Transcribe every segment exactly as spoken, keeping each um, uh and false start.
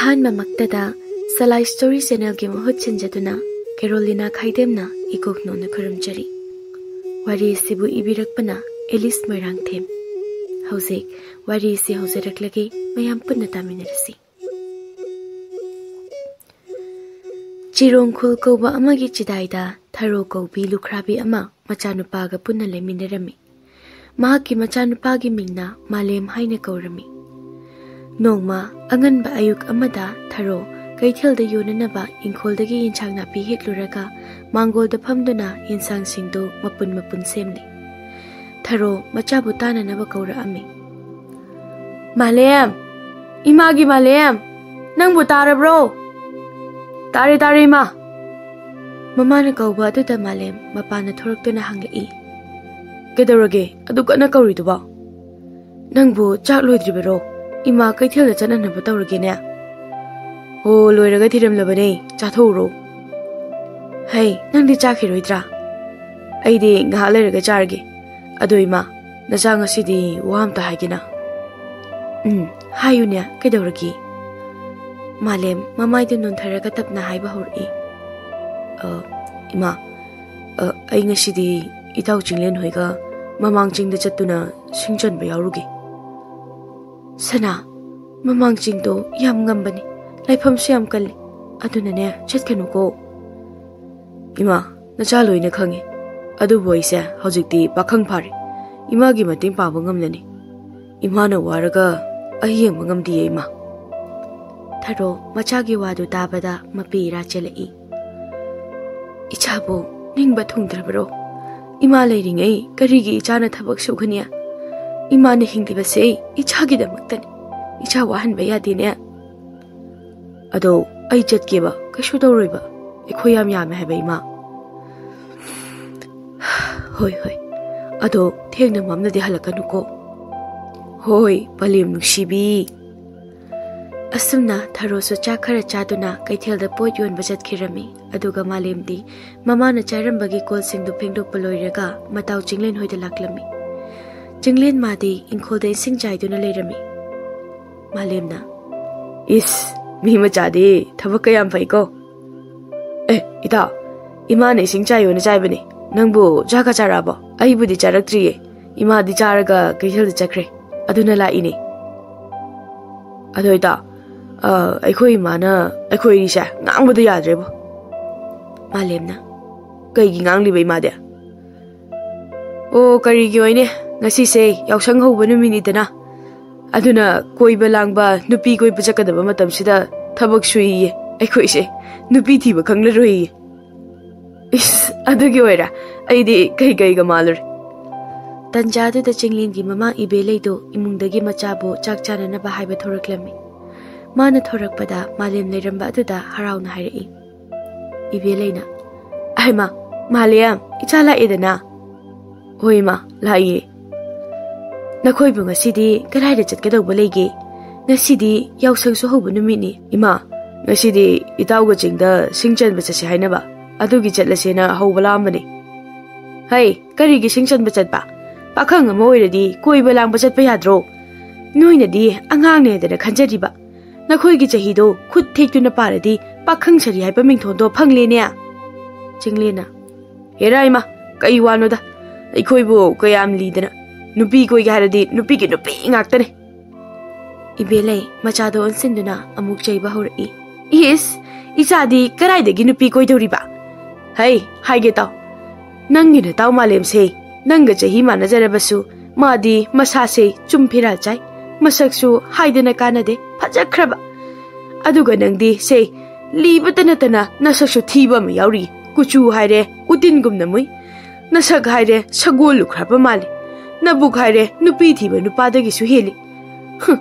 ꯑꯍꯥꯟꯕꯃꯛꯇꯗ ꯁꯂꯥꯏ story ꯆꯦꯅꯦꯜꯒꯤ ꯃꯍꯨꯠ ꯁꯤꯟꯖꯗꯨꯅ ꯀꯦꯔꯣꯂꯤꯅꯥ ꯈꯥꯏꯗꯦꯝꯅ ꯏꯀꯣꯛꯅꯧꯅ ꯈꯨꯔꯨꯝꯖꯔꯤ꯫ ꯋꯥꯔꯤ ꯑꯁꯤꯕꯨ ꯏꯕꯤꯔꯛꯄꯅ ꯑꯦꯂꯤꯁ ꯃꯣꯏꯔꯥꯡꯊꯦꯝ꯫ ꯍꯧꯖꯤꯛ ꯋꯥꯔꯤ ꯑꯁꯤ ꯍꯧꯖꯔꯛꯂꯒꯦ, ꯃꯌꯥꯝ ꯄꯨꯟꯅ ꯇꯥꯃꯤꯟꯅꯔꯁꯤ꯫ ꯆꯤꯔꯣꯡꯈꯨꯜ ꯀꯧꯕ ꯑꯃꯒꯤ ꯆꯤꯗꯥꯏꯗ ꯊꯔꯣ ꯀꯧꯕꯤ ꯂꯨꯈ꯭ꯔꯥꯕꯤ ꯑꯃ ꯃꯆꯥꯅꯨꯄꯥꯒ ꯄꯨꯟꯅ ꯂꯩꯃꯤꯟꯅꯔꯝꯃꯤ꯫ ꯃꯍꯥꯛꯀꯤ ꯃꯆꯥꯅꯨꯄꯥꯒꯤ ꯃꯤꯡꯅ ꯃꯥꯂꯦꯝ ꯍꯥꯏꯅ ꯀꯧꯔꯝꯃꯤ꯫ ꯅꯣꯡꯃ ꯑꯉꯟꯕ ꯑꯌꯨꯛ ꯑꯃꯗ ꯊꯔꯣ ꯀꯩꯊꯦꯜꯗ ꯌꯣꯟꯅꯅꯕ ꯏꯪꯈꯣꯜꯗꯒꯤ ꯌꯦꯟꯁꯥꯡ ꯅꯥꯄꯤ ꯍꯦꯛꯂꯨꯔꯒ ꯃꯥꯡꯒꯣꯜꯗ ꯐꯝꯗꯨꯅ ꯌꯦꯟꯁꯥꯡꯁꯤꯡꯗꯨ ꯃꯄꯨꯟ ꯃꯄꯨꯟ ꯁꯦꯝꯂꯤ꯫ ꯊꯔꯣ ꯃꯆꯥꯕꯨ ꯇꯥꯅꯅꯕ ꯀꯧꯔꯛꯑꯝꯃꯤ꯫ "ꯃꯥꯂꯦꯝ! ꯏꯃꯥꯒꯤ ꯃꯥꯂꯦꯝ! ꯅꯪꯕꯨ ꯇꯥꯔꯕ꯭ꯔꯣ?" "ꯇꯥꯔꯦ, ꯇꯥꯔꯦ, ꯏꯃꯥ!" ꯃꯃꯥꯅ ꯀꯧꯕ ꯑꯗꯨꯗ ꯃꯥꯂꯦꯝ ꯃꯄꯥꯟꯗ ꯊꯣꯔꯛꯇꯨꯅ ꯍꯪꯂꯛꯏ꯫ "ꯀꯩꯗꯧꯔꯒꯦ ꯑꯗꯨ ꯀꯟꯅ ꯀꯧꯔꯤꯗꯨꯕꯣ? ꯅꯪꯕꯨ ꯆꯥꯛ ꯂꯣꯏꯗ꯭ꯔꯤꯕꯔꯣ? ꯏꯃꯥ ꯀꯩꯊꯦꯜꯗ ꯆꯠꯅꯅꯕ ꯇꯧꯔꯒꯦꯅꯦ꯫ ꯍꯣ, ꯂꯣꯏꯔꯒ ꯊꯤꯔꯝꯂꯕꯅꯦ, ꯆꯥꯊꯣꯛꯎꯔꯣ꯫" "ꯍꯩ, ꯅꯪꯗꯤ ꯆꯥꯈꯤꯔꯣꯏꯗ꯭ꯔꯥ?" "ꯑꯩꯗꯤ ꯉꯥꯏꯍꯥꯛ ꯂꯩꯔꯒ ꯆꯥꯔꯒꯦ꯫ ꯑꯗꯣ ꯏꯃꯥ, ꯅꯆꯥ ꯉꯁꯤꯗꯤ ꯋꯥ ꯑꯝꯇ ꯍꯥꯏꯒꯦꯅ꯫" "ꯎꯝ, ꯍꯥꯏꯌꯨꯅꯦ, ꯀꯩꯗꯧꯔꯒꯦ?" ꯃꯥꯂꯦꯝ ꯃꯃꯥꯏꯗꯨ ꯅꯣꯟꯊꯔꯒ ꯇꯞꯅ ꯍꯥꯏꯕ ꯍꯧꯔꯛꯏ꯫ "ꯑ, ꯏꯃꯥ, ꯑ, ꯑꯩ ꯉꯁꯤꯗꯤ ꯏꯇꯥꯎ ꯆꯤꯡꯂꯦꯟ ꯍꯣꯏꯒ ꯃꯃꯥꯡ ꯆꯤꯡꯗ ꯆꯠꯇꯨꯅ ꯁꯤꯡ ꯆꯟꯕ ꯌꯥꯎꯔꯨꯒꯦ꯫" "ꯁꯅꯥ, ꯃꯃꯥꯡ ꯆꯤꯡꯗꯣ ꯌꯥꯝ ꯉꯝꯕꯅꯤ, ꯂꯥꯏꯐꯝꯁꯨ ꯌꯥꯝ ꯀꯜꯂꯤ, ꯑꯗꯨꯅꯅꯦ ꯆꯠꯀꯅꯨꯀꯣ꯫" "ꯏꯃꯥ, ꯅꯆꯥ ꯂꯣꯏꯅ ꯈꯪꯉꯤ, ꯑꯗꯨꯕꯨ ꯑꯩꯁꯦ ꯍꯧꯖꯤꯛꯇꯤ ꯄꯥꯈꯪ ꯐꯥꯔꯦ, ꯏꯃꯥꯒꯤ ꯃꯇꯦꯡ ꯄꯥꯡꯕ ꯉꯝꯂꯅꯤ꯫ ꯏꯃꯥꯅ ꯋꯥꯔꯒ ꯑꯩ ꯌꯦꯡꯕ ꯉꯝꯗꯤꯌꯦ, ꯏꯃꯥ꯫" ꯊꯔꯣ ꯃꯆꯥꯒꯤ ꯋꯥꯗꯨ ꯇꯥꯕꯗ ꯃꯄꯤ ꯏꯔꯥ ꯆꯦꯜꯂꯛꯏ꯫ "ꯏꯆꯥꯕꯨ ꯅꯤꯡꯕ ꯊꯨꯡꯗ꯭ꯔꯕꯔꯣ? ꯏꯃꯥ ꯂꯩꯔꯤꯉꯩ ꯀꯔꯤꯒꯤ ꯏꯆꯥꯅ ꯊꯕꯛ ꯁꯨꯒꯅꯤ? ꯏꯃꯥꯅ ꯍꯤꯡꯂꯤꯕꯁꯦ ꯏꯆꯥꯒꯤꯗꯃꯛꯇꯅꯤ꯫ ꯏꯆꯥ ꯋꯥꯍꯟꯕ ꯌꯥꯗꯦꯅꯦ꯫" "ꯑꯗꯣ ꯑꯩ ꯆꯠꯀꯦꯕ, ꯀꯩꯁꯨ ꯇꯧꯔꯣꯏꯕ꯫ ꯑꯩꯈꯣꯏ ꯌꯥꯝ ꯌꯥꯝꯃꯦ ꯍꯥꯏꯕ, ꯏꯃꯥ꯫" "ꯍꯣꯏ, ꯍꯣꯏ꯫ ꯑꯗꯣ ꯊꯦꯡꯅ ꯃꯝꯅꯗꯤ ꯍꯜꯂꯛꯀꯅꯨꯀꯣ꯫" "ꯍꯣꯏ, ꯄꯂꯦꯝ ꯅꯨꯡꯁꯤꯕꯤ꯫" ꯑꯁꯨꯝꯅ ꯊꯔꯣꯁꯨ ꯆꯥꯛ ꯈꯔ ꯆꯥꯗꯨꯅ ꯀꯩꯊꯦꯜꯗ ꯄꯣꯠ ꯌꯣꯟꯕ ꯆꯠꯈꯤꯔꯝꯃꯤ꯫ ꯑꯗꯨꯒ ꯃꯥꯂꯦꯝꯗꯤ ꯃꯃꯥꯅ ꯆꯥꯔꯝꯕꯒꯤ ꯀꯣꯜꯁꯤꯡꯗꯨ ꯐꯦꯡꯗꯣꯛꯄ ꯂꯣꯏꯔꯒ ꯃꯇꯥꯎ ꯆꯤꯡꯂꯦꯟ ꯍꯣꯏꯗ ꯂꯥꯛꯂꯝꯃꯤ꯫ ꯆꯤꯡꯂꯦꯟ ꯃꯥꯗꯤ ꯏꯪꯈꯣꯜꯗ ꯏꯁꯤꯡ ꯆꯥꯏꯗꯨꯅ ꯂꯩꯔꯝꯃꯤ꯫ ꯃꯥꯂꯦꯝꯅ, "ꯏꯁ, ꯃꯤ ꯃꯆꯥꯗꯤ ꯊꯕꯛ ꯀꯌꯥꯝ ꯐꯩꯀꯣ꯫ ꯑꯦ, ꯏꯇꯥꯎ, ꯏꯃꯥꯅ ꯏꯁꯤꯡ ꯆꯥꯏꯌꯣꯅ ꯆꯥꯏꯕꯅꯦ꯫ ꯅꯪꯕꯨ ꯆꯥꯛꯀ ꯆꯥꯔꯛꯑꯕꯣ? ꯑꯩꯕꯨꯗꯤ ꯆꯥꯔꯛꯇ꯭ꯔꯤꯌꯦ꯫ ꯏꯃꯥꯗꯤ ꯆꯥꯔꯒ ꯀꯩꯊꯦꯜꯗ ꯆꯠꯈ꯭ꯔꯦ꯫ ꯑꯗꯨꯅ ꯂꯥꯛꯏꯅꯦ꯫ ꯑꯗꯣ ꯏꯇꯥꯎ, ꯑ, ꯑꯩꯈꯣꯏ ꯏꯃꯥꯅ ꯑꯩꯈꯣꯏ ꯑꯅꯤꯁꯦ ꯉꯥꯡꯕꯗ ꯌꯥꯗ꯭ꯔꯦꯕꯣ꯫ ꯃꯥꯂꯦꯝꯅ, "ꯀꯩꯒꯤ ꯉꯥꯡꯂꯤꯕ ꯏꯃꯥꯗꯤ?" "ꯑꯣ, ꯀꯔꯤꯒꯤ ꯑꯣꯏꯅꯦ? ꯉꯁꯤꯁꯦ ꯌꯥꯎꯁꯪ ꯍꯧꯕ ꯅꯨꯃꯤꯠꯅꯤꯗꯅ꯫ ꯑꯗꯨꯅ ꯀꯣꯏꯕ ꯂꯥꯡꯕ, ꯅꯨꯄꯤ ꯀꯣꯏꯕ ꯆꯠꯀꯗꯕ ꯃꯇꯝꯁꯤꯗ ꯊꯕꯛ ꯁꯨꯏꯌꯦ꯫ ꯑꯩꯈꯣꯏꯁꯦ ꯅꯨꯄꯤ ꯊꯤꯕ ꯈꯪꯂꯔꯣꯏꯌꯦ꯫" ꯏꯁ, ꯑꯗꯨꯒꯤ ꯑꯣꯏꯔꯦ꯫ ꯑꯩꯗꯤ ꯀꯩ ꯀꯩꯒ ꯃꯥꯜꯂꯨꯔꯦ꯫ ꯇꯟꯖꯥꯗꯨꯗ ꯆꯤꯡꯂꯦꯟꯒꯤ ꯃꯃꯥ ꯏꯕꯦꯂꯩꯗꯣ ꯏꯃꯨꯡꯗꯒꯤ ꯃꯆꯥꯕꯨ ꯆꯥꯛ ꯆꯥꯅꯅꯕ ꯍꯥꯏꯕ ꯊꯣꯔꯛꯂꯝꯃꯤ꯫ ꯃꯥꯅ ꯊꯣꯔꯛꯄꯗ ꯃꯥꯂꯦꯝ ꯂꯩꯔꯝꯕ ꯑꯗꯨꯗ ꯍꯔꯥꯎꯅ ꯍꯥꯏꯔꯛꯏ꯫ ꯏꯕꯦꯂꯩꯅ, "ꯑꯍꯩꯃꯥ, ꯃꯥꯂꯦꯝ, ꯏꯆꯥ ꯂꯥꯛꯑꯦꯗꯅ?" "ꯍꯣꯏ ꯏꯃꯥ, ꯂꯥꯛꯏꯌꯦ꯫" "ꯅꯈꯣꯏꯕꯨ ꯉꯁꯤꯗꯤ ꯀꯗꯥꯏꯗ ꯆꯠꯀꯗꯧꯕ ꯂꯩꯒꯦ? ꯉꯁꯤꯗꯤ ꯌꯥꯎꯁꯪꯁꯨ ꯍꯧꯕ ꯅꯨꯃꯤꯠꯅꯤ꯫" "ꯏꯃꯥ, ꯉꯁꯤꯗꯤ ꯏꯇꯥꯎꯒ ꯆꯤꯡꯗ ꯁꯤꯡ ꯆꯟꯕ ꯆꯠꯁꯦ ꯍꯥꯏꯅꯕ, ꯑꯗꯨꯒꯤ ꯆꯠꯂꯁꯦꯅ ꯍꯧꯕ ꯂꯥꯛꯑꯝꯕꯅꯦ꯫" "ꯍꯩ, ꯀꯔꯤꯒꯤ ꯁꯤꯡ ꯆꯟꯕ ꯆꯠꯄ? ꯄꯥꯈꯪ ꯑꯃ ꯑꯣꯏꯔꯗꯤ ꯀꯣꯏꯕ ꯂꯥꯡꯕ ꯆꯠꯄ ꯌꯥꯗ꯭ꯔꯣ? ꯅꯣꯏꯅꯗꯤ ꯑꯉꯥꯡꯅꯦꯗꯅ ꯈꯟꯖꯔꯤꯕ꯫ ꯅꯈꯣꯏꯒꯤ ꯆꯍꯤꯗꯣ ꯈꯨꯠ ꯊꯦꯛꯇꯨꯅ ꯄꯥꯔꯗꯤ ꯄꯥꯈꯪ ꯁꯥꯔꯤ ꯍꯥꯏꯕ ꯃꯤꯡꯊꯣꯟꯗꯣ ꯐꯪꯂꯦꯅꯦ꯫" ꯆꯤꯡꯂꯦꯟꯅ, "ꯍꯦꯔꯥ ꯏꯃꯥ, ꯀꯩ ꯋꯥꯅꯣꯗ? ꯑꯩꯈꯣꯏꯕꯨ ꯀꯌꯥꯝ ꯂꯤꯗꯅ꯫ ꯅꯨꯄꯤ ꯀꯣꯏꯒꯦ ꯍꯥꯏꯔꯗꯤ ꯅꯨꯄꯤꯒꯤ ꯅꯨꯄꯤ ꯉꯥꯛꯇꯅꯦ꯫" ꯏꯕꯦꯂꯩ ꯃꯆꯥꯗꯣ ꯑꯣꯟꯁꯤꯟꯗꯨꯅ ꯑꯃꯨꯛ ꯆꯩꯕ ꯍꯧꯔꯛꯏ꯫ "ꯏꯁ, ꯏꯆꯥꯗꯤ ꯀꯗꯥꯏꯗꯒꯤ ꯅꯨꯄꯤ ꯀꯣꯏꯗꯧꯔꯤꯕ? ꯍꯩ, ꯍꯥꯏꯒꯦ ꯇꯥꯎ꯫ ꯅꯪꯒꯤ ꯅꯇꯥꯎ ꯃꯥꯂꯦꯝꯁꯦ ꯅꯪꯒ ꯆꯍꯤ ꯃꯥꯟꯅꯖꯔꯕꯁꯨ ꯃꯥꯗꯤ ꯃꯁꯥꯁꯦ ꯆꯨꯝ ꯐꯤꯔꯥ ꯆꯥꯏ, ꯃꯁꯛꯁꯨ ꯍꯥꯏꯗꯅ ꯀꯥꯟꯅꯗꯦ, ꯐꯖꯈ꯭ꯔꯕ꯫ ꯑꯗꯨꯒ ꯅꯪꯗꯤ ꯁꯦ ꯂꯤꯕꯇ ꯅꯠꯇꯅ ꯅꯁꯛꯁꯨ ꯊꯤꯕ ꯑꯃ ꯌꯥꯎꯔꯤ꯫ ꯀꯨꯆꯨ ꯍꯥꯏꯔꯦ ꯎꯇꯤꯟꯒꯨꯝꯅ ꯃꯨꯏ, ꯅꯁꯛ ꯍꯥꯏꯔꯦ ꯁꯒꯣꯜ ꯂꯨꯈ꯭ꯔꯕ ꯃꯥꯜꯂꯤ, ꯅꯕꯨꯛ ꯍꯥꯏꯔꯦ ꯅꯨꯄꯤ ꯊꯤꯕ ꯅꯨꯄꯥꯗꯒꯤꯁꯨ ꯍꯦꯜꯂꯤ꯫ ꯍꯨꯝ,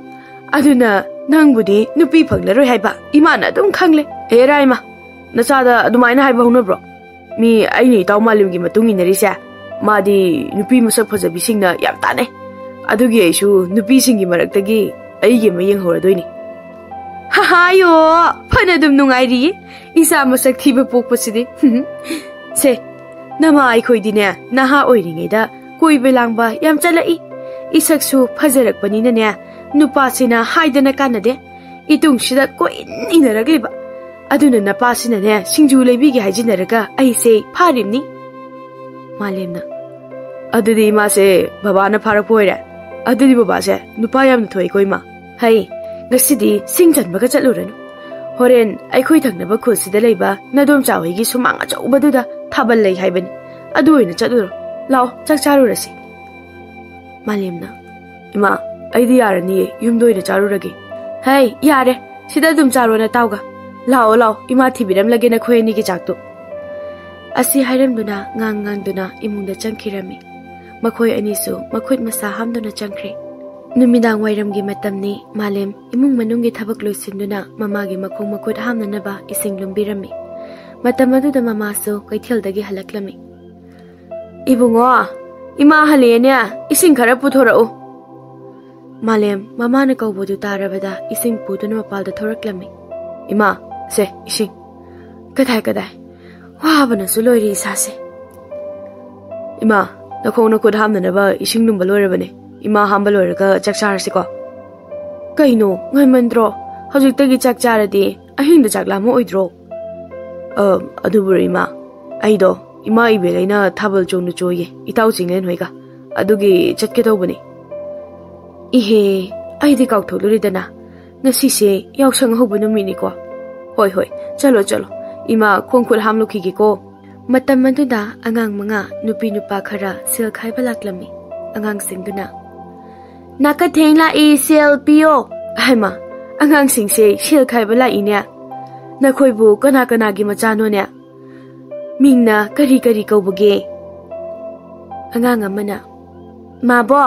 ꯑꯗꯨꯅ ꯅꯪꯕꯨꯗꯤ ꯅꯨꯄꯤ ꯐꯪꯂꯔꯣꯏ ꯍꯥꯏꯕ ꯏꯃꯥꯅ ꯑꯗꯨꯝ ꯈꯪꯂꯦ꯫" "ꯍꯦꯔꯥ ꯏꯃꯥ, ꯅꯆꯥꯗ ꯑꯗꯨꯃꯥꯏꯅ ꯍꯥꯏꯕ ꯍꯧꯅꯕ꯭ꯔꯣ? ꯃꯤ ꯑꯩꯅ ꯏꯇꯥꯎ ꯃꯥꯂꯦꯝꯒꯤ ꯃꯇꯨꯡ ꯏꯟꯅꯔꯤꯁꯦ, ꯃꯥꯗꯤ ꯅꯨꯄꯤ ꯃꯁꯛ ꯐꯖꯕꯤꯁꯤꯡꯅ ꯌꯥꯝ ꯇꯥꯟꯅꯩ꯫ ꯑꯗꯨꯒꯤ ꯑꯩꯁꯨ ꯅꯨꯄꯤꯁꯤꯡꯒꯤ ꯃꯔꯛꯇꯒꯤ ꯑꯩꯒꯤ ꯑꯃ ꯌꯦꯡꯍꯧꯔꯗꯣꯏꯅꯤ꯫" "ꯍꯥꯍꯥꯌꯣ, ꯐꯅ ꯑꯗꯨꯝ ꯅꯨꯡꯉꯥꯏꯔꯤꯌꯦ ꯏꯆꯥ ꯃꯁꯛ ꯊꯤꯕ ꯄꯣꯛꯄꯁꯤꯗꯤ꯫" "ꯁꯦ, ꯅꯃꯥ ꯑꯩꯈꯣꯏꯗꯤꯅꯦ ꯅꯍꯥ ꯑꯣꯏꯔꯤꯉꯩꯗ ꯀꯣꯏꯕ ꯂꯥꯡꯕ ꯌꯥꯝ ꯆꯠꯂꯛꯏ꯫ ꯏꯁꯛꯁꯨ ꯐꯖꯔꯛꯄꯅꯤꯅꯅꯦ ꯅꯨꯄꯥꯁꯤꯅ ꯍꯥꯏꯗꯅ ꯀꯥꯟꯅꯗꯦ꯫ ꯏꯇꯨꯡꯁꯤꯗ ꯀꯣꯏꯏꯟ ꯏꯟꯅꯔꯛꯂꯤꯕ꯫ ꯑꯗꯨꯅ ꯅꯄꯥꯁꯤꯅꯅꯦ, ꯁꯤꯡꯖꯨ ꯂꯩꯕꯤꯒꯦ ꯍꯥꯏꯖꯤꯟꯅꯔꯒ ꯑꯩꯁꯦ ꯐꯥꯔꯤꯕꯅꯤ꯫ ꯃꯥꯂꯦꯝꯅ, "ꯑꯗꯨꯗꯤ ꯏꯃꯥꯁꯦ ꯕꯕꯥꯅ ꯐꯥꯔꯛꯄ ꯑꯣꯏꯔꯦ? ꯑꯗꯨꯗꯤ ꯕꯕꯥꯁꯦ ꯅꯨꯄꯥ ꯌꯥꯝꯅ ꯊꯣꯛꯏꯀꯣ ꯏꯃꯥ꯫ ꯍꯩ, ꯉꯁꯤꯗꯤ ꯁꯤꯡ ꯆꯟꯕꯒ ꯆꯠꯂꯨꯔꯅꯨ꯫ ꯍꯣꯔꯦꯟ ꯑꯩꯈꯣꯏ ꯊꯪꯅꯕ ꯈꯨꯜꯁꯤꯗ ꯂꯩꯕ ꯅꯗꯣꯝꯆꯥ ꯍꯣꯏꯒꯤ ꯁꯨꯃꯥꯡ ꯑꯆꯧꯕꯗꯨꯗ ꯊꯥꯕꯜ ꯂꯩ ꯍꯥꯏꯕꯅꯤ꯫ ꯑꯗꯨ ꯑꯣꯏꯅ ꯆꯠꯂꯨꯔꯣ꯫ ꯂꯥꯛꯑꯣ, ꯆꯥꯛ ꯆꯥꯔꯨꯔꯁꯤ꯫" ꯃꯥꯂꯦꯝꯅ, "ꯏꯃꯥ, ꯑꯩꯗꯤ ꯌꯥꯔꯅꯤꯌꯦ, ꯌꯨꯝꯗ ꯑꯣꯏꯅ ꯆꯥꯔꯨꯔꯒꯦ꯫" "ꯍꯩ, ꯌꯥꯔꯦ, ꯁꯤꯗ ꯑꯗꯨꯝ ꯆꯥꯔꯣ ꯅꯇꯥꯎꯒ꯫ ꯂꯥꯛꯑꯣ, ꯂꯥꯛꯑꯣ, ꯏꯃꯥ ꯊꯤꯕꯤꯔꯝꯂꯒꯦ ꯅꯈꯣꯏ ꯑꯅꯤꯒꯤ ꯆꯥꯛꯇꯨ꯫" ꯑꯁꯤ ꯍꯥꯏꯔꯝꯗꯨꯅ ꯉꯥꯡ ꯉꯥꯡꯗꯨꯅ ꯏꯃꯨꯡꯗ ꯆꯪꯈꯤꯔꯝꯃꯤ꯫ ꯃꯈꯣꯏ ꯑꯅꯤꯁꯨ ꯃꯈꯨꯠ ꯃꯁꯥ ꯍꯥꯝꯗꯨꯅ ꯆꯪꯈ꯭ꯔꯦ꯫ ꯅꯨꯃꯤꯗꯥꯡ ꯋꯥꯏꯔꯝꯒꯤ ꯃꯇꯝꯅꯤ꯫ ꯃꯥꯂꯦꯝ ꯏꯃꯨꯡ ꯃꯅꯨꯡꯒꯤ ꯊꯕꯛ ꯂꯣꯏꯁꯤꯟꯗꯨꯅ ꯃꯃꯥꯒꯤ ꯃꯈꯣꯡ ꯃꯈꯨꯠ ꯍꯥꯝꯅꯅꯕ ꯏꯁꯤꯡ ꯂꯨꯝꯕꯤꯔꯝꯃꯤ꯫ ꯃꯇꯝ ꯑꯗꯨꯗ ꯃꯃꯥꯁꯨ ꯀꯩꯊꯦꯜꯗꯒꯤ ꯍꯜꯂꯛꯂꯝꯃꯤ꯫ "ꯏꯕꯨꯡꯉꯣ, ꯏꯃꯥ ꯍꯜꯂꯛꯑꯦꯅꯦ, ꯏꯁꯤꯡ ꯈꯔ ꯄꯨꯊꯣꯔꯛꯎ꯫" ꯃꯥꯂꯦꯝ ꯃꯃꯥꯅ ꯀꯧꯕꯗꯨ ꯇꯥꯔꯕꯗ ꯏꯁꯤꯡ ꯄꯨꯗꯨꯅ ꯃꯄꯥꯜꯗ ꯊꯣꯔꯛꯂꯝꯃꯤ꯫ "ꯏꯃꯥ, ꯁꯦ, ꯏꯁꯤꯡ꯫" "ꯀꯗꯥꯏ, ꯀꯗꯥꯏ? ꯋꯥꯕꯅꯁꯨ ꯂꯣꯏꯔꯦ ꯏꯁꯥꯁꯦ꯫" "ꯏꯃꯥ, ꯅꯈꯣꯡ ꯅꯈꯨꯠ ꯍꯥꯝꯅꯅꯕ ꯏꯁꯤꯡ ꯂꯨꯝꯕ ꯂꯣꯏꯔꯕꯅꯦ꯫ ꯏꯃꯥ ꯍꯥꯝꯕ ꯂꯣꯏꯔꯒ ꯆꯥꯛ ꯆꯥꯔꯁꯤꯀꯣ꯫" "ꯀꯩꯅꯣ, ꯉꯟꯃꯟꯗ꯭ꯔꯣ? ꯍꯧꯖꯤꯛꯇꯒꯤ ꯆꯥꯛ ꯆꯥꯔꯗꯤ ꯑꯍꯤꯡꯗ ꯆꯥꯛ ꯂꯥꯝꯃꯛꯑꯣꯏꯗ꯭ꯔꯣ?" "ꯑ, ꯑꯗꯨꯕꯨ ꯏꯃꯥ, ꯑꯩꯗꯣ ꯏꯃꯥ ꯏꯕꯦꯜ ꯑꯩꯅ ꯊꯥꯕꯜ ꯆꯣꯡꯅ ꯆꯣꯏꯌꯦ, ꯏꯇꯥꯎ ꯆꯤꯡꯂꯦꯟ ꯍꯣꯏꯒ꯫ ꯑꯗꯨꯒꯤ ꯆꯠꯀꯦ ꯇꯧꯕꯅꯤ꯫" "ꯏꯍꯦ, ꯑꯩꯗꯤ ꯀꯥꯎꯊꯣꯛꯂꯨꯔꯦꯗꯅ꯫ ꯉꯁꯤꯁꯦ ꯌꯥꯎꯁꯪ ꯍꯧꯕ ꯅꯨꯃꯤꯠꯅꯤꯀꯣ꯫ ꯍꯣꯏ, ꯍꯣꯏ, ꯆꯠꯂꯣ, ꯆꯠꯂꯣ꯫ ꯏꯃꯥ ꯈꯣꯡ ꯈꯨꯠ ꯍꯥꯝꯂꯨꯈꯤꯒꯦꯀꯣ꯫" ꯃꯇꯝ ꯑꯗꯨꯗ ꯑꯉꯥꯡ ꯃꯉꯥ, ꯅꯨꯄꯤ ꯅꯨꯄꯥ ꯈꯔ ꯁꯦꯜ ꯈꯥꯏꯕ ꯂꯥꯛꯂꯝꯃꯤ꯫ ꯑꯉꯥꯡꯁꯤꯡꯗꯨꯅ, "ꯅꯥꯀꯊꯦꯡ ꯂꯥꯛꯏ, ꯁꯦꯜ ꯄꯤꯌꯣ꯫" "ꯍꯥꯏꯃ, ꯑꯉꯥꯡꯁꯤꯡꯁꯦ ꯁꯦꯜ ꯈꯥꯏꯕ ꯂꯥꯛꯏꯅꯦ꯫ ꯅꯈꯣꯏꯕꯨ ꯀꯅꯥ ꯀꯅꯥꯒꯤ ꯃꯆꯥꯅꯣꯅꯦ? ꯃꯤꯡꯅ ꯀꯔꯤ ꯀꯔꯤ ꯀꯧꯕꯒꯦ?" ꯑꯉꯥꯡ ꯑꯃꯅ, "ꯃꯥꯕꯣ,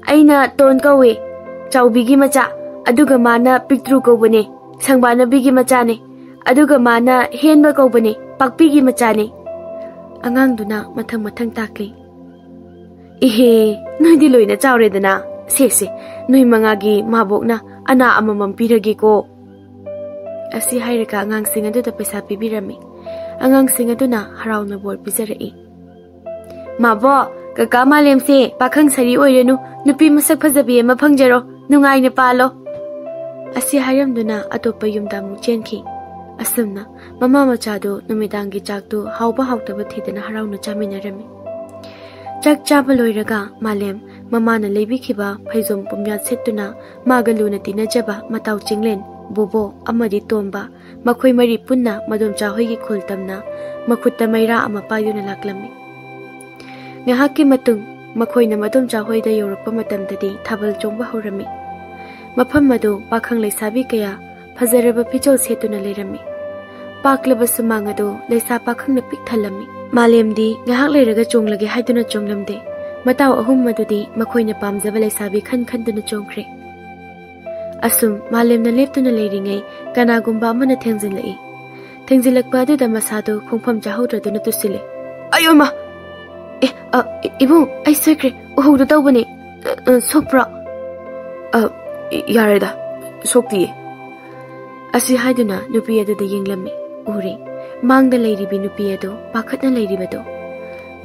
ꯑꯩꯅ ꯇꯣꯟ ꯀꯧꯏ, ꯆꯥꯎꯕꯤꯒꯤ ꯃꯆꯥ꯫ ꯑꯗꯨꯒ ꯃꯥꯅ ꯄꯤꯛꯇ꯭ꯔꯨ ꯀꯧꯕꯅꯦ, ꯁꯪꯕꯥꯅꯕꯤꯒꯤ ꯃꯆꯥꯅꯦ꯫ ꯑꯗꯨꯒ ꯃꯥꯅ ꯍꯦꯟꯕ ꯀꯧꯕꯅꯦ, ꯄꯥꯛꯄꯤꯒꯤ ꯃꯆꯥꯅꯦ꯫" ꯑꯉꯥꯡꯗꯨꯅ ꯃꯊꯪ ꯃꯊꯪ ꯇꯥꯛꯀꯦ꯫ "ꯏꯍꯦ, ꯅꯣꯏꯗꯤ ꯂꯣꯏꯅ ꯆꯥꯎꯔꯦꯗꯅ꯫ ꯁꯦ, ꯁꯦ, ꯅꯣꯏ ꯃꯉꯥꯒꯤ ꯃꯥꯕꯣꯛꯅ ꯑꯅꯥ ꯑꯃꯃꯝ ꯄꯤꯔꯒꯦꯀꯣ꯫" ꯑꯁꯤ ꯍꯥꯏꯔꯒ ꯑꯉꯥꯡꯁꯤꯡ ꯑꯗꯨꯗ ꯄꯩꯁꯥ ꯄꯤꯕꯤꯔꯝꯃꯤ꯫ ꯑꯉꯥꯡꯁꯤꯡ ꯑꯗꯨꯅ ꯍꯔꯥꯎꯅ ꯕꯣꯔ ꯄꯤꯖꯔꯛꯏ꯫ "ꯃꯥꯕꯣ, ꯀꯀꯥ ꯃꯥꯂꯦꯝꯁꯦ ꯄꯥꯈꯪ ꯁꯥꯔꯤ ꯑꯣꯏꯔꯅꯨ, ꯅꯨꯄꯤ ꯃꯁꯛ ꯐꯖꯕꯤ ꯑꯃ ꯐꯪꯖꯔꯣ, ꯅꯨꯡꯉꯥꯏꯅ ꯄꯥꯜꯂꯣ꯫" ꯑꯁꯤ ꯍꯥꯏꯔꯝꯗꯨꯅ ꯑꯇꯣꯞꯄ ꯌꯨꯝꯗ ꯑꯃꯨꯛ ꯆꯦꯟꯈꯤ꯫ ꯑꯁꯨꯝꯅ ꯃꯃꯥ ꯃꯆꯥꯗꯨ ꯅꯨꯃꯤꯗꯥꯡꯒꯤ ꯆꯥꯛꯇꯨ ꯍꯥꯎꯕ ꯍꯥꯎꯇꯕ ꯊꯤꯗꯅ ꯍꯔꯥꯎꯅ ꯆꯥꯃꯤꯟꯅꯔꯝꯃꯤ꯫ ꯆꯥꯛ ꯆꯥꯕ ꯂꯣꯏꯔꯒ ꯃꯥꯂꯦꯝ ꯃꯃꯥꯅ ꯂꯩꯕꯤꯈꯤꯕ ꯐꯩꯖꯣꯝ ꯄꯨꯝꯌꯥꯠ ꯁꯦꯠꯇꯨꯅ ꯃꯥꯒ ꯂꯨꯅ ꯇꯤꯟꯅꯖꯕ ꯃꯇꯥꯎ ꯆꯤꯡꯂꯦꯟ, ꯕꯣꯕꯣ ꯑꯃꯗꯤ ꯇꯣꯝꯕ, ꯃꯈꯣꯏ ꯃꯔꯤ ꯄꯨꯟꯅ ꯃꯗꯣꯝꯆꯥ ꯍꯣꯏꯒꯤ ꯈꯨꯜ ꯇꯝꯅ ꯃꯈꯨꯠꯇ ꯃꯩꯔꯥ ꯑꯃ ꯄꯥꯏꯗꯨꯅ ꯂꯥꯛꯂꯝꯃꯤ꯫ ꯉꯥꯏꯍꯥꯛꯀꯤ ꯃꯇꯨꯡ ꯃꯈꯣꯏꯅ ꯃꯗꯣꯝꯆꯥ ꯍꯣꯏꯗ ꯌꯧꯔꯛꯄ ꯃꯇꯝꯗꯗꯤ ꯊꯥꯕꯜ ꯆꯣꯡꯕ ꯍꯧꯔꯝꯃꯤ꯫ ꯃꯐꯝ ꯑꯗꯨ ꯄꯥꯈꯪ ꯂꯩꯁꯥꯕꯤ ꯀꯌꯥ ꯐꯖꯔꯕ ꯐꯤꯖꯣꯜ ꯁꯦꯠꯇꯨꯅ ꯂꯩꯔꯝꯃꯤ꯫ ꯄꯥꯛꯂꯕ ꯁꯨꯃꯥꯡ ꯑꯗꯨ ꯂꯩꯁꯥ ꯄꯥꯈꯪꯅ ꯄꯤꯛ ꯊꯜꯂꯝꯃꯤ꯫ ꯃꯥꯂꯦꯝꯗꯤ ꯉꯥꯏꯍꯥꯛ ꯂꯩꯔꯒ ꯆꯣꯡꯂꯒꯦ ꯍꯥꯏꯗꯨꯅ ꯆꯣꯡꯂꯝꯗꯦ꯫ ꯃꯇꯥꯎ ꯑꯍꯨꯝ ꯑꯗꯨꯗꯤ ꯃꯈꯣꯏꯅ ꯄꯥꯝꯖꯕ ꯂꯩꯁꯥꯕꯤ ꯈꯟ ꯈꯟꯗꯨꯅ ꯆꯣꯡꯈ꯭ꯔꯦ꯫ ꯑꯁꯨꯝ ꯃꯥꯂꯦꯝꯅ ꯂꯦꯞꯇꯨꯅ ꯂꯩꯔꯤꯉꯩ ꯀꯅꯥꯒꯨꯝꯕ ꯑꯃꯅ ꯊꯦꯡꯖꯤꯜꯂꯛꯏ꯫ ꯊꯦꯡꯖꯤꯜꯂꯛꯄ ꯑꯗꯨꯗ ꯃꯁꯥꯗꯨ ꯈꯣꯡꯐꯝ ꯆꯥꯍꯧꯗ꯭ꯔꯗꯨꯅ ꯇꯨꯁꯤꯜꯂꯦ꯫ "ꯑꯌꯣꯃ! ꯑꯦ, ꯑ, ꯏ-, ꯏꯕꯨꯡ, ꯑꯩ ꯁꯣꯏꯈ꯭ꯔꯦ, ꯎꯍꯧꯗ ꯇꯧꯕꯅꯦ꯫ ꯑ, ꯑ, ꯁꯣꯛꯄ꯭ꯔꯣ?" "ꯑ, ꯏ-, ꯌꯥꯔꯦꯗ, ꯁꯣꯛꯇꯤꯌꯦ꯫" ꯑꯁꯤ ꯍꯥꯏꯗꯨꯅ ꯅꯨꯄꯤ ꯑꯗꯨꯗ ꯌꯦꯡꯂꯝꯃꯤ꯫ ꯎꯔꯦ, ꯃꯥꯡꯗ ꯂꯩꯔꯤꯕꯤ ꯅꯨꯄꯤ ꯑꯗꯨ ꯄꯥꯈꯠꯅ ꯂꯩꯔꯤꯕꯗꯨ꯫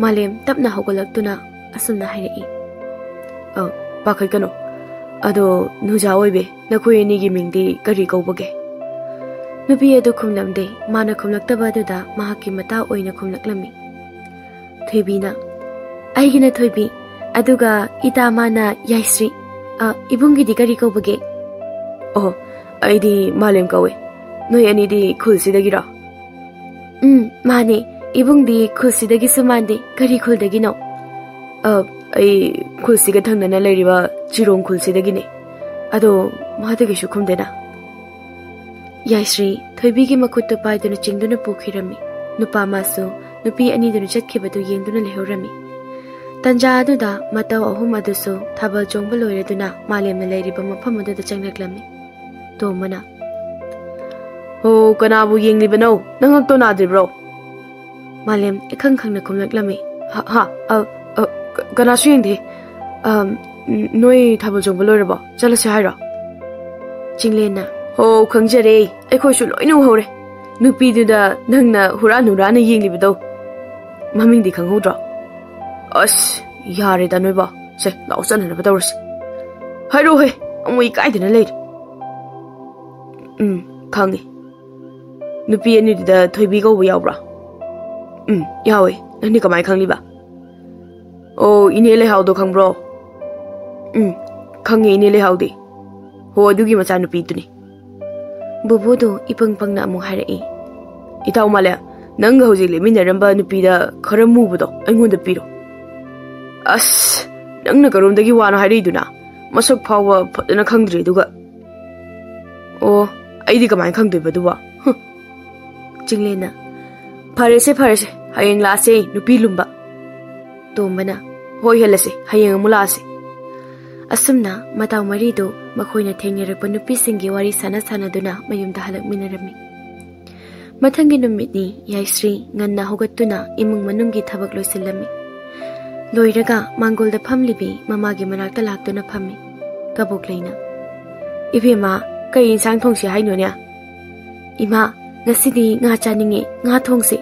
ꯃꯥꯂꯦꯝ ꯇꯞꯅ ꯍꯧꯒꯠꯂꯛꯇꯨꯅ ꯑꯁꯨꯝꯅ ꯍꯥꯏꯔꯛꯏ꯫ "ꯑ, ꯄꯥꯈꯠꯀꯅꯨ꯫ ꯑꯗꯣ ꯅꯨꯖꯥ ꯑꯣꯏꯕꯤ, ꯅꯈꯣꯏ ꯑꯅꯤꯒꯤ ꯃꯤꯡꯗꯤ ꯀꯔꯤ ꯀꯧꯕꯒꯦ?" ꯅꯨꯄꯤ ꯑꯗꯨ ꯈꯨꯝꯂꯝꯗꯦ꯫ ꯃꯥꯅ ꯈꯨꯝꯂꯛꯇꯕ ꯑꯗꯨꯗ ꯃꯍꯥꯛꯀꯤ ꯃꯇꯥ ꯑꯣꯏꯅ ꯈꯨꯝꯂꯛꯂꯝꯃꯤ꯫ ꯊꯣꯏꯕꯤꯅ, "ꯑꯩꯒꯤꯅ ꯊꯣꯏꯕꯤ, ꯑꯗꯨꯒ ꯏꯇꯥ ꯃꯥꯅ ꯌꯥꯏꯁ꯭ꯔꯤ꯫ ꯑ, ꯏꯕꯨꯡꯒꯤꯗꯤ ꯀꯔꯤ ꯀꯧꯕꯒꯦ?" "ꯑꯣ, ꯑꯩꯗꯤ ꯃꯥꯂꯦꯝ ꯀꯧꯋꯦ꯫ ꯅꯣꯏ ꯑꯅꯤꯗꯤ ꯈꯨꯜꯁꯤꯗꯒꯤꯔꯣ?" "ꯎꯝ, ꯃꯥꯅꯦ꯫ ꯏꯕꯨꯡꯗꯤ ꯈꯨꯜꯁꯤꯗꯒꯤꯁꯨ ꯃꯥꯟꯗꯦ꯫ ꯀꯔꯤ ꯈꯨꯜꯗꯒꯤꯅꯣ?" "ꯑ, ꯑꯩ ꯈꯨꯜꯁꯤꯒ ꯊꯪꯅꯅ ꯂꯩꯔꯤꯕ ꯆꯤꯔꯣꯡ ꯈꯨꯜꯁꯤꯗꯒꯤꯅꯦ꯫ ꯑꯗꯣ ꯃꯥꯗꯤ ꯀꯩꯁꯨ ꯈꯨꯝꯗꯦꯅ꯫" ꯌꯥꯏꯁ꯭ꯔꯤ ꯊꯣꯏꯕꯤꯒꯤ ꯃꯈꯨꯠꯇꯨ ꯄꯥꯏꯗꯨꯅ ꯆꯤꯡꯗꯨꯅ ꯄꯨꯈꯤꯔꯝꯃꯤ꯫ ꯅꯨꯄꯥ ꯃꯥꯁꯨ ꯅꯨꯄꯤ ꯑꯅꯤꯗꯨꯅ ꯆꯠꯈꯤꯕꯗꯨ ꯌꯦꯡꯗꯨꯅ ꯂꯩꯍꯧꯔꯝꯃꯤ꯫ ꯇꯟꯖꯥ ꯑꯗꯨꯗ ꯃꯇꯧ ꯑꯍꯨꯝ ꯑꯗꯨꯁꯨ ꯊꯥꯕꯜ ꯆꯣꯡꯕ ꯂꯣꯏꯔꯗꯨꯅ ꯃꯥꯂꯦꯝꯅ ꯂꯩꯔꯤꯕ ꯃꯐꯝ ꯑꯗꯨꯗ ꯆꯪꯂꯛꯂꯝꯃꯤ꯫ ꯇꯣꯝꯕꯅ, "ꯍꯣ, ꯀꯅꯥꯕꯨ ꯌꯦꯡꯂꯤꯕꯅꯣ? ꯅꯉꯛꯇꯣ ꯅꯥꯗ꯭ꯔꯤꯕ꯭ꯔꯣ?" ꯃꯥꯂꯦꯝ ꯏꯈꯪ ꯈꯪꯅ ꯈꯨꯝꯂꯛꯂꯝꯃꯤ꯫ "ꯍꯥ, ꯍꯥ, ꯑ, ꯑ, ꯀ-, ꯀꯅꯥꯁꯨ ꯌꯦꯡꯗꯦ꯫ ꯑꯝ, ꯅꯣꯏ ꯊꯥꯕꯜ ꯆꯣꯡꯕ ꯂꯣꯏꯔꯕꯣ? ꯆꯠꯂꯁꯦ ꯍꯥꯏꯔꯣ?" ꯆꯤꯡꯂꯦꯟꯅ, "ꯍꯣ, ꯈꯪꯖꯔꯦ꯫ ꯑꯩꯈꯣꯏꯁꯨ ꯂꯣꯏꯅ ꯎꯍꯧꯔꯦ꯫ ꯅꯨꯄꯤꯗꯨꯗ ꯅꯪꯅ ꯍꯨꯔꯥꯟ ꯍꯨꯔꯥꯟꯅ ꯌꯦꯡꯂꯤꯕꯗꯣ꯫ ꯃꯃꯤꯡꯗꯤ ꯈꯪꯍꯧꯗ꯭ꯔꯣ?" "ꯑꯁ, ꯌꯥꯔꯦꯗ ꯅꯣꯏꯕꯣ꯫ ꯁꯦ, ꯂꯥꯛꯑꯣ, ꯆꯠꯅꯅꯕ ꯇꯧꯔꯁꯤ꯫ ꯍꯥꯏꯔꯣꯍꯦ, ꯑꯃꯨꯛ ꯏꯀꯥꯏꯗꯅ ꯂꯩꯔꯦ꯫" ꯎꯝ, ꯈꯪꯉꯤ꯫ ꯅꯨꯄꯤ ꯑꯅꯤꯗꯨꯗ ꯊꯣꯏꯕꯤ ꯀꯧꯕ ꯌꯥꯎꯕ꯭ꯔꯥ? ꯎꯝ, ꯌꯥꯎꯋꯦ꯫ ꯅꯪꯗꯤ ꯀꯃꯥꯏ ꯈꯪꯂꯤꯕ? ꯑꯣ, ꯏꯅꯦ ꯂꯩꯍꯥꯎꯗꯣ ꯈꯪꯕ꯭ꯔꯣ? ꯎꯝ, ꯈꯪꯉꯦ, ꯏꯅꯦ ꯂꯩꯍꯥꯎꯗꯤ꯫ ꯍꯣ, ꯑꯗꯨꯒꯤ ꯃꯆꯥꯅꯨꯄꯤꯗꯨꯅꯤ꯫ ꯕꯨꯕꯨꯗꯣ ꯏꯄꯪ ꯄꯪꯅ ꯑꯃꯨꯛ ꯍꯥꯏꯔꯛꯏ꯫ ꯏꯇꯥꯎ ꯃꯥꯂꯦ, ꯅꯪꯒ ꯍꯧꯖꯤꯛ ꯂꯦꯞꯃꯤꯟꯅꯔꯝꯕ ꯅꯨꯄꯤꯗ ꯈꯔ ꯃꯨꯕꯗꯣ ꯑꯩꯉꯣꯟꯗ ꯄꯤꯔꯣ꯫ ꯑꯁ, ꯅꯪꯅ ꯀꯔꯣꯝꯗꯒꯤ ꯋꯥꯅꯣ ꯍꯥꯏꯔꯛꯏꯗꯨꯅ? ꯃꯁꯛ ꯐꯥꯎꯕ ꯐꯖꯅ ꯈꯪꯗ꯭ꯔꯤ ꯑꯗꯨꯒ꯫ ꯑꯣ, ꯑꯩꯗꯤ ꯀꯃꯥꯏꯅ ꯈꯪꯗꯣꯏꯕ ꯑꯗꯨꯕꯣ? ꯍꯨꯝ꯫ ꯆꯤꯡꯂꯦꯟꯅ, "ꯐꯔꯦꯁꯦ, ꯐꯔꯦꯁꯦ, ꯍꯌꯦꯡ ꯂꯥꯛꯑꯁꯦ, ꯅꯨꯄꯤ ꯂꯨꯝꯕ꯫" ꯇꯣꯝꯕꯅ, "ꯍꯣꯏ, ꯍꯦꯜꯂꯁꯦ, ꯍꯌꯦꯡ ꯑꯃꯨꯛ ꯂꯥꯛꯑꯁꯦ꯫" ꯑꯁꯨꯝꯅ ꯃꯇꯥꯎ ꯃꯔꯤꯗꯨ ꯃꯈꯣꯏꯅ ꯊꯦꯡꯅꯔꯛꯄ ꯅꯨꯄꯤꯁꯤꯡꯒꯤ ꯋꯥꯔꯤ ꯁꯥꯟꯅ ꯁꯥꯟꯅꯗꯨꯅ ꯃꯌꯨꯝꯗ ꯍꯜꯂꯛꯃꯤꯟꯅꯔꯝꯃꯤ꯫ ꯃꯊꯪꯒꯤ ꯅꯨꯃꯤꯠꯅꯤ꯫ ꯌꯥꯏꯁ꯭ꯔꯤ ꯉꯟꯅ ꯍꯧꯒꯠꯇꯨꯅ ꯏꯃꯨꯡ ꯃꯅꯨꯡꯒꯤ ꯊꯕꯛ ꯂꯣꯏꯁꯤꯜꯂꯝꯃꯤ꯫ ꯂꯣꯏꯔꯒ ꯃꯥꯡꯒꯣꯜꯗ ꯐꯝꯂꯤꯕꯤ ꯃꯃꯥꯒꯤ ꯃꯅꯥꯛꯇ ꯂꯥꯛꯇꯨꯅ ꯐꯝꯃꯤ꯫ ꯀꯕꯣꯛꯂꯩꯅ, "ꯏꯕꯦꯝꯃ, ꯀꯩ ꯏꯟꯁꯥꯡ ꯊꯣꯡꯁꯤ ꯍꯥꯏꯅꯣꯅꯦ?" "ꯏꯃꯥ, ꯉꯁꯤꯗꯤ ꯉꯥ ꯆꯥꯅꯤꯡꯉꯦ, ꯉꯥ ꯊꯣꯡꯁꯤ꯫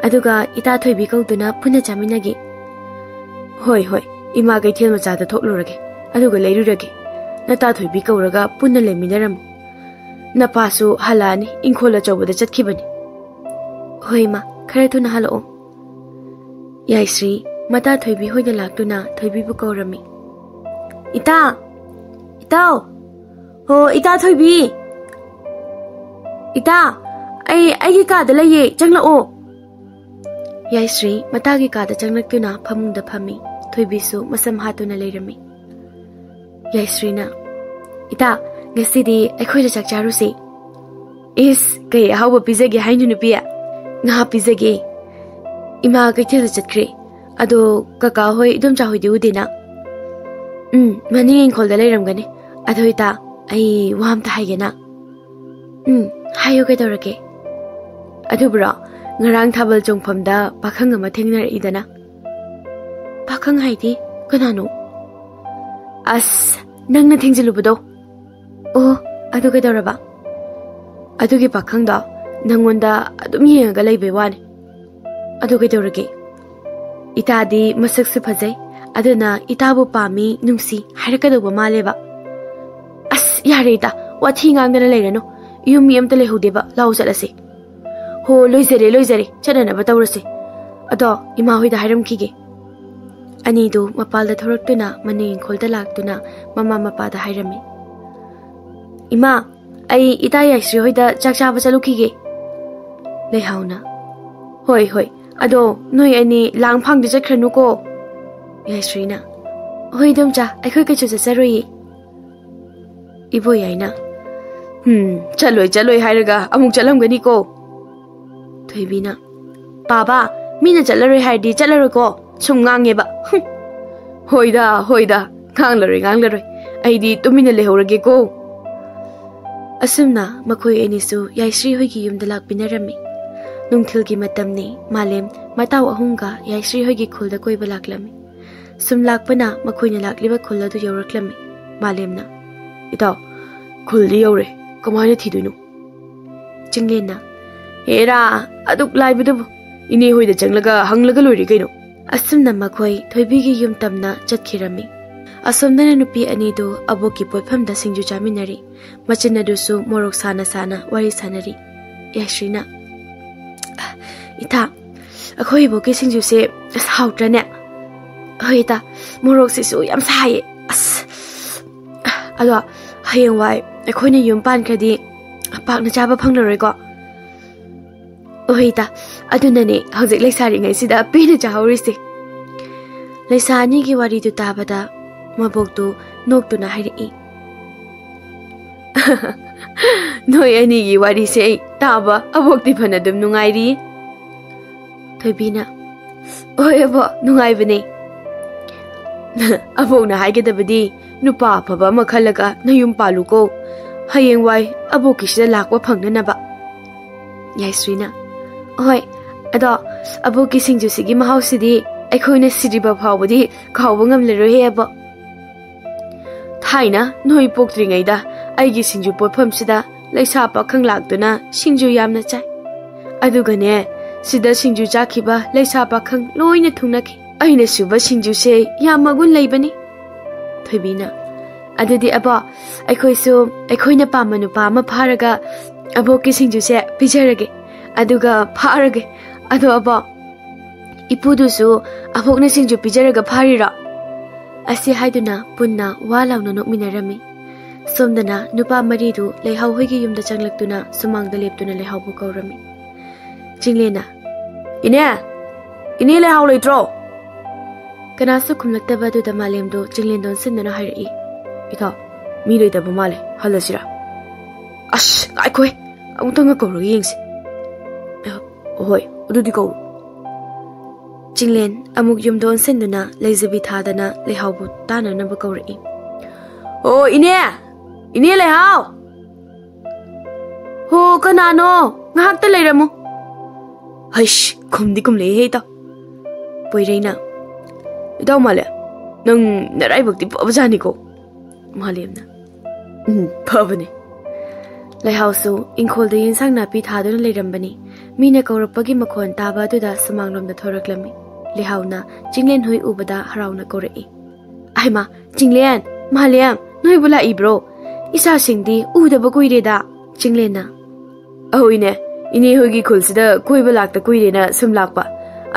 ꯑꯗꯨꯒ ꯏꯇꯥ ꯊꯣꯏꯕꯤ ꯀꯧꯗꯨꯅ ꯄꯨꯟꯅ ꯆꯥꯃꯤꯟꯅꯒꯦ꯫" "ꯍꯣꯏ, ꯍꯣꯏ, ꯏꯃꯥ ꯀꯩꯊꯦꯜ ꯃꯆꯥꯗ ꯊꯣꯛꯂꯨꯔꯒꯦ, ꯑꯗꯨꯒ ꯂꯩꯔꯨꯔꯒꯦ꯫ ꯅꯇꯥ ꯊꯣꯏꯕꯤ ꯀꯧꯔꯒ ꯄꯨꯟꯅ ꯂꯩꯃꯤꯟꯅꯔꯝꯃꯨ꯫ ꯅꯄꯥꯁꯨ ꯍꯜꯂꯛꯑꯅꯤ, ꯏꯪꯈꯣꯜ ꯑꯆꯧꯕꯗ ꯆꯠꯈꯤꯕꯅꯤ꯫" "ꯍꯣꯏ, ꯏꯃꯥ, ꯈꯔ ꯊꯨꯅ ꯍꯜꯂꯛꯑꯣ꯫" ꯌꯥꯏꯁ꯭ꯔꯤ ꯃꯇꯥ ꯊꯣꯏꯕꯤ ꯍꯣꯏꯗ ꯂꯥꯛꯇꯨꯅ ꯊꯣꯏꯕꯤꯕꯨ ꯀꯧꯔꯝꯃꯤ꯫ "ꯏꯇꯥ! ꯏꯇꯥꯎ! ꯍꯣ, ꯏꯇꯥ ꯊꯣꯏꯕꯤ! ꯏꯇꯥ! ꯑꯩ, ꯑꯩꯒꯤ ꯀꯥꯗ ꯂꯩꯌꯦ, ꯆꯪꯂꯛꯑꯣ꯫" ꯌꯥꯏꯁ꯭ꯔꯤ ꯃꯇꯥꯒꯤ ꯀꯥꯗ ꯆꯪꯂꯛꯇꯨꯅ ꯐꯃꯨꯡꯗ ꯐꯝꯃꯤ꯫ ꯊꯣꯏꯕꯤꯁꯨ ꯃꯁꯝ ꯍꯥꯠꯇꯨꯅ ꯂꯩꯔꯝꯃꯤ꯫ ꯌꯥꯏꯁ꯭ꯔꯤꯅ, "ꯏꯇꯥ, ꯉꯁꯤꯗꯤ ꯑꯩꯈꯣꯏꯗ ꯆꯥꯛ ꯆꯥꯔꯨꯁꯤ꯫" "ꯏꯁ, ꯀꯩ ꯑꯍꯥꯎꯕ ꯄꯤꯖꯒꯦ ꯍꯥꯏꯅꯣ ꯅꯨꯄꯤ?" "ꯉꯥ ꯄꯤꯖꯒꯦ꯫ ꯏꯃꯥ ꯀꯩꯊꯦꯜꯗ ꯆꯠꯈ꯭ꯔꯦ꯫ ꯑꯗꯣ ꯀꯀꯥ ꯍꯣꯏ, ꯏꯗꯣꯝꯆꯥ ꯍꯣꯏꯗꯤ ꯎꯗꯦꯅ?" "ꯎꯝ, ꯃꯅꯤꯡ ꯏꯪꯈꯣꯜꯗ ꯂꯩꯔꯝꯒꯅꯤ꯫ ꯑꯗꯣ ꯏꯇꯥ, ꯑꯩ ꯋꯥ ꯑꯝꯇ ꯍꯥꯏꯒꯦꯅ꯫" "ꯎꯝ, ꯍꯥꯏꯌꯨ, ꯀꯩꯗꯧꯔꯒꯦ?" "ꯑꯗꯨꯕꯨꯔꯣ, ꯉꯔꯥꯡ ꯊꯥꯕꯜ ꯆꯣꯡꯐꯝꯗ ꯄꯥꯈꯪ ꯑꯃ ꯊꯦꯡꯅꯔꯛꯏꯗꯅ꯫" "ꯄꯥꯈꯪ ꯍꯥꯏꯗꯤ ꯀꯅꯥꯅꯣ?" "ꯑꯁ, ꯅꯪꯅ ꯊꯦꯡꯖꯤꯜꯂꯨꯕꯗꯣ꯫" "ꯑꯣ, ꯑꯗꯨ ꯀꯩꯗꯧꯔꯕ?" "ꯑꯗꯨꯒꯤ ꯄꯥꯈꯪꯗꯣ ꯅꯪꯉꯣꯟꯗ ꯑꯗꯨꯝ ꯌꯦꯡꯉꯒ ꯂꯩꯕꯩ ꯋꯥꯅꯤ꯫" "ꯑꯗꯨ ꯀꯩꯗꯧꯔꯒꯦ?" "ꯏꯇꯥꯗꯤ ꯃꯁꯛꯁꯨ ꯐꯖꯩ, ꯑꯗꯨꯅ ꯏꯇꯥꯕꯨ ꯄꯥꯝꯃꯤ, ꯅꯨꯡꯁꯤ ꯍꯥꯏꯔꯛꯀꯗꯧꯕ ꯃꯥꯜꯂꯦꯕ꯫" "ꯑꯁ, ꯌꯥꯔꯦ ꯏꯇꯥ, ꯋꯥꯊꯤ ꯉꯥꯡꯗꯅ ꯂꯩꯔꯅꯨ꯫ ꯌꯨꯝ ꯃꯤ ꯑꯝꯇ ꯂꯩꯍꯧꯗꯦꯕ꯫ ꯂꯥꯛꯑꯣ ꯆꯠꯂꯁꯦ꯫ ꯍꯣ, ꯂꯣꯏꯖꯔꯦ, ꯂꯣꯏꯖꯔꯦ, ꯆꯠꯅꯅꯕ ꯇꯧꯔꯁꯦ꯫ ꯑꯗꯣ ꯏꯃꯥ ꯍꯣꯏꯗ ꯍꯥꯏꯔꯝꯈꯤꯒꯦ꯫ ꯑꯅꯤꯗꯨ ꯃꯄꯥꯜꯗ ꯊꯣꯔꯛꯇꯨꯅ ꯃꯅꯤꯡ ꯏꯪꯈꯣꯜꯗ ꯂꯥꯛꯇꯨꯅ ꯃꯃꯥ ꯃꯄꯥꯗ ꯍꯥꯏꯔꯝꯃꯤ꯫ "ꯏꯃꯥ, ꯑꯩ ꯏꯇꯥ ꯌꯥꯏꯁ꯭ꯔꯤ ꯍꯣꯏꯗ ꯆꯥꯛ ꯆꯥꯕ ꯆꯠꯂꯨꯈꯤꯒꯦ꯫" ꯂꯩꯍꯥꯎꯅ, "ꯍꯣꯏ, ꯍꯣꯏ, ꯑꯗꯣ ꯅꯣꯏ ꯑꯅꯤ ꯂꯥꯡꯐꯥꯡꯗ ꯆꯠꯈ꯭ꯔꯅꯨꯀꯣ꯫" ꯌꯥꯏꯁ꯭ꯔꯤꯅ, "ꯍꯣꯏ ꯏꯗꯣꯝꯆꯥ, ꯑꯩꯈꯣꯏ ꯀꯩꯁꯨ ꯆꯠꯆꯔꯣꯏꯌꯦ꯫" ꯏꯕꯣꯌꯥꯏꯅ, "ꯍꯨꯝ, ꯆꯠꯂꯣꯏ ꯆꯠꯂꯣꯏ ꯍꯥꯏꯔꯒ ꯑꯃꯨꯛ ꯆꯠꯂꯝꯒꯅꯤꯀꯣ꯫" ꯊꯣꯏꯕꯤꯅ, "ꯄꯥꯕ, ꯃꯤꯅ ꯆꯠꯂꯔꯣꯏ ꯍꯥꯏꯔꯗꯤ ꯆꯠꯂꯔꯣꯏꯀꯣ, ꯁꯨꯝ ꯉꯥꯡꯉꯦꯕ꯫ ꯍꯨꯝ꯫ ꯍꯣꯏꯗ, ꯍꯣꯏꯗ, ꯉꯥꯡꯂꯔꯣꯏ, ꯉꯥꯡꯂꯔꯣꯏ꯫ ꯑꯩꯗꯤ ꯇꯨꯃꯤꯟꯅ ꯂꯩꯍꯧꯔꯒꯦꯀꯣ꯫" ꯑꯁꯨꯝꯅ ꯃꯈꯣꯏ ꯑꯅꯤꯁꯨ ꯌꯥꯏꯁ꯭ꯔꯤ ꯍꯣꯏꯒꯤ ꯌꯨꯝꯗ ꯂꯥꯛꯄꯤꯅꯔꯝꯃꯤ꯫ ꯅꯨꯡꯊꯤꯜꯒꯤ ꯃꯇꯝꯅꯤ꯫ ꯃꯥꯂꯦꯝ ꯃꯇꯥꯎ ꯑꯍꯨꯝꯒ ꯌꯥꯏꯁ꯭ꯔꯤ ꯍꯣꯏꯒꯤ ꯈꯨꯜꯗ ꯀꯣꯏꯕ ꯂꯥꯛꯂꯝꯃꯤ꯫ ꯁꯨꯝ ꯂꯥꯛꯄꯅ ꯃꯈꯣꯏꯅ ꯂꯥꯛꯂꯤꯕ ꯈꯨꯜ ꯑꯗꯨ ꯌꯧꯔꯛꯂꯝꯃꯤ꯫ ꯃꯥꯂꯦꯝꯅ, "ꯏꯇꯥꯎ, ꯈꯨꯜꯗꯤ ꯌꯧꯔꯦ, ꯀꯃꯥꯏꯅ ꯊꯤꯗꯣꯏꯅꯣ?" ꯆꯤꯡꯂꯦꯟꯅ, "ꯍꯦꯔꯥ, ꯑꯗꯨꯛ ꯂꯥꯏꯕꯗꯨꯕꯨ ꯏꯅꯦ ꯍꯣꯏꯗ ꯆꯪꯂꯒ ꯍꯪꯂꯒ ꯂꯣꯏꯔꯦ ꯀꯩꯅꯣ꯫" ꯑꯁꯨꯝꯅ ꯃꯈꯣꯏ ꯊꯣꯏꯕꯤꯒꯤ ꯌꯨꯝ ꯇꯝꯅ ꯆꯠꯈꯤꯔꯝꯃꯤ꯫ ꯑꯁꯣꯝꯗꯅ ꯅꯨꯄꯤ ꯑꯅꯤꯗꯨ ꯑꯕꯣꯛꯀꯤ ꯄꯣꯠꯐꯝꯗ ꯁꯤꯡꯖꯨ ꯆꯥꯃꯤꯟꯅꯔꯤ꯫ ꯃꯆꯤꯟ ꯑꯗꯨꯁꯨ ꯃꯣꯔꯣꯛ ꯁꯥꯅ ꯁꯥꯅ ꯋꯥꯔꯤ ꯁꯥꯅꯔꯤ꯫ ꯌꯥꯏꯁ꯭ꯔꯤꯅ, "ꯏꯇꯥ, ꯑꯩꯈꯣꯏ ꯏꯕꯣꯛꯀꯤ ꯁꯤꯡꯖꯨꯁꯦ ꯑꯁ ꯍꯥꯎꯇ꯭ꯔꯅꯦ?" "ꯍꯣꯏ ꯏꯇꯥ, ꯃꯣꯔꯣꯛꯁꯤꯁꯨ ꯌꯥꯝ ꯁꯥꯏꯌꯦ꯫ ꯑꯁ, ꯑꯗꯣ ꯍꯌꯦꯡꯋꯥꯏ ꯑꯩꯈꯣꯏꯅ ꯌꯨꯝ ꯄꯥꯟꯈ꯭ꯔꯗꯤ ꯄꯥꯛꯅ ꯆꯥꯕ ꯐꯪꯂꯔꯣꯏꯀꯣ꯫" "ꯍꯣꯏ ꯏꯇꯥ, ꯑꯗꯨꯅꯅꯦ ꯍꯧꯖꯤꯛ ꯂꯩꯁꯥꯔꯤꯉꯩꯁꯤꯗ ꯄꯦꯟꯅ ꯆꯥꯍꯧꯔꯤꯁꯦ꯫" ꯂꯩꯁꯥ ꯑꯅꯤꯒꯤ ꯋꯥꯔꯤꯗꯨ ꯇꯥꯕꯗ ꯃꯕꯣꯛꯇꯨ ꯅꯣꯛꯇꯨꯅ ꯍꯥꯏꯔꯛꯏ, "ꯅꯣꯏ ꯑꯅꯤꯒꯤ ꯋꯥꯔꯤꯁꯦ ꯑꯩ ꯇꯥꯕ ꯑꯕꯣꯛꯇꯤ ꯐꯅ ꯑꯗꯨꯝ ꯅꯨꯡꯉꯥꯏꯔꯤ꯫" ꯊꯣꯏꯕꯤꯅ, "ꯍꯣꯏ ꯑꯕꯣꯛ, ꯅꯨꯡꯉꯥꯏꯕꯅꯦ꯫" "ꯑꯕꯣꯛꯅ ꯍꯥꯏꯒꯗꯕꯗꯤ ꯅꯨꯄꯥ ꯑꯐꯕ ꯑꯃ ꯈꯜꯂꯒ ꯅꯌꯨꯝ ꯄꯥꯜꯂꯨꯀꯣ, ꯍꯌꯦꯡꯋꯥꯏ ꯑꯕꯣꯛꯀꯤꯁꯤꯗ ꯂꯥꯛꯄ ꯐꯪꯅꯅꯕ꯫" ꯌꯥꯏꯁ꯭ꯔꯤꯅ, "ꯍꯣꯏ, ꯑꯗꯣ ꯑꯕꯣꯛꯀꯤ ꯁꯤꯡꯖꯨꯁꯤꯒꯤ ꯃꯍꯥꯎꯁꯤꯗꯤ ꯑꯩꯈꯣꯏꯅ ꯁꯤꯗ꯭ꯔꯤꯕ ꯐꯥꯎꯕꯗꯤ ꯀꯥꯎꯕ ꯉꯝꯂꯔꯣꯏꯍꯦ ꯑꯕꯣꯛ꯫" "ꯊꯥꯏꯅ ꯅꯣꯏ ꯄꯣꯛꯇ꯭ꯔꯤꯉꯩꯗ ꯑꯩꯒꯤ ꯁꯤꯡꯖꯨ ꯄꯣꯠꯐꯝꯁꯤꯗ ꯂꯩꯁꯥ ꯄꯥꯈꯪ ꯂꯥꯛꯇꯨꯅ ꯁꯤꯡꯖꯨ ꯌꯥꯝꯅ ꯆꯥꯏ꯫ ꯑꯗꯨꯒꯅꯦ, ꯁꯤꯗ ꯁꯤꯡꯖꯨ ꯆꯥꯈꯤꯕ ꯂꯩꯁꯥ ꯄꯥꯈꯪ ꯂꯣꯏꯅ ꯊꯨꯡꯅꯈꯤ꯫ ꯑꯩꯅ ꯁꯨꯕ ꯁꯤꯡꯖꯨꯁꯦ ꯌꯥꯝ ꯃꯒꯨꯟ ꯂꯩꯕꯅꯤ꯫" ꯊꯣꯏꯕꯤꯅ, ꯑꯗꯨꯗꯤ ꯑꯕꯣꯛ, ꯑꯩꯈꯣꯏꯁꯨ ꯑꯩꯈꯣꯏꯅ ꯄꯥꯝꯕ ꯅꯨꯄꯥ ꯑꯃ ꯐꯥꯔꯒ ꯑꯕꯣꯛꯀꯤ ꯁꯤꯡꯖꯨꯁꯦ ꯄꯤꯖꯔꯒꯦ, ꯑꯗꯨꯒ ꯐꯥꯔꯒꯦ꯫ ꯑꯗꯣ ꯑꯕꯣꯛ, ꯏꯄꯨꯗꯨꯁꯨ ꯑꯕꯣꯛꯅ ꯁꯤꯡꯖꯨ ꯄꯤꯖꯔꯒ ꯐꯥꯔꯤꯔꯣ? ꯑꯁꯤ ꯍꯥꯏꯗꯨꯅ ꯄꯨꯟꯅ ꯋꯥ ꯂꯥꯎꯅ ꯅꯣꯛꯃꯤꯟꯅꯔꯝꯃꯤ꯫ ꯁꯣꯝꯗꯅ ꯅꯨꯄꯥ ꯃꯔꯤꯗꯨ ꯂꯩꯍꯥꯎ ꯍꯣꯏꯒꯤ ꯌꯨꯝꯗ ꯆꯪꯂꯛꯇꯨꯅ ꯁꯨꯃꯥꯡꯗ ꯂꯦꯞꯇꯨꯅ ꯂꯩꯍꯥꯎꯕꯨ ꯀꯧꯔꯝꯃꯤ꯫ ꯆꯤꯡꯂꯦꯟꯅ, "ꯏꯅꯦ! ꯏꯅꯦ, ꯂꯩꯍꯥꯎ ꯂꯩꯇ꯭ꯔꯣ?" ꯀꯅꯥꯁꯨ ꯈꯨꯝꯂꯛꯇꯕ ꯑꯗꯨꯗ ꯃꯥꯂꯦꯝꯗꯣ ꯆꯤꯡꯂꯦꯟꯗ ꯑꯣꯟꯁꯤꯟꯗꯨꯅ ꯍꯥꯏꯔꯛꯏ꯫ "ꯏꯇꯥꯎ, ꯃꯤ ꯂꯩꯇꯕ ꯃꯥꯜꯂꯦ, ꯍꯜꯂꯁꯤꯔꯥ?" "ꯑꯁ, ꯉꯥꯏꯈꯣꯍꯦ, ꯑꯃꯨꯛꯇꯪꯒ ꯀꯧꯔꯒ ꯌꯦꯡꯁꯤ꯫" "ꯑ, ꯍꯣꯏ, ꯑꯗꯨꯗꯤ ꯀꯧꯔꯣ꯫" ꯆꯤꯡꯂꯦꯟ ꯑꯃꯨꯛ ꯌꯨꯝꯗ ꯑꯣꯟꯁꯤꯟꯗꯨꯅ ꯂꯩꯖꯕꯤ ꯊꯥꯗꯅ ꯂꯩꯍꯥꯎꯕꯨ ꯇꯥꯅꯅꯕ ꯀꯧꯔꯛꯏ꯫ "ꯑꯣ, ꯏꯅꯦ! ꯏꯅꯦ ꯂꯩꯍꯥꯎ!" "ꯍꯣ, ꯀꯅꯥꯅꯣ? ꯉꯥꯏꯍꯥꯛꯇ ꯂꯩꯔꯝꯃꯨ꯫" "ꯍꯩꯁ, ꯈꯨꯝꯗꯤ ꯈꯨꯝꯂꯛꯏꯍꯦ ꯏꯇꯥꯎ꯫" ꯄꯣꯏꯔꯩꯅ, "ꯏꯇꯥꯎ ꯃꯥꯂꯦ, ꯅꯪ ꯅꯔꯥꯏꯕꯛꯇꯤ ꯐꯕꯖꯥꯠꯅꯤꯀꯣ꯫" ꯃꯥꯂꯦꯝꯅ, "ꯎꯝ, ꯐꯕꯅꯦ꯫" ꯂꯩꯍꯥꯎꯁꯨ ꯏꯪꯈꯣꯜꯗ ꯌꯦꯟꯁꯥꯡ ꯅꯥꯄꯤ ꯊꯥꯗꯨꯅ ꯂꯩꯔꯝꯕꯅꯤ꯫ ꯃꯤꯅ ꯀꯧꯔꯛꯄꯒꯤ ꯃꯈꯣꯟ ꯇꯥꯕ ꯑꯗꯨꯗ ꯁꯨꯃꯥꯡꯂꯣꯝꯗ ꯊꯣꯔꯛꯂꯝꯃꯤ꯫ ꯂꯩꯍꯥꯎꯅ ꯆꯤꯡꯂꯦꯟ ꯍꯣꯏ ꯎꯕꯗ ꯍꯔꯥꯎꯅ ꯀꯧꯔꯛꯏ꯫ "ꯑꯍꯩꯃꯥ, ꯆꯤꯡꯂꯦꯟ, ꯃꯥꯂꯦꯝ, ꯅꯣꯏꯕꯨ ꯂꯥꯛꯏꯕ꯭ꯔꯣ? ꯏꯆꯥꯁꯤꯡꯗꯤ ꯎꯗꯕ ꯀꯨꯏꯔꯦꯗ꯫" ꯆꯤꯡꯂꯦꯟꯅ, "ꯑꯍꯣꯏꯅꯦ, ꯏꯅꯦ ꯍꯣꯏꯒꯤ ꯈꯨꯜꯁꯤꯗ ꯀꯣꯏꯕ ꯂꯥꯛꯇ ꯀꯨꯏꯔꯦꯅ ꯁꯨꯝ ꯂꯥꯛꯄ,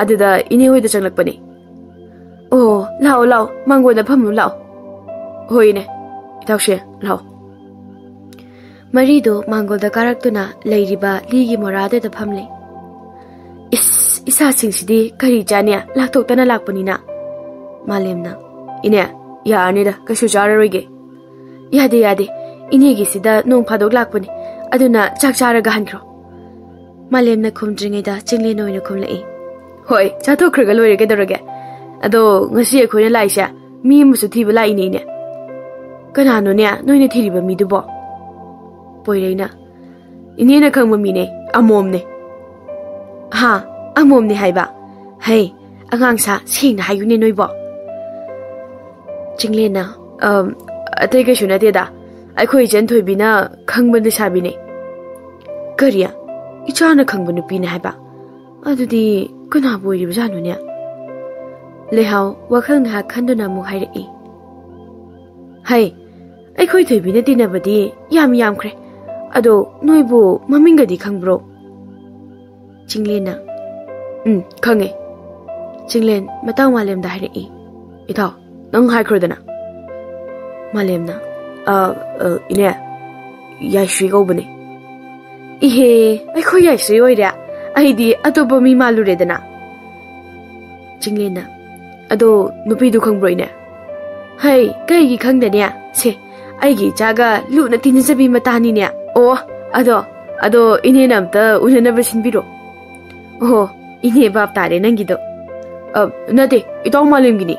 ꯑꯗꯨꯗ ꯏꯅꯦ ꯍꯣꯏꯗ ꯆꯪꯂꯛꯄꯅꯦ꯫" "ꯑꯣ, ꯂꯥꯛꯑꯣ, ꯂꯥꯛꯑꯣ, ꯃꯥꯡꯒꯣꯟꯗ ꯐꯝꯂꯨ ꯂꯥꯛꯑꯣ꯫" "ꯍꯣꯏꯅꯦ, ꯏꯇꯥꯎꯁꯦ, ꯂꯥꯛꯑꯣ꯫" ꯃꯔꯤꯗꯣ ꯃꯥꯡꯒꯣꯜꯗ ꯀꯥꯔꯛꯇꯨꯅ ꯂꯩꯔꯤꯕ ꯂꯤꯒꯤ ꯃꯣꯔꯥꯗꯨꯗ ꯐꯝꯂꯦ꯫ "ꯏꯁ, ꯏꯆꯥꯁꯤꯡꯁꯤꯗꯤ ꯀꯔꯤ ꯆꯥꯅꯤ, ꯂꯥꯛꯊꯣꯛꯇꯅ ꯂꯥꯛꯄꯅꯤꯅ꯫" ꯃꯥꯂꯦꯝꯅ, "ꯏꯅꯦ, ꯌꯥꯔꯅꯤꯗ, ꯀꯩꯁꯨ ꯆꯥꯔꯔꯣꯏꯒꯦ꯫" "ꯌꯥꯗꯦ, ꯌꯥꯗꯦ, ꯏꯅꯦꯒꯤꯁꯤꯗ ꯅꯣꯡ ꯐꯥꯗꯣꯛ ꯂꯥꯛꯄꯅꯤ, ꯑꯗꯨꯅ ꯆꯥꯛ ꯆꯥꯔꯒ ꯍꯟꯈ꯭ꯔꯣ꯫" ꯃꯥꯂꯦꯝꯅ ꯈꯨꯝꯗ꯭ꯔꯤꯉꯩꯗ ꯆꯤꯡꯂꯦꯟ ꯑꯣꯏꯅ ꯈꯨꯝꯂꯛꯏ꯫ "ꯍꯣꯏ, ꯆꯥꯊꯣꯛꯈ꯭ꯔꯒ ꯂꯣꯏꯔꯦ, ꯀꯩꯗꯧꯔꯒꯦ? ꯑꯗꯣ ꯉꯁꯤ ꯑꯩꯈꯣꯏꯅ ꯂꯥꯛꯏꯁꯦ ꯃꯤ ꯑꯃꯁꯨ ꯊꯤꯕ ꯂꯥꯛꯏꯅꯦ, ꯏꯅꯦ꯫" "ꯀꯅꯥꯅꯣꯅꯦ ꯅꯣꯏꯅ ꯊꯤꯔꯤꯕ ꯃꯤꯗꯨꯕꯣ?" ꯄꯣꯏꯔꯩꯅ, "ꯏꯅꯦꯅ ꯈꯪꯕ ꯃꯤꯅꯦ, ꯑꯃꯣꯝꯅꯦ꯫" "ꯍꯥ? ꯑꯃꯣꯝꯅꯦ ꯍꯥꯏꯕ? ꯍꯩ, ꯑꯉꯥꯡ ꯁꯥ, ꯁꯦꯡꯅ ꯍꯥꯏꯌꯨꯅꯦ ꯅꯣꯏꯕꯣ꯫" ꯆꯤꯡꯂꯦꯟꯅ, "ꯑꯝ, ꯑꯇꯩ ꯀꯩꯁꯨ ꯅꯠꯇꯦꯗ, ꯑꯩꯈꯣꯏ ꯏꯆꯟ ꯊꯣꯏꯕꯤꯅ ꯈꯪꯕ ꯂꯩꯁꯥꯕꯤꯅꯦ꯫" "ꯀꯔꯤ? ꯏꯆꯥꯅ ꯈꯪꯕ ꯅꯨꯄꯤꯅꯦ ꯍꯥꯏꯕ? ꯑꯗꯨꯗꯤ ꯀꯅꯥꯕꯨ ꯑꯣꯏꯔꯤꯕꯖꯥꯠꯅꯣꯅꯦ?" ꯂꯩꯍꯥꯎ ꯋꯥꯈꯜ ꯉꯥꯏꯍꯥꯛ ꯈꯟꯗꯨꯅ ꯑꯃꯨꯛ ꯍꯥꯏꯔꯛꯏ꯫ "ꯍꯩ, ꯑꯩꯈꯣꯏ ꯊꯣꯏꯕꯤꯅ ꯇꯤꯟꯅꯕꯗꯤ ꯌꯥꯝ ꯌꯥꯝꯈ꯭ꯔꯦ꯫ ꯑꯗꯣ ꯅꯣꯏꯕꯨ ꯃꯃꯤꯡꯒꯗꯤ ꯈꯪꯕ꯭ꯔꯣ? ꯆꯤꯡꯂꯦꯟꯅ, "ꯎꯝ, ꯈꯪꯉꯦ꯫" ꯆꯤꯡꯂꯦꯟ ꯃꯇꯥꯎ ꯃꯥꯂꯦꯝꯗ ꯍꯥꯏꯔꯛꯏ, "ꯏꯇꯥꯎ, ꯅꯪ ꯍꯥꯏꯈ꯭ꯔꯣꯗꯅ꯫" ꯃꯥꯂꯦꯝꯅ, "ꯑ, ꯑ, ꯏꯅꯦ, ꯌꯥꯏꯁ꯭ꯔꯤ ꯀꯧꯕꯅꯦ꯫" "ꯏꯍꯦ, ꯑꯩꯈꯣꯏ ꯌꯥꯏꯁ꯭ꯔꯤ ꯑꯣꯏꯔꯦ? ꯑꯩꯗꯤ ꯑꯇꯣꯞꯄ ꯃꯤ ꯃꯥꯜꯂꯨꯔꯦꯗꯅ꯫" ꯆꯤꯡꯂꯦꯟꯅ, "ꯑꯗꯣ ꯅꯨꯄꯤꯗꯨ ꯈꯪꯕ꯭ꯔꯣ, ꯏꯅꯦ?" "ꯍꯩ, ꯀꯩꯒꯤ ꯈꯪꯗꯅꯤ? ꯁꯦ, ꯑꯩꯒꯤ ꯏꯆꯥꯒ ꯂꯨꯅ ꯇꯤꯟꯅꯖꯕꯤ ꯃꯇꯥꯅꯤꯅꯦ꯫ ꯑꯣ, ꯑꯗꯣ, ꯑꯗꯣ ꯏꯅꯦꯅ ꯑꯝꯇ ꯎꯅꯅꯕ ꯁꯤꯟꯕꯤꯔꯣ꯫" "ꯑꯣꯍꯣ, ꯏꯅꯦ ꯚꯥꯞ ꯇꯥꯔꯦ ꯅꯪꯒꯤꯗꯣ꯫" "ꯑ, ꯅꯠꯇꯦ, ꯏꯇꯥꯎ ꯃꯥꯂꯦꯝꯒꯤꯅꯤ꯫"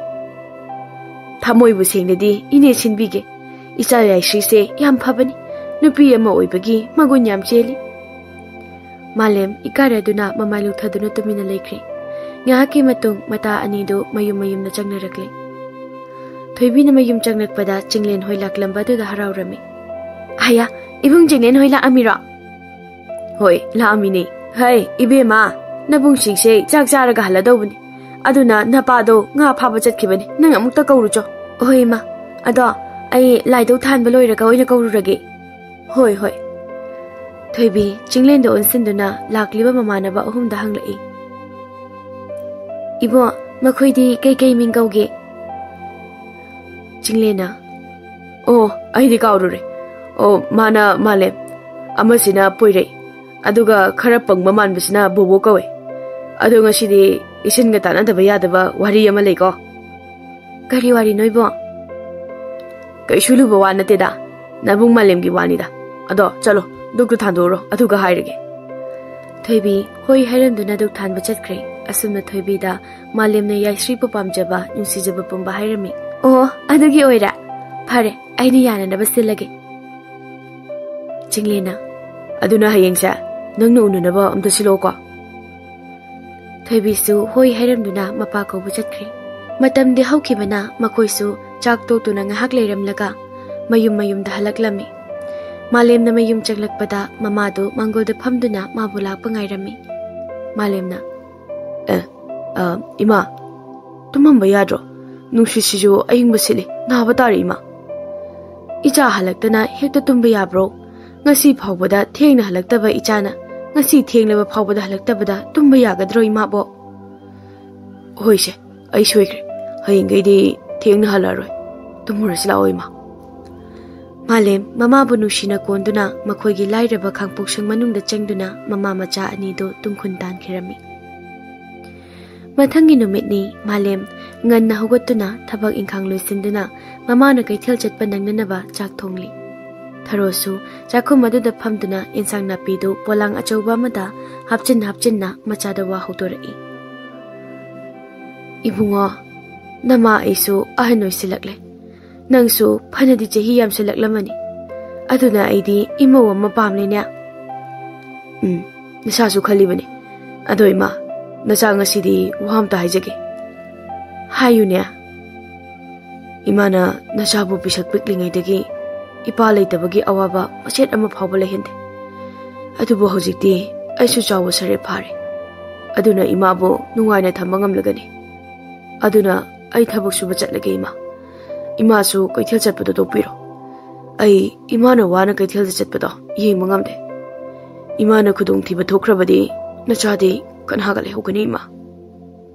"ꯊꯃꯣꯏꯕꯨ ꯁꯦꯡꯅꯗꯤ ꯏꯅꯦ ꯁꯤꯟꯕꯤꯒꯦ꯫ ꯏꯆꯥ ꯌꯥꯏꯁ꯭ꯔꯤꯁꯦ ꯌꯥꯝ ꯐꯕꯅꯤ꯫ ꯅꯨꯄꯤ ꯑꯃ ꯑꯣꯏꯕꯒꯤ ꯃꯒꯨꯟ ꯌꯥꯝ ꯆꯦꯜꯂꯤ꯫" ꯃꯥꯂꯦꯝ ꯏꯀꯥꯏꯔꯗꯨꯅ ꯃꯃꯥꯏ ꯂꯨꯛꯊꯗꯨꯅ ꯇꯨꯃꯤꯟꯅ ꯂꯩꯈ꯭ꯔꯦ꯫ ꯉꯥꯏꯍꯥꯛꯀꯤ ꯃꯇꯨꯡ ꯃꯇꯥ ꯑꯅꯤꯗꯨ ꯃꯌꯨꯝ ꯃꯌꯨꯝꯗ ꯆꯪꯅꯔꯛꯂꯦ꯫ ꯊꯣꯏꯕꯤꯅ ꯃꯌꯨꯝ ꯆꯪꯂꯛꯄꯗ ꯆꯤꯡꯂꯦꯟ ꯍꯣꯏ ꯂꯥꯛꯂꯝꯕ ꯑꯗꯨꯗ ꯍꯔꯥꯎꯔꯝꯃꯤ꯫ "ꯑꯌꯥ, ꯏꯕꯨꯡ ꯆꯤꯡꯂꯦꯟ ꯍꯣꯏ ꯂꯥꯛꯑꯝꯃꯤꯔꯣ?" "ꯍꯣꯏ, ꯂꯥꯛꯑꯝꯃꯤꯅꯦ꯫ ꯍꯩ, ꯏꯕꯦꯝꯃ, ꯅꯕꯨꯡꯁꯤꯡꯁꯦ ꯆꯥꯛ ꯆꯥꯔꯒ ꯍꯜꯂꯗꯧꯕꯅꯤ꯫ ꯑꯗꯨꯅ ꯅꯄꯥꯗꯣ ꯉꯥ ꯐꯥꯕ ꯆꯠꯈꯤꯕꯅꯤ꯫ ꯅꯪ ꯑꯃꯨꯛꯇ ꯀꯧꯔꯨꯆꯣ꯫" "ꯍꯣꯏ, ꯏꯃꯥ꯫ ꯑꯗꯣ ꯑꯩ ꯂꯥꯏꯙꯧ ꯊꯥꯟꯕ ꯂꯣꯏꯔꯒ ꯑꯣꯏꯅ ꯀꯧꯔꯨꯔꯒꯦ꯫" "ꯍꯣꯏ, ꯍꯣꯏ꯫" ꯊꯣꯏꯕꯤ ꯆꯤꯡꯂꯦꯟꯗ ꯑꯣꯟꯁꯤꯟꯗꯨꯅ ꯂꯥꯛꯂꯤꯕ ꯃꯃꯥꯟꯅꯕ ꯑꯍꯨꯝꯗ ꯍꯪꯂꯛꯏ, "ꯏꯕꯣ, ꯃꯈꯣꯏꯗꯤ ꯀꯩꯀꯩ ꯃꯤꯡ ꯀꯧꯒꯦ?" ꯆꯤꯡꯂꯦꯟꯅ, "ꯑꯣ, ꯑꯩꯗꯤ ꯀꯥꯎꯔꯨꯔꯦ꯫ ꯑꯣ, ꯃꯥꯅ ꯃꯥꯂꯦꯝ, ꯑꯃꯁꯤꯅ ꯄꯣꯏꯔꯩ, ꯑꯗꯨꯒ ꯈꯔ ꯄꯪꯕ ꯃꯥꯟꯕꯁꯤꯅ ꯕꯣꯕꯣ ꯀꯧꯋꯦ꯫ ꯑꯗꯣ ꯉꯁꯤꯗꯤ ꯏꯆꯟꯒ ꯇꯥꯟꯅꯗꯕ ꯌꯥꯗꯕ ꯋꯥꯔꯤ ꯑꯃ ꯂꯩꯀꯣ꯫" "ꯀꯔꯤ ꯋꯥꯔꯤꯅꯣ, ꯏꯕꯣ?" "ꯀꯩꯁꯨ ꯂꯨꯕ ꯋꯥ ꯅꯠꯇꯦꯗ, ꯅꯕꯨꯡ ꯃꯥꯂꯦꯝꯒꯤ ꯋꯥꯅꯤꯗ꯫ ꯑꯗꯣ ꯆꯠꯂꯣ, ꯗꯨꯛꯇꯨ ꯊꯥꯟꯗꯣꯛꯎꯔꯣ, ꯑꯗꯨꯒ ꯍꯥꯏꯔꯒꯦ꯫" ꯊꯣꯏꯕꯤ ꯍꯣꯏ ꯍꯥꯏꯔꯝꯗꯨꯅ ꯗꯨꯛ ꯊꯥꯟꯕ ꯆꯠꯈ꯭ꯔꯦ꯫ ꯑꯁꯨꯝꯅ ꯊꯣꯏꯕꯤꯗ ꯃꯥꯂꯦꯝꯅ ꯌꯥꯏꯁ꯭ꯔꯤꯕꯨ ꯄꯥꯝꯖꯕ, ꯅꯨꯡꯁꯤꯖꯕ ꯄꯨꯝꯕ ꯍꯥꯏꯔꯝꯃꯤ꯫ "ꯑꯣ, ꯑꯗꯨꯒꯤ ꯑꯣꯏꯔꯦ꯫ ꯐꯔꯦ, ꯑꯩꯅ ꯌꯥꯅꯅꯕ ꯁꯤꯜꯂꯒꯦ꯫" ꯆꯤꯡꯂꯦꯟꯅ, "ꯑꯗꯨꯅ ꯍꯌꯦꯡꯁꯦ ꯅꯪꯅ ꯎꯅꯅꯕ ꯑꯝꯇ ꯁꯤꯜꯂꯛꯑꯣꯀꯣ꯫" ꯊꯣꯏꯕꯤꯁꯨ ꯍꯣꯏ ꯍꯥꯏꯔꯝꯗꯨꯅ ꯃꯄꯥ ꯀꯧꯕ ꯆꯠꯈ꯭ꯔꯦ꯫ ꯃꯇꯝꯗꯤ ꯍꯧꯈꯤꯕꯅ ꯃꯈꯣꯏꯁꯨ ꯆꯥꯛ ꯇꯣꯛꯇꯨꯅ ꯉꯥꯏꯍꯥꯛ ꯂꯩꯔꯝꯂꯒ ꯃꯌꯨꯝ ꯃꯌꯨꯝꯗ ꯍꯜꯂꯛꯂꯝꯃꯤ꯫ ꯃꯥꯂꯦꯝꯅ ꯃꯌꯨꯝ ꯆꯪꯂꯛꯄꯗ ꯃꯃꯥꯗꯨ ꯃꯥꯡꯒꯣꯜꯗ ꯐꯝꯗꯨꯅ ꯃꯥꯕꯨ ꯂꯥꯛꯄ ꯉꯥꯏꯔꯝꯃꯤ꯫ ꯃꯥꯂꯦꯝꯅ, "ꯑꯦ, ꯑ, ꯏꯃꯥ, ꯇꯨꯝꯃꯝꯕ ꯌꯥꯗ꯭ꯔꯣ? ꯅꯨꯡꯁꯤꯠꯁꯤꯁꯨ ꯑꯏꯪꯕ ꯁꯤꯠꯂꯤ, ꯅꯥꯕ ꯇꯥꯔꯦ, ꯏꯃꯥ꯫" ꯏꯆꯥ ꯍꯜꯂꯛꯇꯅ ꯍꯦꯛꯇ ꯇꯨꯝꯕ ꯌꯥꯕ꯭ꯔꯣ? ꯉꯁꯤ ꯐꯥꯎꯕꯗ ꯊꯦꯡꯅ ꯍꯜꯂꯛꯇꯕ ꯏꯆꯥꯅ ꯉꯁꯤ ꯊꯦꯡꯂꯕ ꯐꯥꯎꯕꯗ ꯍꯜꯂꯛꯇꯕꯗ ꯇꯨꯝꯕ ꯌꯥꯒꯗ꯭ꯔꯣ, ꯏꯃꯥꯕꯣ? ꯍꯣꯏꯁꯦ, ꯑꯩ ꯁꯣꯏꯈ꯭ꯔꯦ꯫ ꯍꯌꯦꯡꯈꯩꯗꯤ ꯊꯦꯡꯅ ꯍꯜꯂꯛꯑꯔꯣꯏ꯫ ꯇꯨꯝꯃꯨꯔꯁꯤ ꯂꯥꯛꯑꯣ, ꯏꯃꯥ꯫ ꯃꯥꯂꯦꯝ ꯃꯃꯥꯕꯨ ꯅꯨꯡꯁꯤꯅ ꯀꯣꯟꯗꯨꯅ ꯃꯈꯣꯏꯒꯤ ꯂꯥꯏꯔꯕ ꯈꯥꯡꯄꯣꯛꯁꯪ ꯃꯅꯨꯡꯗ ꯆꯪꯗꯨꯅ ꯃꯃꯥ ꯃꯆꯥ ꯑꯅꯤꯗꯨ ꯇꯨꯡꯈꯨꯟ ꯇꯥꯟꯈꯤꯔꯝꯃꯤ꯫ ꯃꯊꯪꯒꯤ ꯅꯨꯃꯤꯠꯅꯤ꯫ ꯃꯥꯂꯦꯝ ꯉꯟꯅ ꯍꯧꯒꯠꯇꯨꯅ ꯊꯕꯛ ꯏꯪꯈꯥꯡ ꯂꯣꯏꯁꯤꯟꯗꯨꯅ ꯃꯃꯥꯅ ꯀꯩꯊꯦꯜ ꯆꯠꯄ ꯅꯪꯅꯅꯕ ꯆꯥꯛ ꯊꯣꯡꯂꯤ꯫ ꯊꯔꯣꯁꯨ ꯆꯥꯛꯈꯨꯝ ꯑꯗꯨꯗ ꯐꯝꯗꯨꯅ ꯏꯟꯁꯥꯡ ꯅꯥꯄꯤꯗꯨ ꯄꯣꯂꯥꯡ ꯑꯆꯧꯕ ꯑꯃꯗ ꯍꯥꯞꯆꯤꯟ ꯍꯥꯞꯆꯤꯟꯅ ꯃꯆꯥꯗ ꯋꯥ ꯍꯧꯗꯣꯔꯛꯏ꯫ "ꯏꯕꯨꯡꯉꯣ, ꯅꯃꯥ ꯑꯩꯁꯨ ꯑꯍꯟ ꯑꯣꯏꯁꯤꯜꯂꯛꯂꯦ꯫ ꯅꯪꯁꯨ ꯐꯅꯗꯤ ꯆꯍꯤ ꯌꯥꯝꯁꯤꯜꯂꯛꯂꯝꯃꯅꯤ꯫ ꯑꯗꯨꯅ ꯑꯩꯗꯤ ꯏꯃꯧ ꯑꯃ ꯄꯥꯝꯂꯤꯅꯦ꯫" "ꯎꯝ, ꯅꯁꯥꯁꯨ ꯈꯜꯂꯤꯕꯅꯤ꯫ ꯑꯗꯣ ꯏꯃꯥ, ꯅꯆꯥ ꯉꯁꯤꯗꯤ ꯋꯥ ꯑꯝꯇ ꯍꯥꯏꯖꯒꯦ꯫" "ꯍꯥꯏꯌꯨꯅꯦ꯫" "ꯏꯃꯥꯅ ꯅꯆꯥꯕꯨ ꯄꯤꯁꯛ ꯄꯤꯛꯂꯤꯉꯩꯗꯒꯤ ꯏꯄꯥ ꯂꯩꯇꯕꯒꯤ ꯑꯋꯥꯕ ꯃꯆꯦꯠ ꯑꯃ ꯐꯥꯎꯕ ꯂꯩꯍꯟꯗꯦ꯫ ꯑꯗꯨꯕꯨ ꯍꯧꯖꯤꯛꯇꯤ ꯑꯩꯁꯨ ꯆꯥꯎꯕ ꯁꯔꯦ ꯐꯥꯔꯦ꯫ ꯑꯗꯨꯅ ꯏꯃꯥꯕꯨ ꯅꯨꯡꯉꯥꯏꯅ ꯊꯝꯕ ꯉꯝꯂꯒꯅꯤ꯫ ꯑꯗꯨꯅ ꯑꯩ ꯊꯕꯛ ꯁꯨꯕ ꯆꯠꯂꯒꯦ, ꯏꯃꯥ꯫ ꯏꯃꯥꯁꯨ ꯀꯩꯊꯦꯜ ꯆꯠꯄꯗꯣ ꯇꯣꯛꯄꯤꯔꯣ꯫ ꯑꯩ ꯏꯃꯥꯅ ꯋꯥꯅ ꯀꯩꯊꯦꯜꯗ ꯆꯠꯄꯗꯣ ꯌꯦꯡꯕ ꯉꯝꯗꯦ꯫ ꯏꯃꯥꯅ ꯈꯨꯗꯣꯡꯊꯤꯕ ꯊꯣꯛꯈ꯭ꯔꯕꯗꯤ ꯅꯆꯥꯗꯤ ꯀꯅꯥꯒ ꯂꯩꯍꯧꯒꯅꯤ, ꯏꯃꯥ?"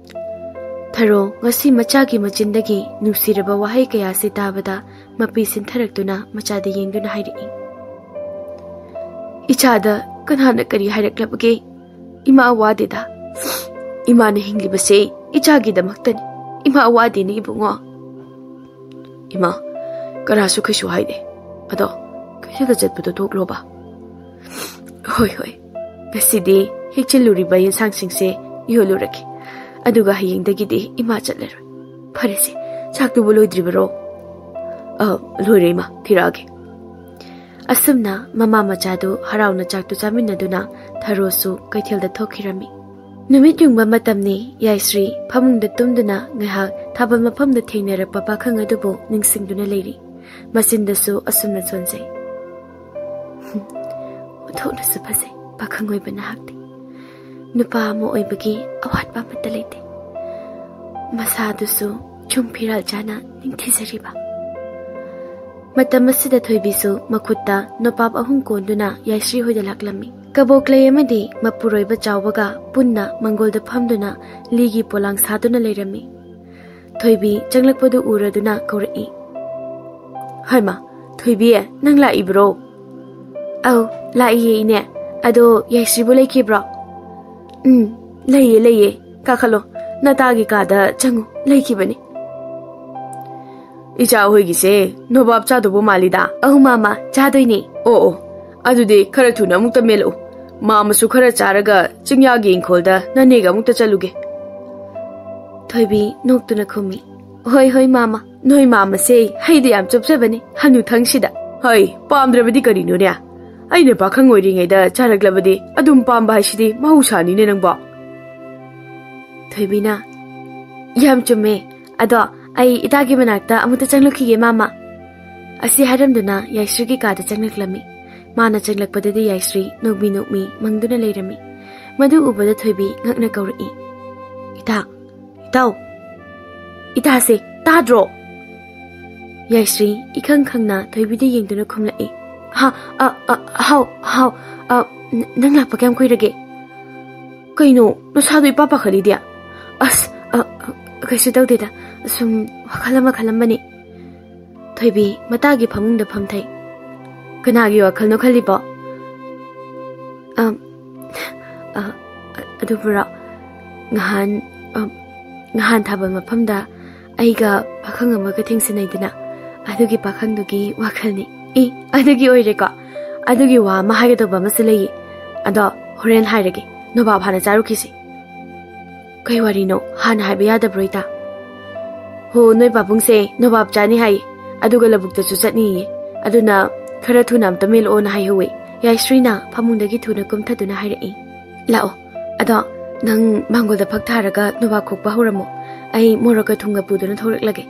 ꯊꯔꯣ ꯉꯁꯤ ꯃꯆꯥꯒꯤ ꯃꯆꯤꯟꯗꯒꯤ ꯅꯨꯡꯁꯤꯔꯕ ꯋꯥꯍꯩ ꯀꯌꯥꯁꯤ ꯇꯥꯕꯗ ꯃꯄꯤ ꯁꯤꯟꯊꯔꯛꯇꯨꯅ ꯃꯆꯥꯗ ꯌꯦꯡꯗꯨꯅ ꯍꯥꯏꯔꯛꯏ, "ꯏꯆꯥꯗ ꯀꯅꯥꯅ ꯀꯔꯤ ꯍꯥꯏꯔꯛꯂꯕꯒꯦ? ꯏꯃꯥ ꯋꯥꯗꯦꯗ꯫ ꯏꯃꯥꯅ ꯍꯤꯡꯂꯤꯕꯁꯦ ꯏꯆꯥꯒꯤꯗꯃꯛꯇꯅꯤ꯫ ꯏꯃꯥ ꯋꯥꯗꯦꯅꯦ, ꯏꯕꯨꯡꯉꯣ꯫" "ꯏꯃꯥ, ꯀꯅꯥꯁꯨ ꯀꯩꯁꯨ ꯍꯥꯏꯗꯦ꯫ ꯑꯗꯣ ꯀꯩꯊꯦꯜꯗ ꯆꯠꯄꯗꯣ ꯇꯣꯛꯂꯣꯕ?" "ꯍꯣꯏ, ꯍꯣꯏ꯫ ꯉꯁꯤꯗꯤ ꯍꯦꯛꯆꯤꯜꯂꯨꯔꯤꯕ ꯌꯦꯟꯁꯥꯡꯁꯤꯡꯁꯦ ꯌꯣꯜꯂꯨꯔꯒꯦ꯫ ꯑꯗꯨꯒ ꯍꯌꯦꯡꯗꯒꯤꯗꯤ ꯏꯃꯥ ꯆꯠꯂꯔꯣꯏ꯫ ꯐꯔꯦꯁꯦ, ꯆꯥꯛꯇꯨꯕꯨ ꯂꯣꯏꯗ꯭ꯔꯤꯕꯔꯣ?" "ꯑ, ꯂꯣꯏꯔꯦ ꯏꯃꯥ, ꯊꯤꯔꯛꯑꯒꯦ꯫" ꯑꯁꯨꯝꯅ ꯃꯃꯥ ꯃꯆꯥꯗꯨ ꯍꯔꯥꯎꯅ ꯆꯥꯛꯇꯨ ꯆꯥꯃꯤꯟꯅꯗꯨꯅ ꯊꯔꯣꯁꯨ ꯀꯩꯊꯦꯜꯗ ꯊꯣꯛꯈꯤꯔꯝꯃꯤ꯫ ꯅꯨꯃꯤꯠ ꯌꯨꯡꯕ ꯃꯇꯝꯅꯤ꯫ ꯌꯥꯏꯁ꯭ꯔꯤ ꯐꯃꯨꯡꯗ ꯇꯨꯝꯗꯨꯅ ꯉꯥꯏꯍꯥꯛ ꯊꯥꯕꯜ ꯃꯐꯝꯗ ꯊꯦꯡꯅꯔꯛꯄ ꯄꯥꯈꯪ ꯑꯗꯨꯕꯨ ꯅꯤꯡꯁꯤꯡꯗꯨꯅ ꯂꯩꯔꯤ꯫ ꯃꯆꯤꯟꯗꯁꯨ ꯑꯁꯨꯝꯅ ꯁꯣꯟꯖꯩ, "ꯍꯨꯝ, ꯑꯣꯟꯊꯣꯛꯅꯁꯨ ꯐꯖꯩ ꯄꯥꯈꯪ ꯑꯣꯏꯕ ꯅꯍꯥꯛꯇꯤ꯫ ꯅꯨꯄꯥ ꯑꯃ ꯑꯣꯏꯕꯒꯤ ꯑꯋꯥꯠꯄ ꯑꯃꯠꯇ ꯂꯩꯇꯦ꯫ ꯃꯁꯥꯗꯨꯁꯨ ꯆꯨꯡ ꯐꯤꯔꯥꯜ ꯆꯥꯅ ꯅꯤꯡꯊꯤꯖꯔꯤꯕ꯫" ꯃꯇꯝ ꯑꯁꯤꯗ ꯊꯣꯏꯕꯤꯁꯨ ꯃꯈꯨꯠꯇ ꯅꯣꯕꯥꯞ ꯑꯍꯨꯝ ꯀꯣꯟꯗꯨꯅ ꯌꯥꯏꯁ꯭ꯔꯤ ꯍꯣꯏꯗ ꯂꯥꯛꯂꯝꯃꯤ꯫ ꯀꯕꯣꯛꯂꯩ ꯑꯃꯗꯤ ꯃꯄꯨꯔꯣꯏꯕ ꯆꯥꯎꯕꯒ ꯄꯨꯟꯅ ꯃꯪꯒꯣꯜꯗ ꯐꯝꯗꯨꯅ ꯂꯤꯒꯤ ꯄꯣꯂꯥꯡ ꯁꯥꯗꯨꯅ ꯂꯩꯔꯝꯃꯤ꯫ ꯊꯣꯏꯕꯤ ꯆꯪꯂꯛꯄꯗꯨ ꯎꯔꯗꯨꯅ ꯀꯧꯔꯛꯏ, "ꯍꯩꯃꯥ, ꯊꯣꯏꯕꯤ, ꯅꯪ ꯂꯥꯛꯏꯕ꯭ꯔꯣ?" "ꯑꯧ, ꯂꯥꯛꯏꯌꯦ, ꯏꯅꯦ꯫ ꯑꯗꯣ ꯌꯥꯏꯁ꯭ꯔꯤꯕꯨ ꯂꯩꯈꯤꯕ꯭ꯔꯣ?" "ꯎꯝ, ꯂꯩꯌꯦ, ꯂꯩꯌꯦ꯫ ꯀꯥꯈꯠꯂꯣ, ꯅꯇꯥꯒꯤ ꯀꯥꯗ ꯆꯪꯉꯨ, ꯂꯩꯈꯤꯕꯅꯤ꯫" "ꯏꯆꯥ ꯍꯣꯏꯒꯤꯁꯦ ꯅꯣꯕꯥꯞ ꯆꯥꯗꯧꯕ ꯃꯥꯜꯂꯤꯗ꯫" "ꯑꯧ, ꯃꯥꯃ, ꯆꯥꯗꯣꯏꯅꯦ꯫" "ꯑꯣ, ꯑꯣ, ꯑꯗꯨꯗꯤ ꯈꯔ ꯊꯨꯅ ꯑꯃꯨꯛꯇ ꯃꯦꯜꯂꯛꯎ꯫ ꯃꯥꯃꯁꯨ ꯈꯔ ꯆꯥꯔꯒ ꯆꯤꯡꯌꯥꯒꯤ ꯏꯪꯈꯣꯜꯗ ꯅꯅꯦꯒ ꯑꯃꯨꯛꯇ ꯆꯠꯂꯨꯒꯦ꯫" ꯊꯣꯏꯕꯤ ꯅꯣꯛꯇꯨꯅ ꯈꯨꯝꯃꯤ, "ꯍꯣꯏ, ꯍꯣꯏ, ꯃꯥꯃ꯫ ꯅꯣꯏ ꯃꯥꯃꯁꯦ ꯍꯩꯗꯤ ꯌꯥꯝ ꯆꯨꯞꯆꯕꯅꯤ, ꯍꯅꯨꯊꯪꯁꯤꯗ꯫" "ꯍꯩ ꯄꯥꯝꯗ꯭ꯔꯕꯗꯤ ꯀꯔꯤꯅꯣꯅꯦ? ꯑꯩꯅ ꯄꯥꯈꯪ ꯑꯣꯏꯔꯤꯉꯩꯗ ꯆꯥꯔꯛꯂꯕꯗꯤ ꯑꯗꯨꯝ ꯄꯥꯝꯕ ꯍꯥꯏꯁꯤꯗꯤ ꯃꯍꯧꯁꯥꯅꯤꯅꯦ ꯅꯪꯕꯣ꯫" ꯊꯣꯏꯕꯤꯅ, "ꯌꯥꯝ ꯆꯨꯝꯃꯦ꯫ ꯑꯗꯣ ꯑꯩ ꯏꯇꯥꯒꯤ ꯃꯅꯥꯛꯇ ꯑꯃꯨꯛꯇ ꯆꯪꯂꯨꯈꯤꯒꯦ, ꯃꯥꯃ꯫" ꯑꯁꯤ ꯍꯥꯏꯔꯝꯗꯨꯅ ꯌꯥꯏꯁ꯭ꯔꯤꯒꯤ ꯀꯥꯗ ꯆꯪꯂꯛꯂꯝꯃꯤ꯫ ꯃꯥꯅ ꯆꯪꯂꯛꯄꯗꯗꯤ ꯌꯥꯏꯁ꯭ꯔꯤ ꯅꯣꯛꯃꯤ ꯅꯣꯛꯃꯤ ꯃꯪꯗꯨꯅ ꯂꯩꯔꯝꯃꯤ꯫ ꯃꯗꯨ ꯎꯕꯗ ꯊꯣꯏꯕꯤ ꯉꯛꯅ ꯀꯧꯔꯛꯏ, "ꯏꯇꯥ, ꯏꯇꯥꯎ, ꯏꯇꯥꯁꯦ ꯇꯥꯗ꯭ꯔꯣ?" ꯌꯥꯏꯁ꯭ꯔꯤ ꯏꯈꯪ ꯈꯪꯅ ꯊꯣꯏꯕꯤꯗ ꯌꯦꯡꯗꯨꯅ ꯈꯨꯝꯂꯛꯏ, "ꯍꯥ, ꯑ, ꯑ, ꯍꯥꯎ, ꯍꯥꯎ, ꯑ, ꯅ-, ꯅꯪ ꯂꯥꯛꯄ ꯀꯌꯥꯝ ꯀꯨꯏꯔꯒꯦ? ꯀꯩꯅꯣ, ꯅꯁꯥꯗꯣ ꯏꯄꯥ ꯄꯥꯈꯠꯂꯤꯗꯤ?" "ꯑꯁ, ꯑ, ꯑ, ꯀꯩꯁꯨ ꯇꯧꯗꯦꯗ, ꯁꯨꯝ ꯋꯥꯈꯜ ꯑꯃ ꯈꯜꯂꯝꯕꯅꯤ꯫" ꯊꯣꯏꯕꯤ ꯃꯇꯥꯒꯤ ꯐꯃꯨꯡꯗ ꯐꯝꯊꯩ꯫ "ꯀꯅꯥꯒꯤ ꯋꯥꯈꯜꯅꯣ ꯈꯜꯂꯤꯕꯣ?" "ꯑ, ꯑ, ꯑꯗꯨꯕꯨꯔꯣ, ꯉꯍꯥꯟ, ꯑ, ꯉꯍꯥꯟ ꯊꯥꯕꯜ ꯃꯐꯝꯗ ꯑꯩꯒ ꯄꯥꯈꯪ ꯑꯃꯒ ꯊꯦꯡꯁꯤꯟꯅꯩꯗꯅ, ꯑꯗꯨꯒꯤ ꯄꯥꯈꯪꯗꯨꯒꯤ ꯋꯥꯈꯜꯅꯤ꯫" "ꯏ, ꯑꯗꯨꯒꯤ ꯑꯣꯏꯔꯦꯀꯣ? ꯑꯗꯨꯒꯤ ꯋꯥ ꯑꯃ ꯍꯥꯏꯒꯗꯧꯕ ꯑꯃꯁꯨ ꯂꯩꯌꯦ, ꯑꯗꯣ ꯍꯣꯔꯦꯟ ꯍꯥꯏꯔꯒꯦ, ꯅꯣꯕꯥꯞ ꯍꯥꯟꯅ ꯆꯥꯔꯨꯈꯤꯁꯤ꯫" "ꯀꯩ ꯋꯥꯔꯤꯅꯣ? ꯍꯥꯟꯅ ꯍꯥꯏꯕ ꯌꯥꯗꯕ꯭ꯔꯣ, ꯏꯇꯥ?" "ꯍꯣ, ꯅꯣꯏ ꯄꯥꯕꯨꯡꯁꯦ ꯅꯣꯕꯥꯞ ꯆꯥꯅꯤ ꯍꯥꯏ, ꯑꯗꯨꯒ ꯂꯧꯕꯨꯛꯇꯁꯨ ꯆꯠꯅꯤꯌꯦ꯫ ꯑꯗꯨꯅ ꯈꯔ ꯊꯨꯅ ꯑꯝꯇ ꯃꯦꯜꯂꯛꯑꯣꯅ ꯍꯥꯏꯍꯧꯋꯦ꯫" ꯌꯥꯏꯁ꯭ꯔꯤꯅ ꯐꯃꯨꯡꯗꯒꯤ ꯊꯨꯅ ꯀꯨꯝꯊꯗꯨꯅ ꯍꯥꯏꯔꯛꯏ, "ꯂꯥꯛꯑꯣ, ꯑꯗꯣ ꯅꯪ ꯃꯥꯡꯒꯣꯜꯗ ꯐꯛ ꯊꯥꯔꯒ ꯅꯣꯕꯥꯞ ꯈꯣꯛꯄ ꯍꯧꯔꯝꯃꯣ꯫ ꯑꯩ ꯃꯣꯔꯣꯛꯀ ꯊꯨꯝꯒ ꯄꯨꯗꯨꯅ ꯊꯣꯛꯂꯛꯂꯒꯦ꯫"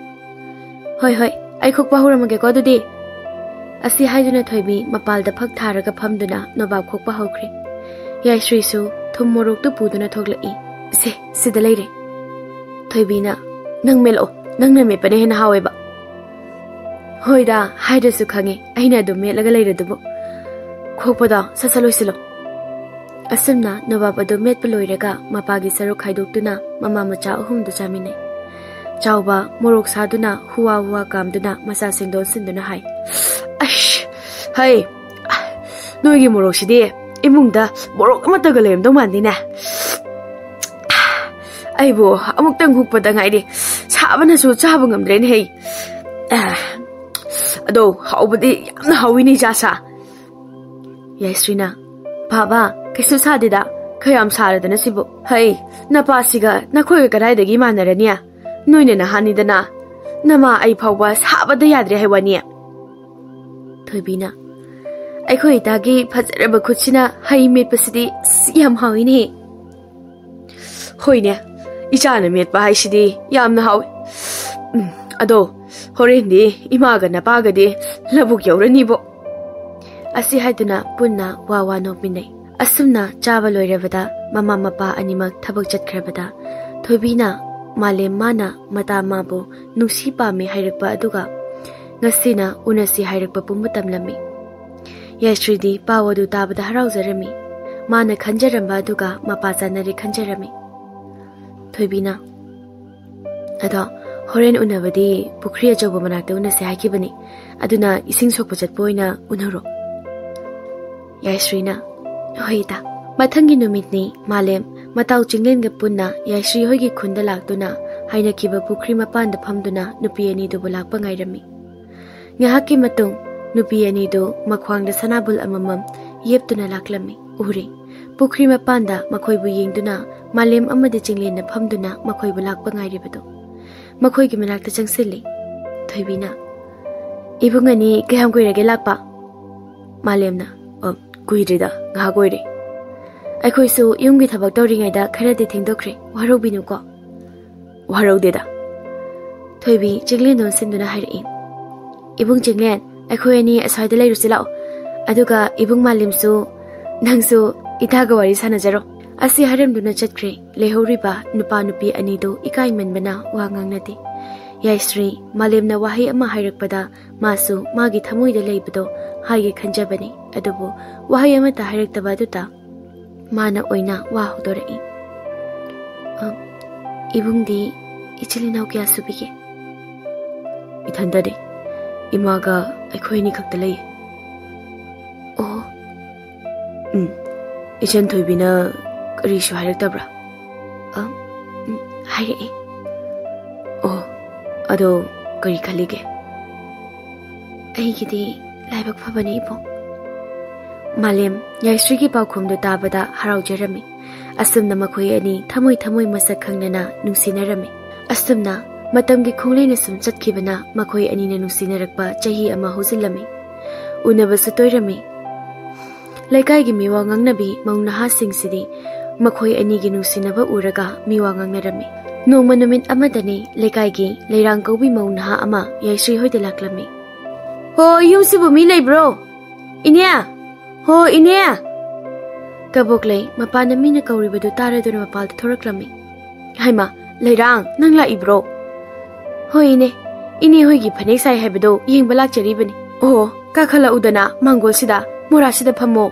"ꯍꯣꯏ, ꯍꯣꯏ, ꯑꯩ ꯈꯣꯛꯄ ꯍꯧꯔꯝꯃꯒꯦꯀꯣ ꯑꯗꯨꯗꯤ꯫" ꯑꯁꯤ ꯍꯥꯏꯗꯨꯅ ꯊꯣꯏꯕꯤ ꯃꯄꯥꯜꯗ ꯐꯛ ꯊꯥꯔꯒ ꯐꯝꯗꯨꯅ ꯅꯣꯕꯥꯞ ꯈꯣꯛꯄ ꯍꯧꯈ꯭ꯔꯦ꯫ ꯌꯥꯏꯁ꯭ꯔꯤꯁꯨ ꯊꯨꯝ ꯃꯣꯔꯣꯛꯇꯨ ꯄꯨꯗꯨꯅ ꯊꯣꯛꯂꯛꯏ꯫ "ꯁꯦ, ꯁꯤꯗ ꯂꯩꯔꯦ꯫" ꯊꯣꯏꯕꯤꯅ, "ꯅꯪ ꯃꯦꯠꯂꯛꯑꯣ, ꯅꯪꯅ ꯃꯦꯠꯄꯅ ꯍꯦꯟꯅ ꯍꯥꯎꯋꯦꯕ꯫" "ꯍꯣꯏꯗ, ꯍꯥꯏꯗ꯭ꯔꯁꯨ ꯈꯪꯉꯦ, ꯑꯩꯅ ꯑꯗꯨꯝ ꯃꯦꯠꯂꯒ ꯂꯩꯔꯗꯨꯕꯨ꯫ ꯈꯣꯛꯄꯗꯣ ꯁꯠ ꯁꯠ ꯂꯣꯏꯁꯤꯜꯂꯣ꯫" ꯑꯁꯨꯝꯅ ꯅꯣꯕꯥꯞ ꯑꯗꯨ ꯃꯦꯠꯄ ꯂꯣꯏꯔꯒ ꯃꯄꯥꯒꯤ ꯁꯔꯨꯛ ꯈꯥꯏꯗꯣꯛꯇꯨꯅ ꯃꯃꯥ ꯃꯆꯥ ꯑꯍꯨꯝꯗꯨ ꯆꯥꯃꯤꯟꯅꯩ꯫ ꯆꯥꯎꯕ ꯃꯣꯔꯣꯛ ꯁꯥꯗꯨꯅ ꯍꯨꯋꯥ ꯍꯨꯋꯥ ꯀꯥꯝꯗꯨꯅ ꯃꯆꯥꯁꯤꯡꯗꯣ ꯑꯣꯟꯁꯤꯟꯗꯨꯅ ꯍꯥꯏ, "ꯑꯁ, ꯍꯩ, ꯅꯣꯏꯒꯤ ꯃꯣꯔꯣꯛꯁꯤꯗꯤ ꯏꯃꯨꯡꯗ ꯃꯣꯔꯣꯛ ꯑꯃꯠꯇꯒ ꯂꯩꯔꯝꯗꯧ ꯃꯥꯟꯗꯦꯅꯦ꯫ ꯑꯩꯕꯨ ꯑꯃꯨꯛꯇꯪ ꯍꯨꯛꯄꯗ ꯉꯥꯏꯔꯤ, ꯁꯥꯕꯅꯁꯨ ꯆꯥꯕ ꯉꯝꯗ꯭ꯔꯦꯅꯦ ꯍꯩ꯫ ꯑ, ꯑꯗꯣ ꯍꯥꯎꯕꯗꯤ ꯌꯥꯝꯅ ꯍꯥꯎꯋꯤꯅꯦ ꯏꯆꯥꯁꯥ꯫" ꯌꯥꯏꯁ꯭ꯔꯤꯅ, "ꯕꯥꯕꯥ, ꯀꯩꯁꯨ ꯁꯥꯗꯦꯗ, ꯈꯌꯥꯝ ꯁꯥꯔꯗꯅ ꯁꯤꯕꯨ꯫ ꯍꯩ, ꯅꯄꯥꯁꯤꯒ ꯅꯈꯣꯏꯒ ꯀꯗꯥꯏꯗꯒꯤ ꯃꯥꯟꯅꯔꯅꯤ? ꯅꯣꯏꯅ ꯅꯍꯥꯟꯅꯤꯗꯅ, ꯅꯃꯥ ꯑꯩ ꯐꯥꯎꯕ ꯁꯥꯕꯗ ꯌꯥꯗ꯭ꯔꯦ ꯍꯥꯏ ꯋꯥꯅꯤ꯫" ꯊꯣꯏꯕꯤꯅ, "ꯑꯩꯈꯣꯏ ꯏꯇꯥꯒꯤ ꯐꯖꯔꯕ ꯈꯨꯠꯁꯤꯅ ꯍꯩ ꯃꯦꯠꯄꯁꯤꯗꯤ ꯑꯁ, ꯌꯥꯝ ꯍꯥꯎꯏꯅꯦ꯫" "ꯍꯣꯏꯅꯦ, ꯏꯆꯥꯅ ꯃꯦꯠꯄ ꯍꯥꯏꯁꯤꯗꯤ ꯌꯥꯝꯅ ꯍꯥꯎꯏ꯫ ꯎꯝ, ꯑꯗꯣ ꯍꯣꯔꯦꯟꯗꯤ ꯏꯃꯥꯒ ꯅꯄꯥꯒꯗꯤ ꯂꯧꯕꯨꯛ ꯌꯧꯔꯅꯤꯕꯣ꯫" ꯑꯁꯤ ꯍꯥꯏꯗꯨꯅ ꯄꯨꯟꯅ ꯋꯥ ꯋꯥ ꯅꯣꯛꯃꯤꯟꯅꯩ꯫ ꯑꯁꯨꯝꯅ ꯆꯥꯕ ꯂꯣꯏꯔꯕꯗ ꯃꯃꯥ ꯃꯄꯥ ꯑꯅꯤꯃꯛ ꯊꯕꯛ ꯆꯠꯈ꯭ꯔꯕꯗ ꯊꯣꯏꯕꯤꯅ ꯃꯥꯂꯦꯝ ꯃꯥꯅ ꯃꯇꯥ ꯃꯥꯕꯨ ꯅꯨꯡꯁꯤ ꯄꯥꯝꯃꯤ ꯍꯥꯏꯔꯛꯄ ꯑꯗꯨꯒ ꯉꯁꯤꯅ ꯎꯅꯁꯤ ꯍꯥꯏꯔꯛꯄ ꯄꯨꯝꯕ ꯇꯝꯂꯝꯃꯤ꯫ ꯌꯥꯏꯁ꯭ꯔꯤꯗꯤ ꯄꯥꯎ ꯑꯗꯨ ꯇꯥꯕꯗ ꯍꯔꯥꯎꯖꯔꯝꯃꯤ꯫ ꯃꯥꯅ ꯈꯟꯖꯔꯝꯕ ꯑꯗꯨꯒ ꯃꯄꯥ ꯆꯥꯟꯅꯔꯦ ꯈꯟꯖꯔꯝꯃꯤ꯫ ꯊꯣꯏꯕꯤꯅ, "ꯑꯗꯣ ꯍꯣꯔꯦꯟ ꯎꯅꯕꯗꯤ ꯄꯨꯈ꯭ꯔꯤ ꯑꯆꯧꯕ ꯃꯅꯥꯛꯇ ꯎꯅꯁꯦ ꯍꯥꯏꯈꯤꯕꯅꯤ, ꯑꯗꯨꯅ ꯏꯁꯤꯡ ꯁꯣꯛꯄ ꯆꯠꯄ ꯑꯣꯏꯅ ꯎꯅꯔꯣ꯫" ꯌꯥꯏꯁ꯭ꯔꯤꯅ, "ꯍꯣꯏ ꯏꯇꯥ꯫" ꯃꯊꯪꯒꯤ ꯅꯨꯃꯤꯠꯅꯤ꯫ ꯃꯥꯂꯦꯝ ꯃꯇꯥꯎ ꯆꯤꯡꯂꯦꯟꯒ ꯄꯨꯟꯅ ꯌꯥꯏꯁ꯭ꯔꯤ ꯍꯣꯏꯒꯤ ꯈꯨꯟꯗ ꯂꯥꯛꯇꯨꯅ ꯍꯥꯏꯅꯈꯤꯕ ꯄꯨꯈ꯭ꯔꯤ ꯃꯄꯥꯟꯗ ꯐꯝꯗꯨꯅ ꯅꯨꯄꯤ ꯑꯅꯤꯗꯨꯕꯨ ꯂꯥꯛꯄ ꯉꯥꯏꯔꯝꯃꯤ꯫ ꯉꯥꯏꯍꯥꯛꯀꯤ ꯃꯇꯨꯡ ꯅꯨꯄꯤ ꯑꯅꯤꯗꯨ ꯃꯈ꯭ꯋꯥꯡꯗ ꯁꯅꯥꯕꯨꯜ ꯑꯃꯃꯝ ꯌꯦꯞꯇꯨꯅ ꯂꯥꯛꯂꯝꯃꯤ꯫ ꯎꯔꯦ, ꯄꯨꯈ꯭ꯔꯤ ꯃꯄꯥꯟꯗ ꯃꯈꯣꯏꯕꯨ ꯌꯦꯡꯗꯨꯅ ꯃꯥꯂꯦꯝ ꯑꯃꯗꯤ ꯆꯤꯡꯂꯦꯟꯅ ꯐꯝꯗꯨꯅ ꯃꯈꯣꯏꯕꯨ ꯂꯥꯛꯄ ꯉꯥꯏꯔꯤꯕꯗꯨ꯫ ꯃꯈꯣꯏꯒꯤ ꯃꯅꯥꯛꯇ ꯆꯪꯁꯤꯜꯂꯤ꯫ ꯊꯣꯏꯕꯤꯅ, "ꯏꯕꯨꯡ ꯑꯅꯤ ꯀꯌꯥꯝ ꯀꯨꯏꯔꯒꯦ ꯂꯥꯛꯄ?" ꯃꯥꯂꯦꯝꯅ, "ꯑ, ꯀꯨꯏꯗ꯭ꯔꯤꯗ, ꯉꯥꯏꯍꯥꯛ ꯑꯣꯏꯔꯦ꯫ ꯑꯩꯈꯣꯏꯁꯨ ꯌꯨꯝꯒꯤ ꯊꯕꯛ ꯇꯧꯔꯤꯉꯩꯗ ꯈꯔꯗꯤ ꯊꯦꯡꯗꯣꯛꯈ꯭ꯔꯦ, ꯋꯥꯔꯧꯕꯤꯅꯨꯀꯣ꯫" "ꯋꯥꯔꯧꯗꯦꯗ꯫" ꯊꯣꯏꯕꯤ ꯆꯤꯡꯂꯦꯟꯗ ꯑꯣꯟꯁꯤꯟꯗꯨꯅ ꯍꯥꯏꯔꯛꯏ, "ꯏꯕꯨꯡ ꯆꯤꯡꯂꯦꯟ, ꯑꯩꯈꯣꯏ ꯑꯅꯤ ꯑꯁ꯭ꯋꯥꯏꯗ ꯂꯩꯔꯨꯁꯤ ꯂꯥꯛꯑꯣ꯫ ꯑꯗꯨꯒ ꯏꯕꯨꯡ ꯃꯥꯂꯦꯝꯁꯨ, ꯅꯪꯁꯨ ꯏꯇꯥꯒ ꯋꯥꯔꯤ ꯁꯥꯟꯅꯖꯔꯣ꯫" ꯑꯁꯤ ꯍꯥꯏꯔꯝꯗꯨꯅ ꯆꯠꯈ꯭ꯔꯦ꯫ ꯂꯩꯍꯧꯔꯤꯕ ꯅꯨꯄꯥ ꯅꯨꯄꯤ ꯑꯅꯤꯗꯨ ꯏꯀꯥꯏꯃꯟꯕꯅ ꯋꯥ ꯉꯥꯡꯅꯗꯦ꯫ ꯌꯥꯏꯁ꯭ꯔꯤ, ꯃꯥꯂꯦꯝꯅ ꯋꯥꯍꯩ ꯑꯃ ꯍꯥꯏꯔꯛꯄꯗ ꯃꯥꯁꯨ ꯃꯥꯒꯤ ꯊꯃꯣꯏꯗ ꯂꯩꯕꯗꯣ ꯍꯥꯏꯒꯦ ꯈꯟꯖꯕꯅꯤ꯫ ꯑꯗꯨꯕꯨ ꯋꯥꯍꯩ ꯑꯃꯠꯇ ꯍꯥꯏꯔꯛꯇꯕ ꯑꯗꯨꯗ ꯃꯥꯅ ꯑꯣꯏꯅ ꯋꯥ ꯍꯧꯗꯣꯔꯛꯏ꯫ "ꯑ, ꯏꯕꯨꯡꯗꯤ ꯏꯆꯤꯜ ꯏꯅꯥꯎ ꯀꯌꯥ ꯁꯨꯕꯤꯒꯦ?" "ꯏꯊꯟꯗꯅꯤ꯫ ꯏꯃꯥꯒ ꯑꯩꯈꯣꯏ ꯑꯅꯤ ꯈꯛꯇ ꯂꯩ꯫" "ꯑꯣ꯫" "ꯎꯝ, ꯏꯆꯟ ꯊꯣꯏꯕꯤꯅ ꯀꯔꯤꯁꯨ ꯍꯥꯏꯔꯛꯇꯕ꯭ꯔꯥ?" "ꯑ, ꯎꯝ, ꯍꯥꯏꯔꯛꯑꯦ꯫" "ꯑꯣ, ꯑꯗꯣ ꯀꯔꯤ ꯈꯜꯂꯤꯒꯦ?" "ꯑꯩꯒꯤꯗꯤ ꯂꯥꯏꯕꯛ ꯐꯕꯅꯤ, ꯏꯕꯨꯡ꯫" ꯃꯥꯂꯦꯝ ꯌꯥꯏꯁ꯭ꯔꯤꯒꯤ ꯄꯥꯎꯈꯨꯝꯗꯨ ꯇꯥꯕꯗ ꯍꯔꯥꯎꯖꯔꯝꯃꯤ꯫ ꯑꯁꯨꯝꯅ ꯃꯈꯣꯏ ꯑꯅꯤ ꯊꯃꯣꯏ ꯊꯃꯣꯏ ꯃꯁꯛ ꯈꯪꯅꯅ ꯅꯨꯡꯁꯤꯅꯔꯝꯃꯤ꯫ ꯑꯁꯨꯝꯅ ꯃꯇꯝꯒꯤ ꯈꯣꯡꯂꯩꯅ ꯁꯨꯝ ꯆꯠꯈꯤꯕꯅ ꯃꯈꯣꯏ ꯑꯅꯤꯅ ꯅꯨꯡꯁꯤꯅꯔꯛꯄ ꯆꯍꯤ ꯑꯃ ꯍꯧꯖꯤꯜꯂꯝꯃꯤ꯫ ꯎꯅꯕꯁꯨ ꯇꯣꯏꯔꯝꯃꯤ꯫ ꯂꯩꯀꯥꯏꯒꯤ ꯃꯤꯋꯥ ꯉꯥꯡꯅꯕꯤ ꯃꯧ ꯅꯍꯥꯁꯤꯡꯁꯤꯗꯤ ꯃꯈꯣꯏ ꯑꯅꯤꯒꯤ ꯅꯨꯡꯁꯤꯅꯕ ꯎꯔꯒ ꯃꯤꯋꯥ ꯉꯥꯡꯅꯔꯝꯃꯤ꯫ ꯅꯣꯡꯃ ꯅꯨꯃꯤꯠ ꯑꯃꯗꯅꯤ ꯂꯩꯀꯥꯏꯒꯤ ꯂꯩꯔꯥꯡ ꯀꯧꯕꯤ ꯃꯧ ꯅꯍꯥ ꯑꯃ ꯌꯥꯏꯁ꯭ꯔꯤ ꯍꯣꯏꯗ ꯂꯥꯛꯂꯝꯃꯤ꯫ "ꯍꯣ, ꯌꯨꯝꯁꯤꯕꯨ ꯃꯤ ꯂꯩꯕ꯭ꯔꯣ? ꯏꯅꯦ! ꯍꯣ, ꯏꯅꯦ!" ꯀꯕꯣꯛꯂꯩ ꯃꯄꯥꯟꯗ ꯃꯤꯅ ꯀꯧꯔꯤꯕꯗꯨ ꯇꯥꯔꯗꯨꯅ ꯃꯄꯥꯜꯗ ꯊꯣꯔꯛꯂꯝꯃꯤ꯫ "ꯍꯩꯃꯥ, ꯂꯩꯔꯥꯡ, ꯅꯪ ꯂꯥꯛꯏꯕ꯭ꯔꯣ?" "ꯍꯣꯏ, ꯏꯅꯦ꯫ ꯏꯅꯦ ꯍꯣꯏꯒꯤ ꯐꯅꯦꯛ ꯁꯥꯏ ꯍꯥꯏꯕꯗꯣ ꯌꯦꯡꯕ ꯂꯥꯛꯆꯔꯤꯕꯅꯤ꯫" "ꯑꯣ, ꯀꯥꯈꯠꯂꯛꯎꯗꯅ ꯃꯥꯡꯒꯣꯜꯁꯤꯗ, ꯃꯣꯔꯥꯁꯤꯗ ꯐꯝꯃꯣ꯫"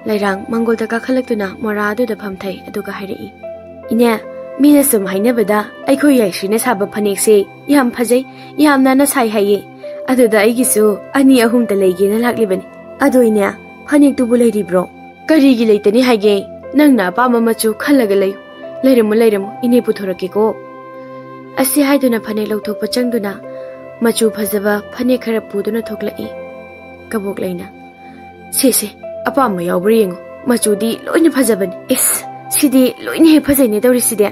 ꯂꯩꯔꯥꯡ ꯃꯥꯡꯒꯣꯜꯗ ꯀꯥꯈꯠꯂꯛꯇꯨꯅ ꯃꯣꯔꯥ ꯑꯗꯨꯗ ꯐꯝꯊꯩ, ꯑꯗꯨꯒ ꯍꯥꯏꯔꯛꯏ, "ꯏꯅꯦ, ꯃꯤꯅ ꯁꯨꯝ ꯍꯥꯏꯅꯕꯗ ꯑꯩꯈꯣꯏ ꯌꯥꯏꯁ꯭ꯔꯤꯅ ꯁꯥꯕ ꯐꯅꯦꯛꯁꯦ ꯌꯥꯝ ꯐꯖꯩ, ꯌꯥꯝ ꯅꯥꯟꯅ ꯁꯥꯏ ꯍꯥꯏꯌꯦ꯫ ꯑꯗꯨꯗ ꯑꯩꯒꯤꯁꯨ ꯑꯅꯤ ꯑꯍꯨꯝꯇ ꯂꯩꯒꯦꯅ ꯂꯥꯛꯂꯤꯕꯅꯤ꯫ ꯑꯗꯣ ꯏꯅꯦ, ꯐꯅꯦꯛꯇꯨꯕꯨ ꯂꯩꯔꯤꯕ꯭ꯔꯣ?" "ꯀꯔꯤꯒꯤ ꯂꯩꯇꯅꯤ ꯍꯥꯏꯒꯦ? ꯅꯪꯅ ꯑꯄꯥꯝꯕ ꯃꯆꯨ ꯈꯜꯂꯒ ꯂꯩꯌꯨ꯫ ꯂꯩꯔꯝꯃꯨ, ꯂꯩꯔꯝꯃꯨ, ꯏꯅꯦ ꯄꯨꯊꯣꯔꯛꯀꯦꯀꯣ꯫" ꯑꯁꯤ ꯍꯥꯏꯗꯨꯅ ꯐꯅꯦꯛ ꯂꯧꯊꯣꯛꯄ ꯆꯪꯗꯨꯅ ꯃꯆꯨ ꯐꯖꯕ ꯐꯅꯦꯛ ꯈꯔ ꯄꯨꯗꯨꯅ ꯊꯣꯛꯂꯛꯏ꯫ ꯀꯕꯣꯛꯂꯩꯅ, "ꯁꯦ, ꯁꯦ, ꯑꯄꯥꯝꯕ ꯌꯥꯎꯕ꯭ꯔꯥ ꯌꯦꯡꯉꯨ꯫ ꯃꯆꯨꯗꯤ ꯂꯣꯏꯅ ꯐꯖꯕꯅꯤ꯫ ꯏꯁ, ꯁꯤꯗꯤ ꯂꯣꯏꯅ ꯍꯦꯛ ꯐꯖꯩꯅꯦ ꯇꯧꯔꯤꯁꯤꯗꯤ꯫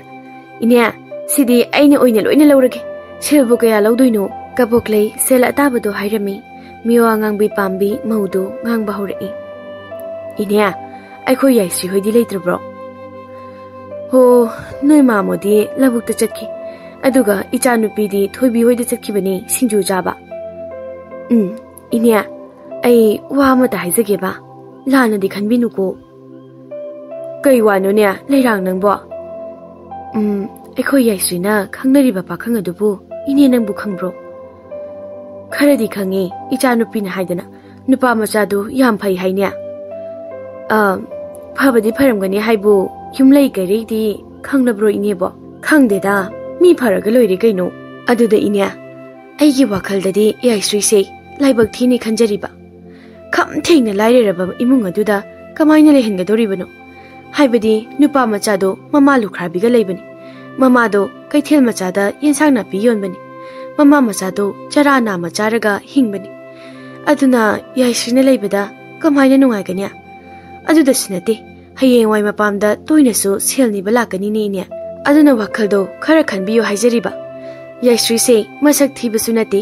ꯏꯅꯦ, ꯁꯤꯗꯤ ꯑꯩꯅ ꯑꯣꯏꯅ ꯂꯣꯏꯅ ꯂꯧꯔꯒꯦ꯫ ꯁꯦꯜꯕꯨ ꯀꯌꯥ ꯂꯧꯗꯣꯏꯅꯣ?" ꯀꯕꯣꯛꯂꯩ ꯁꯦꯜ ꯑꯇꯥꯕꯗꯣ ꯍꯥꯏꯔꯝꯃꯤ꯫ ꯃꯤꯋꯥ ꯉꯥꯡꯕꯤ ꯄꯥꯝꯕꯤ ꯃꯧꯗꯨ ꯉꯥꯡꯕ ꯍꯧꯔꯛꯏ꯫ "ꯏꯅꯦ, ꯑꯩꯈꯣꯏ ꯌꯥꯏꯁ꯭ꯔꯤ ꯍꯣꯏꯗꯤ ꯂꯩꯇ꯭ꯔꯕ꯭ꯔꯣ?" "ꯍꯣ, ꯅꯣꯏ ꯃꯥꯃꯣꯗꯤ ꯂꯧꯕꯨꯛꯇ ꯆꯠꯈꯤ꯫ ꯑꯗꯨꯒ ꯏꯆꯥꯅꯨꯄꯤꯗꯤ ꯊꯣꯏꯕꯤ ꯍꯣꯏꯗ ꯆꯠꯈꯤꯕꯅꯤ ꯁꯤꯡꯖꯨ ꯆꯥꯕ꯫" "ꯎꯝ, ꯏꯅꯦ, ꯑꯩ ꯋꯥ ꯑꯃꯇ ꯍꯥꯏꯖꯒꯦꯕ꯫ ꯂꯥꯟꯅꯗꯤ ꯈꯟꯕꯤꯅꯨꯀꯣ꯫" "ꯀꯩ ꯋꯥꯅꯣꯅꯦ, ꯂꯩꯔꯥꯡ ꯅꯪꯕꯣ?" "ꯎꯝ, ꯑꯩꯈꯣꯏ ꯌꯥꯏꯁ꯭ꯔꯤꯅ ꯈꯪꯅꯔꯤꯕ ꯄꯥꯈꯪ ꯑꯗꯨꯕꯨ "ꯏꯅꯦ, ꯅꯪꯕꯨ ꯈꯪꯕ꯭ꯔꯣ?" "ꯈꯔꯗꯤ ꯈꯪꯉꯦ, ꯏꯆꯥꯅꯨꯄꯤꯅ ꯍꯥꯏꯗꯅ꯫ ꯅꯨꯄꯥ ꯃꯆꯥꯗꯨ ꯌꯥꯝ ꯐꯩ ꯍꯥꯏꯅꯦ?" "ꯑ, ꯐꯕꯗꯤ ꯐꯔꯝꯒꯅꯤ ꯍꯥꯏꯕꯨ, ꯌꯨꯝꯂꯩ ꯀꯩꯔꯩꯗꯤ ꯈꯪꯅꯕ꯭ꯔꯣ ꯏꯅꯦꯕꯣ?" "ꯈꯪꯗꯦꯗ, ꯃꯤ ꯐꯔꯒ ꯂꯣꯏꯔꯦ ꯀꯩꯅꯣ꯫ ꯑꯗꯨꯗ ꯏꯅꯦ, ꯑꯩꯒꯤ ꯋꯥꯈꯜꯗꯗꯤ ꯌꯥꯏꯁ꯭ꯔꯤꯁꯦ ꯂꯥꯏꯕꯛ ꯊꯤꯅꯤ ꯈꯟꯖꯔꯤꯕ꯫ ꯈꯝ ꯊꯦꯡꯅ ꯂꯥꯏꯔꯔꯕ ꯏꯃꯨꯡ ꯑꯗꯨꯗ ꯀꯃꯥꯏꯅ ꯂꯩꯍꯟꯒꯗꯧꯔꯤꯕꯅꯣ? ꯍꯥꯏꯕꯗꯤ ꯅꯨꯄꯥ ꯃꯆꯥꯗꯣ ꯃꯃꯥ ꯂꯨꯈ꯭ꯔꯥꯕꯤꯒ ꯂꯩꯕꯅꯤ꯫ ꯃꯃꯥꯗꯣ ꯀꯩꯊꯦꯜ ꯃꯆꯥꯗ ꯌꯦꯟꯁꯥꯡ ꯅꯥꯄꯤ ꯌꯣꯟꯕꯅꯤ꯫ ꯃꯃꯥ ꯃꯆꯥꯗꯣ ꯆꯔꯥ ꯅꯥꯝꯃ ꯆꯥꯔꯒ ꯍꯤꯡꯕꯅꯤ꯫ ꯑꯗꯨꯅ ꯌꯥꯏꯁ꯭ꯔꯤꯅ ꯂꯩꯕꯗ ꯀꯃꯥꯏꯅ ꯅꯨꯡꯉꯥꯏꯒꯅꯤ? ꯑꯗꯨꯗꯁꯨ ꯅꯠꯇꯦ, ꯍꯌꯦꯡꯋꯥꯏ ꯃꯄꯥꯝꯗ ꯇꯣꯏꯅꯁꯨ ꯁꯦꯜ ꯅꯤꯕ ꯂꯥꯛꯀꯅꯤꯅꯦ ꯏꯅꯦ꯫ ꯑꯗꯨꯅ ꯋꯥꯈꯜꯗꯣ ꯈꯔ ꯈꯟꯕꯤꯌꯨ ꯍꯥꯏꯖꯔꯤꯕ꯫ ꯌꯥꯏꯁ꯭ꯔꯤꯁꯦ ꯃꯁꯛ ꯊꯤꯕꯁꯨ ꯅꯠꯇꯦ,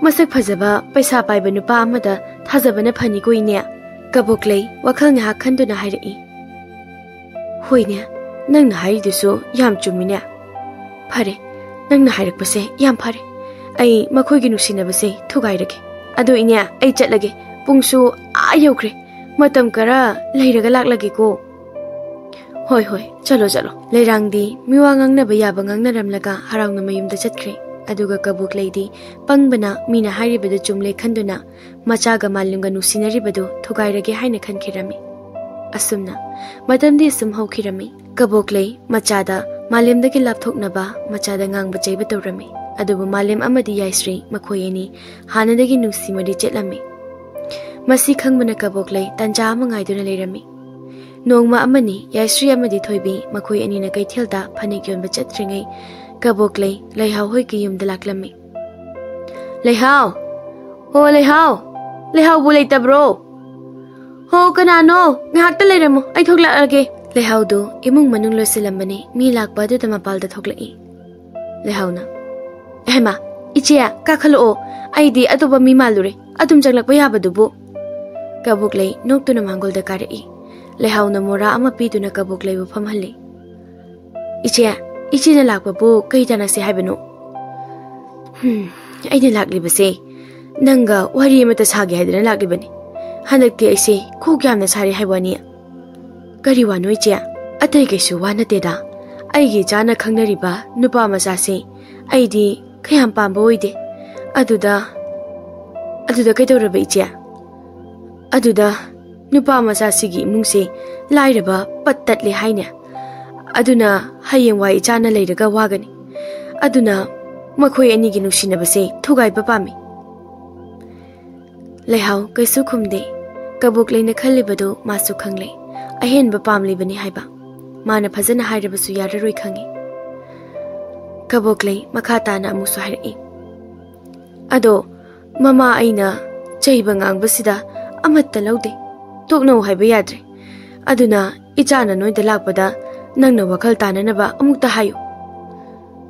ꯃꯁꯛ ꯐꯖꯕ, ꯄꯩꯁꯥ ꯄꯥꯏꯕ ꯅꯨꯄꯥ ꯑꯃꯗ ꯊꯥꯖꯕꯅ ꯐꯅꯤꯀꯣ ꯏꯅꯦ?" ꯀꯕꯣꯛꯂꯩ ꯋꯥꯈꯜ ꯉꯥꯏꯍꯥꯛ ꯈꯟꯗꯨꯅ ꯍꯥꯏꯔꯛꯏ꯫ "ꯍꯣꯏꯅꯦ, ꯅꯪꯅ ꯍꯥꯏꯔꯤꯗꯨꯁꯨ ꯌꯥꯝ ꯆꯨꯝꯃꯤꯅꯦ꯫ ꯐꯔꯦ, ꯅꯪꯅ ꯍꯥꯏꯔꯛꯄꯁꯦ ꯌꯥꯝ ꯐꯔꯦ꯫ ꯑꯩ ꯃꯈꯣꯏꯒꯤ ꯅꯨꯡꯁꯤꯅꯕꯁꯦ ꯊꯨꯒꯥꯏꯔꯒꯦ꯫ ꯑꯗꯣ ꯏꯅꯦ, ꯑꯩ ꯆꯠꯂꯒꯦ꯫ ꯄꯨꯡꯁꯨ ꯑꯥ ꯌꯧꯈ꯭ꯔꯦ꯫ ꯃꯇꯝ ꯈꯔ ꯂꯩꯔꯒ ꯂꯥꯛꯂꯒꯦꯀꯣ꯫" "ꯍꯣꯏ, ꯍꯣꯏ, ꯆꯠꯂꯣ, ꯆꯠꯂꯣ꯫" ꯂꯩꯔꯥꯡꯗꯤ ꯃꯤꯋꯥ ꯉꯥꯡꯅꯕ ꯌꯥꯕ ꯉꯥꯡꯅꯔꯝꯂꯒ ꯍꯔꯥꯎꯅ ꯃꯌꯨꯝꯗ ꯆꯠꯈ꯭ꯔꯦ꯫ ꯑꯗꯨꯒ ꯀꯕꯣꯛꯂꯩꯗꯤ ꯄꯪꯕꯅ ꯃꯤꯅ ꯍꯥꯏꯔꯤꯕꯗꯨ ꯆꯨꯝꯂꯦ ꯈꯟꯗꯨꯅ ꯃꯆꯥꯒ ꯃꯥꯂꯦꯝꯒ ꯅꯨꯡꯁꯤꯅꯔꯤꯕꯗꯨ ꯊꯨꯒꯥꯏꯔꯒꯦ ꯍꯥꯏꯅ ꯈꯟꯈꯤꯔꯝꯃꯤ꯫ ꯑꯁꯨꯝꯅ ꯃꯇꯝꯗꯤ ꯑꯁꯨꯝ ꯍꯧꯈꯤꯔꯝꯃꯤ꯫ ꯀꯕꯣꯛꯂꯩ ꯃꯆꯥꯗ ꯃꯥꯂꯦꯝꯗꯒꯤ ꯂꯥꯞꯊꯣꯛꯅꯕ ꯃꯆꯥꯗ ꯉꯥꯡꯕ ꯆꯩꯕ ꯇꯧꯔꯝꯃꯤ꯫ ꯑꯗꯨꯕꯨ ꯃꯥꯂꯦꯝ ꯑꯃꯗꯤ ꯌꯥꯏꯁ꯭ꯔꯤ ꯃꯈꯣꯏ ꯑꯅꯤ ꯍꯥꯟꯅꯗꯒꯤ ꯅꯨꯡꯁꯤ ꯃꯔꯤ ꯆꯦꯠꯂꯝꯃꯤ꯫ ꯃꯁꯤ ꯈꯪꯕꯅ ꯀꯕꯣꯛꯂꯩ ꯇꯟꯖꯥ ꯑꯃ ꯉꯥꯏꯗꯨꯅ ꯂꯩꯔꯝꯃꯤ꯫ ꯅꯣꯡꯃ ꯑꯃꯅꯤ ꯌꯥꯏꯁ꯭ꯔꯤ ꯑꯃꯗꯤ ꯊꯣꯏꯕꯤ ꯃꯈꯣꯏ ꯑꯅꯤꯅ ꯀꯩꯊꯦꯜꯗ ꯐꯅꯦꯛ ꯌꯣꯟꯕ ꯆꯠꯇ꯭ꯔꯤꯉꯩ ꯀꯕꯣꯛꯂꯩ ꯂꯩꯍꯥꯎ ꯍꯣꯏꯒꯤ ꯌꯨꯝꯗ ꯂꯥꯛꯂꯝꯃꯤ꯫ "ꯂꯩꯍꯥꯎ! ꯑꯣ ꯂꯩꯍꯥꯎ! ꯂꯩꯍꯥꯎꯕꯨ ꯂꯩꯇꯕ꯭ꯔꯣ? ꯍꯣ, ꯀꯅꯥꯅꯣ? ꯉꯥꯏꯍꯥꯛꯇ ꯂꯩꯔꯝꯃꯣ, ꯑꯩ ꯊꯣꯛꯂꯛꯑꯒꯦ꯫" ꯂꯩꯍꯥꯎꯗꯨ ꯏꯃꯨꯡ ꯃꯅꯨꯡ ꯂꯣꯏꯁꯤꯜꯂꯝꯕꯅꯤ, ꯃꯤ ꯂꯥꯛꯄ ꯑꯗꯨꯗ ꯃꯄꯥꯜꯗ ꯊꯣꯛꯂꯛꯏ꯫ ꯂꯩꯍꯥꯎꯅ, "ꯍꯩꯃꯥ, ꯏꯆꯦ, ꯀꯥꯈꯠꯂꯛꯑꯣ꯫ ꯑꯩꯗꯤ ꯑꯇꯣꯞꯄ ꯃꯤ ꯃꯥꯜꯂꯨꯔꯦ, ꯑꯗꯨꯝ ꯆꯪꯂꯛꯄ ꯌꯥꯕꯗꯨꯕꯨ꯫" ꯀꯕꯣꯛꯂꯩ ꯅꯣꯛꯇꯨꯅ ꯃꯥꯡꯒꯣꯜꯗ ꯀꯥꯔꯛꯏ꯫ ꯂꯩꯍꯥꯎꯅ ꯃꯣꯔꯥ ꯑꯃ ꯄꯤꯗꯨꯅ ꯀꯕꯣꯛꯂꯩꯕꯨ ꯐꯝꯍꯜꯂꯤ꯫ "ꯏꯆꯦ, ꯏꯆꯦꯅ ꯂꯥꯛꯄꯕꯨ ꯀꯔꯤ ꯇꯥꯟꯅꯁꯦ ꯍꯥꯏꯕꯅꯣ?" "ꯍꯨꯝ, ꯑꯩꯅ ꯂꯥꯛꯂꯤꯕꯁꯦ ꯅꯪꯒ ꯋꯥꯔꯤ ꯑꯃꯠꯇ ꯁꯥꯒꯦ ꯍꯥꯏꯗꯅ ꯂꯥꯛꯂꯤꯕꯅꯤ꯫ ꯍꯟꯗꯛꯇꯤ ꯑꯩꯁꯦ ꯀꯣꯛ ꯌꯥꯝꯅ ꯁꯥꯔꯦ ꯍꯥꯏꯕ ꯋꯥꯅꯤ꯫" "ꯀꯔꯤ ꯋꯥꯅꯣ ꯏꯆꯦ?" "ꯑꯇꯩ ꯀꯩꯁꯨ ꯋꯥ ꯅꯠꯇꯦꯗ꯫ ꯑꯩꯒꯤ ꯏꯆꯥꯅ ꯈꯪꯅꯔꯤꯕ ꯅꯨꯄꯥ ꯃꯆꯥꯁꯦ ꯑꯩꯗꯤ ꯀꯌꯥꯝ ꯄꯥꯝꯕ ꯑꯣꯏꯗꯦ꯫ ꯑꯗꯨꯗ, ꯑꯗꯨꯗ ꯀꯩꯗꯧꯔꯕ, ꯏꯆꯦ? ꯑꯗꯨꯗ ꯅꯨꯄꯥ ꯃꯆꯥꯁꯤꯒꯤ ꯏꯃꯨꯡꯁꯦ ꯂꯥꯏꯔꯕ ꯄꯠ ꯇꯠꯂꯦ ꯍꯥꯏꯅꯦ꯫ ꯑꯗꯨꯅ ꯍꯌꯦꯡꯋꯥꯏ ꯏꯆꯥꯅ ꯂꯩꯔꯒ ꯋꯥꯒꯅꯤ꯫ ꯑꯗꯨꯅ ꯃꯈꯣꯏ ꯑꯅꯤꯒꯤ ꯅꯨꯡꯁꯤꯅꯕꯁꯦ ꯊꯨꯒꯥꯏꯕ ꯄꯥꯝꯃꯤ꯫ ꯂꯩꯍꯥꯎ ꯀꯩꯁꯨ ꯈꯨꯝꯗꯦ꯫ ꯀꯕꯣꯛꯂꯩꯅ ꯈꯜꯂꯤꯕꯗꯨ ꯃꯥꯁꯨ ꯈꯪꯂꯦ꯫ ꯑꯍꯦꯟꯕ ꯄꯥꯝꯂꯤꯕꯅꯤ ꯍꯥꯏꯕ꯫ ꯃꯥꯅ ꯐꯖꯅ ꯍꯥꯏꯔꯕꯁꯨ ꯌꯥꯔꯔꯣꯏ ꯈꯪꯏ꯫ ꯀꯕꯣꯛꯂꯩ ꯃꯈꯥ ꯇꯥꯅ ꯑꯃꯨꯛꯁꯨ ꯍꯥꯏꯔꯛꯏ꯫ ꯑꯗꯣ ꯃꯃꯥ, ꯑꯩꯅ ꯆꯩꯕ ꯉꯥꯡꯕꯁꯤꯗ ꯑꯃꯠꯇ ꯂꯧꯗꯦ꯫ ꯇꯣꯛꯅꯧ ꯍꯥꯏꯕ ꯌꯥꯗ꯭ꯔꯦ꯫ ꯑꯗꯨꯅ ꯏꯆꯥꯅ ꯅꯣꯏꯗ ꯂꯥꯛꯄꯗ ꯅꯪꯅ ꯋꯥꯈꯜ ꯇꯥꯅꯅꯕ ꯑꯃꯨꯛꯇ ꯍꯥꯏꯌꯨ꯫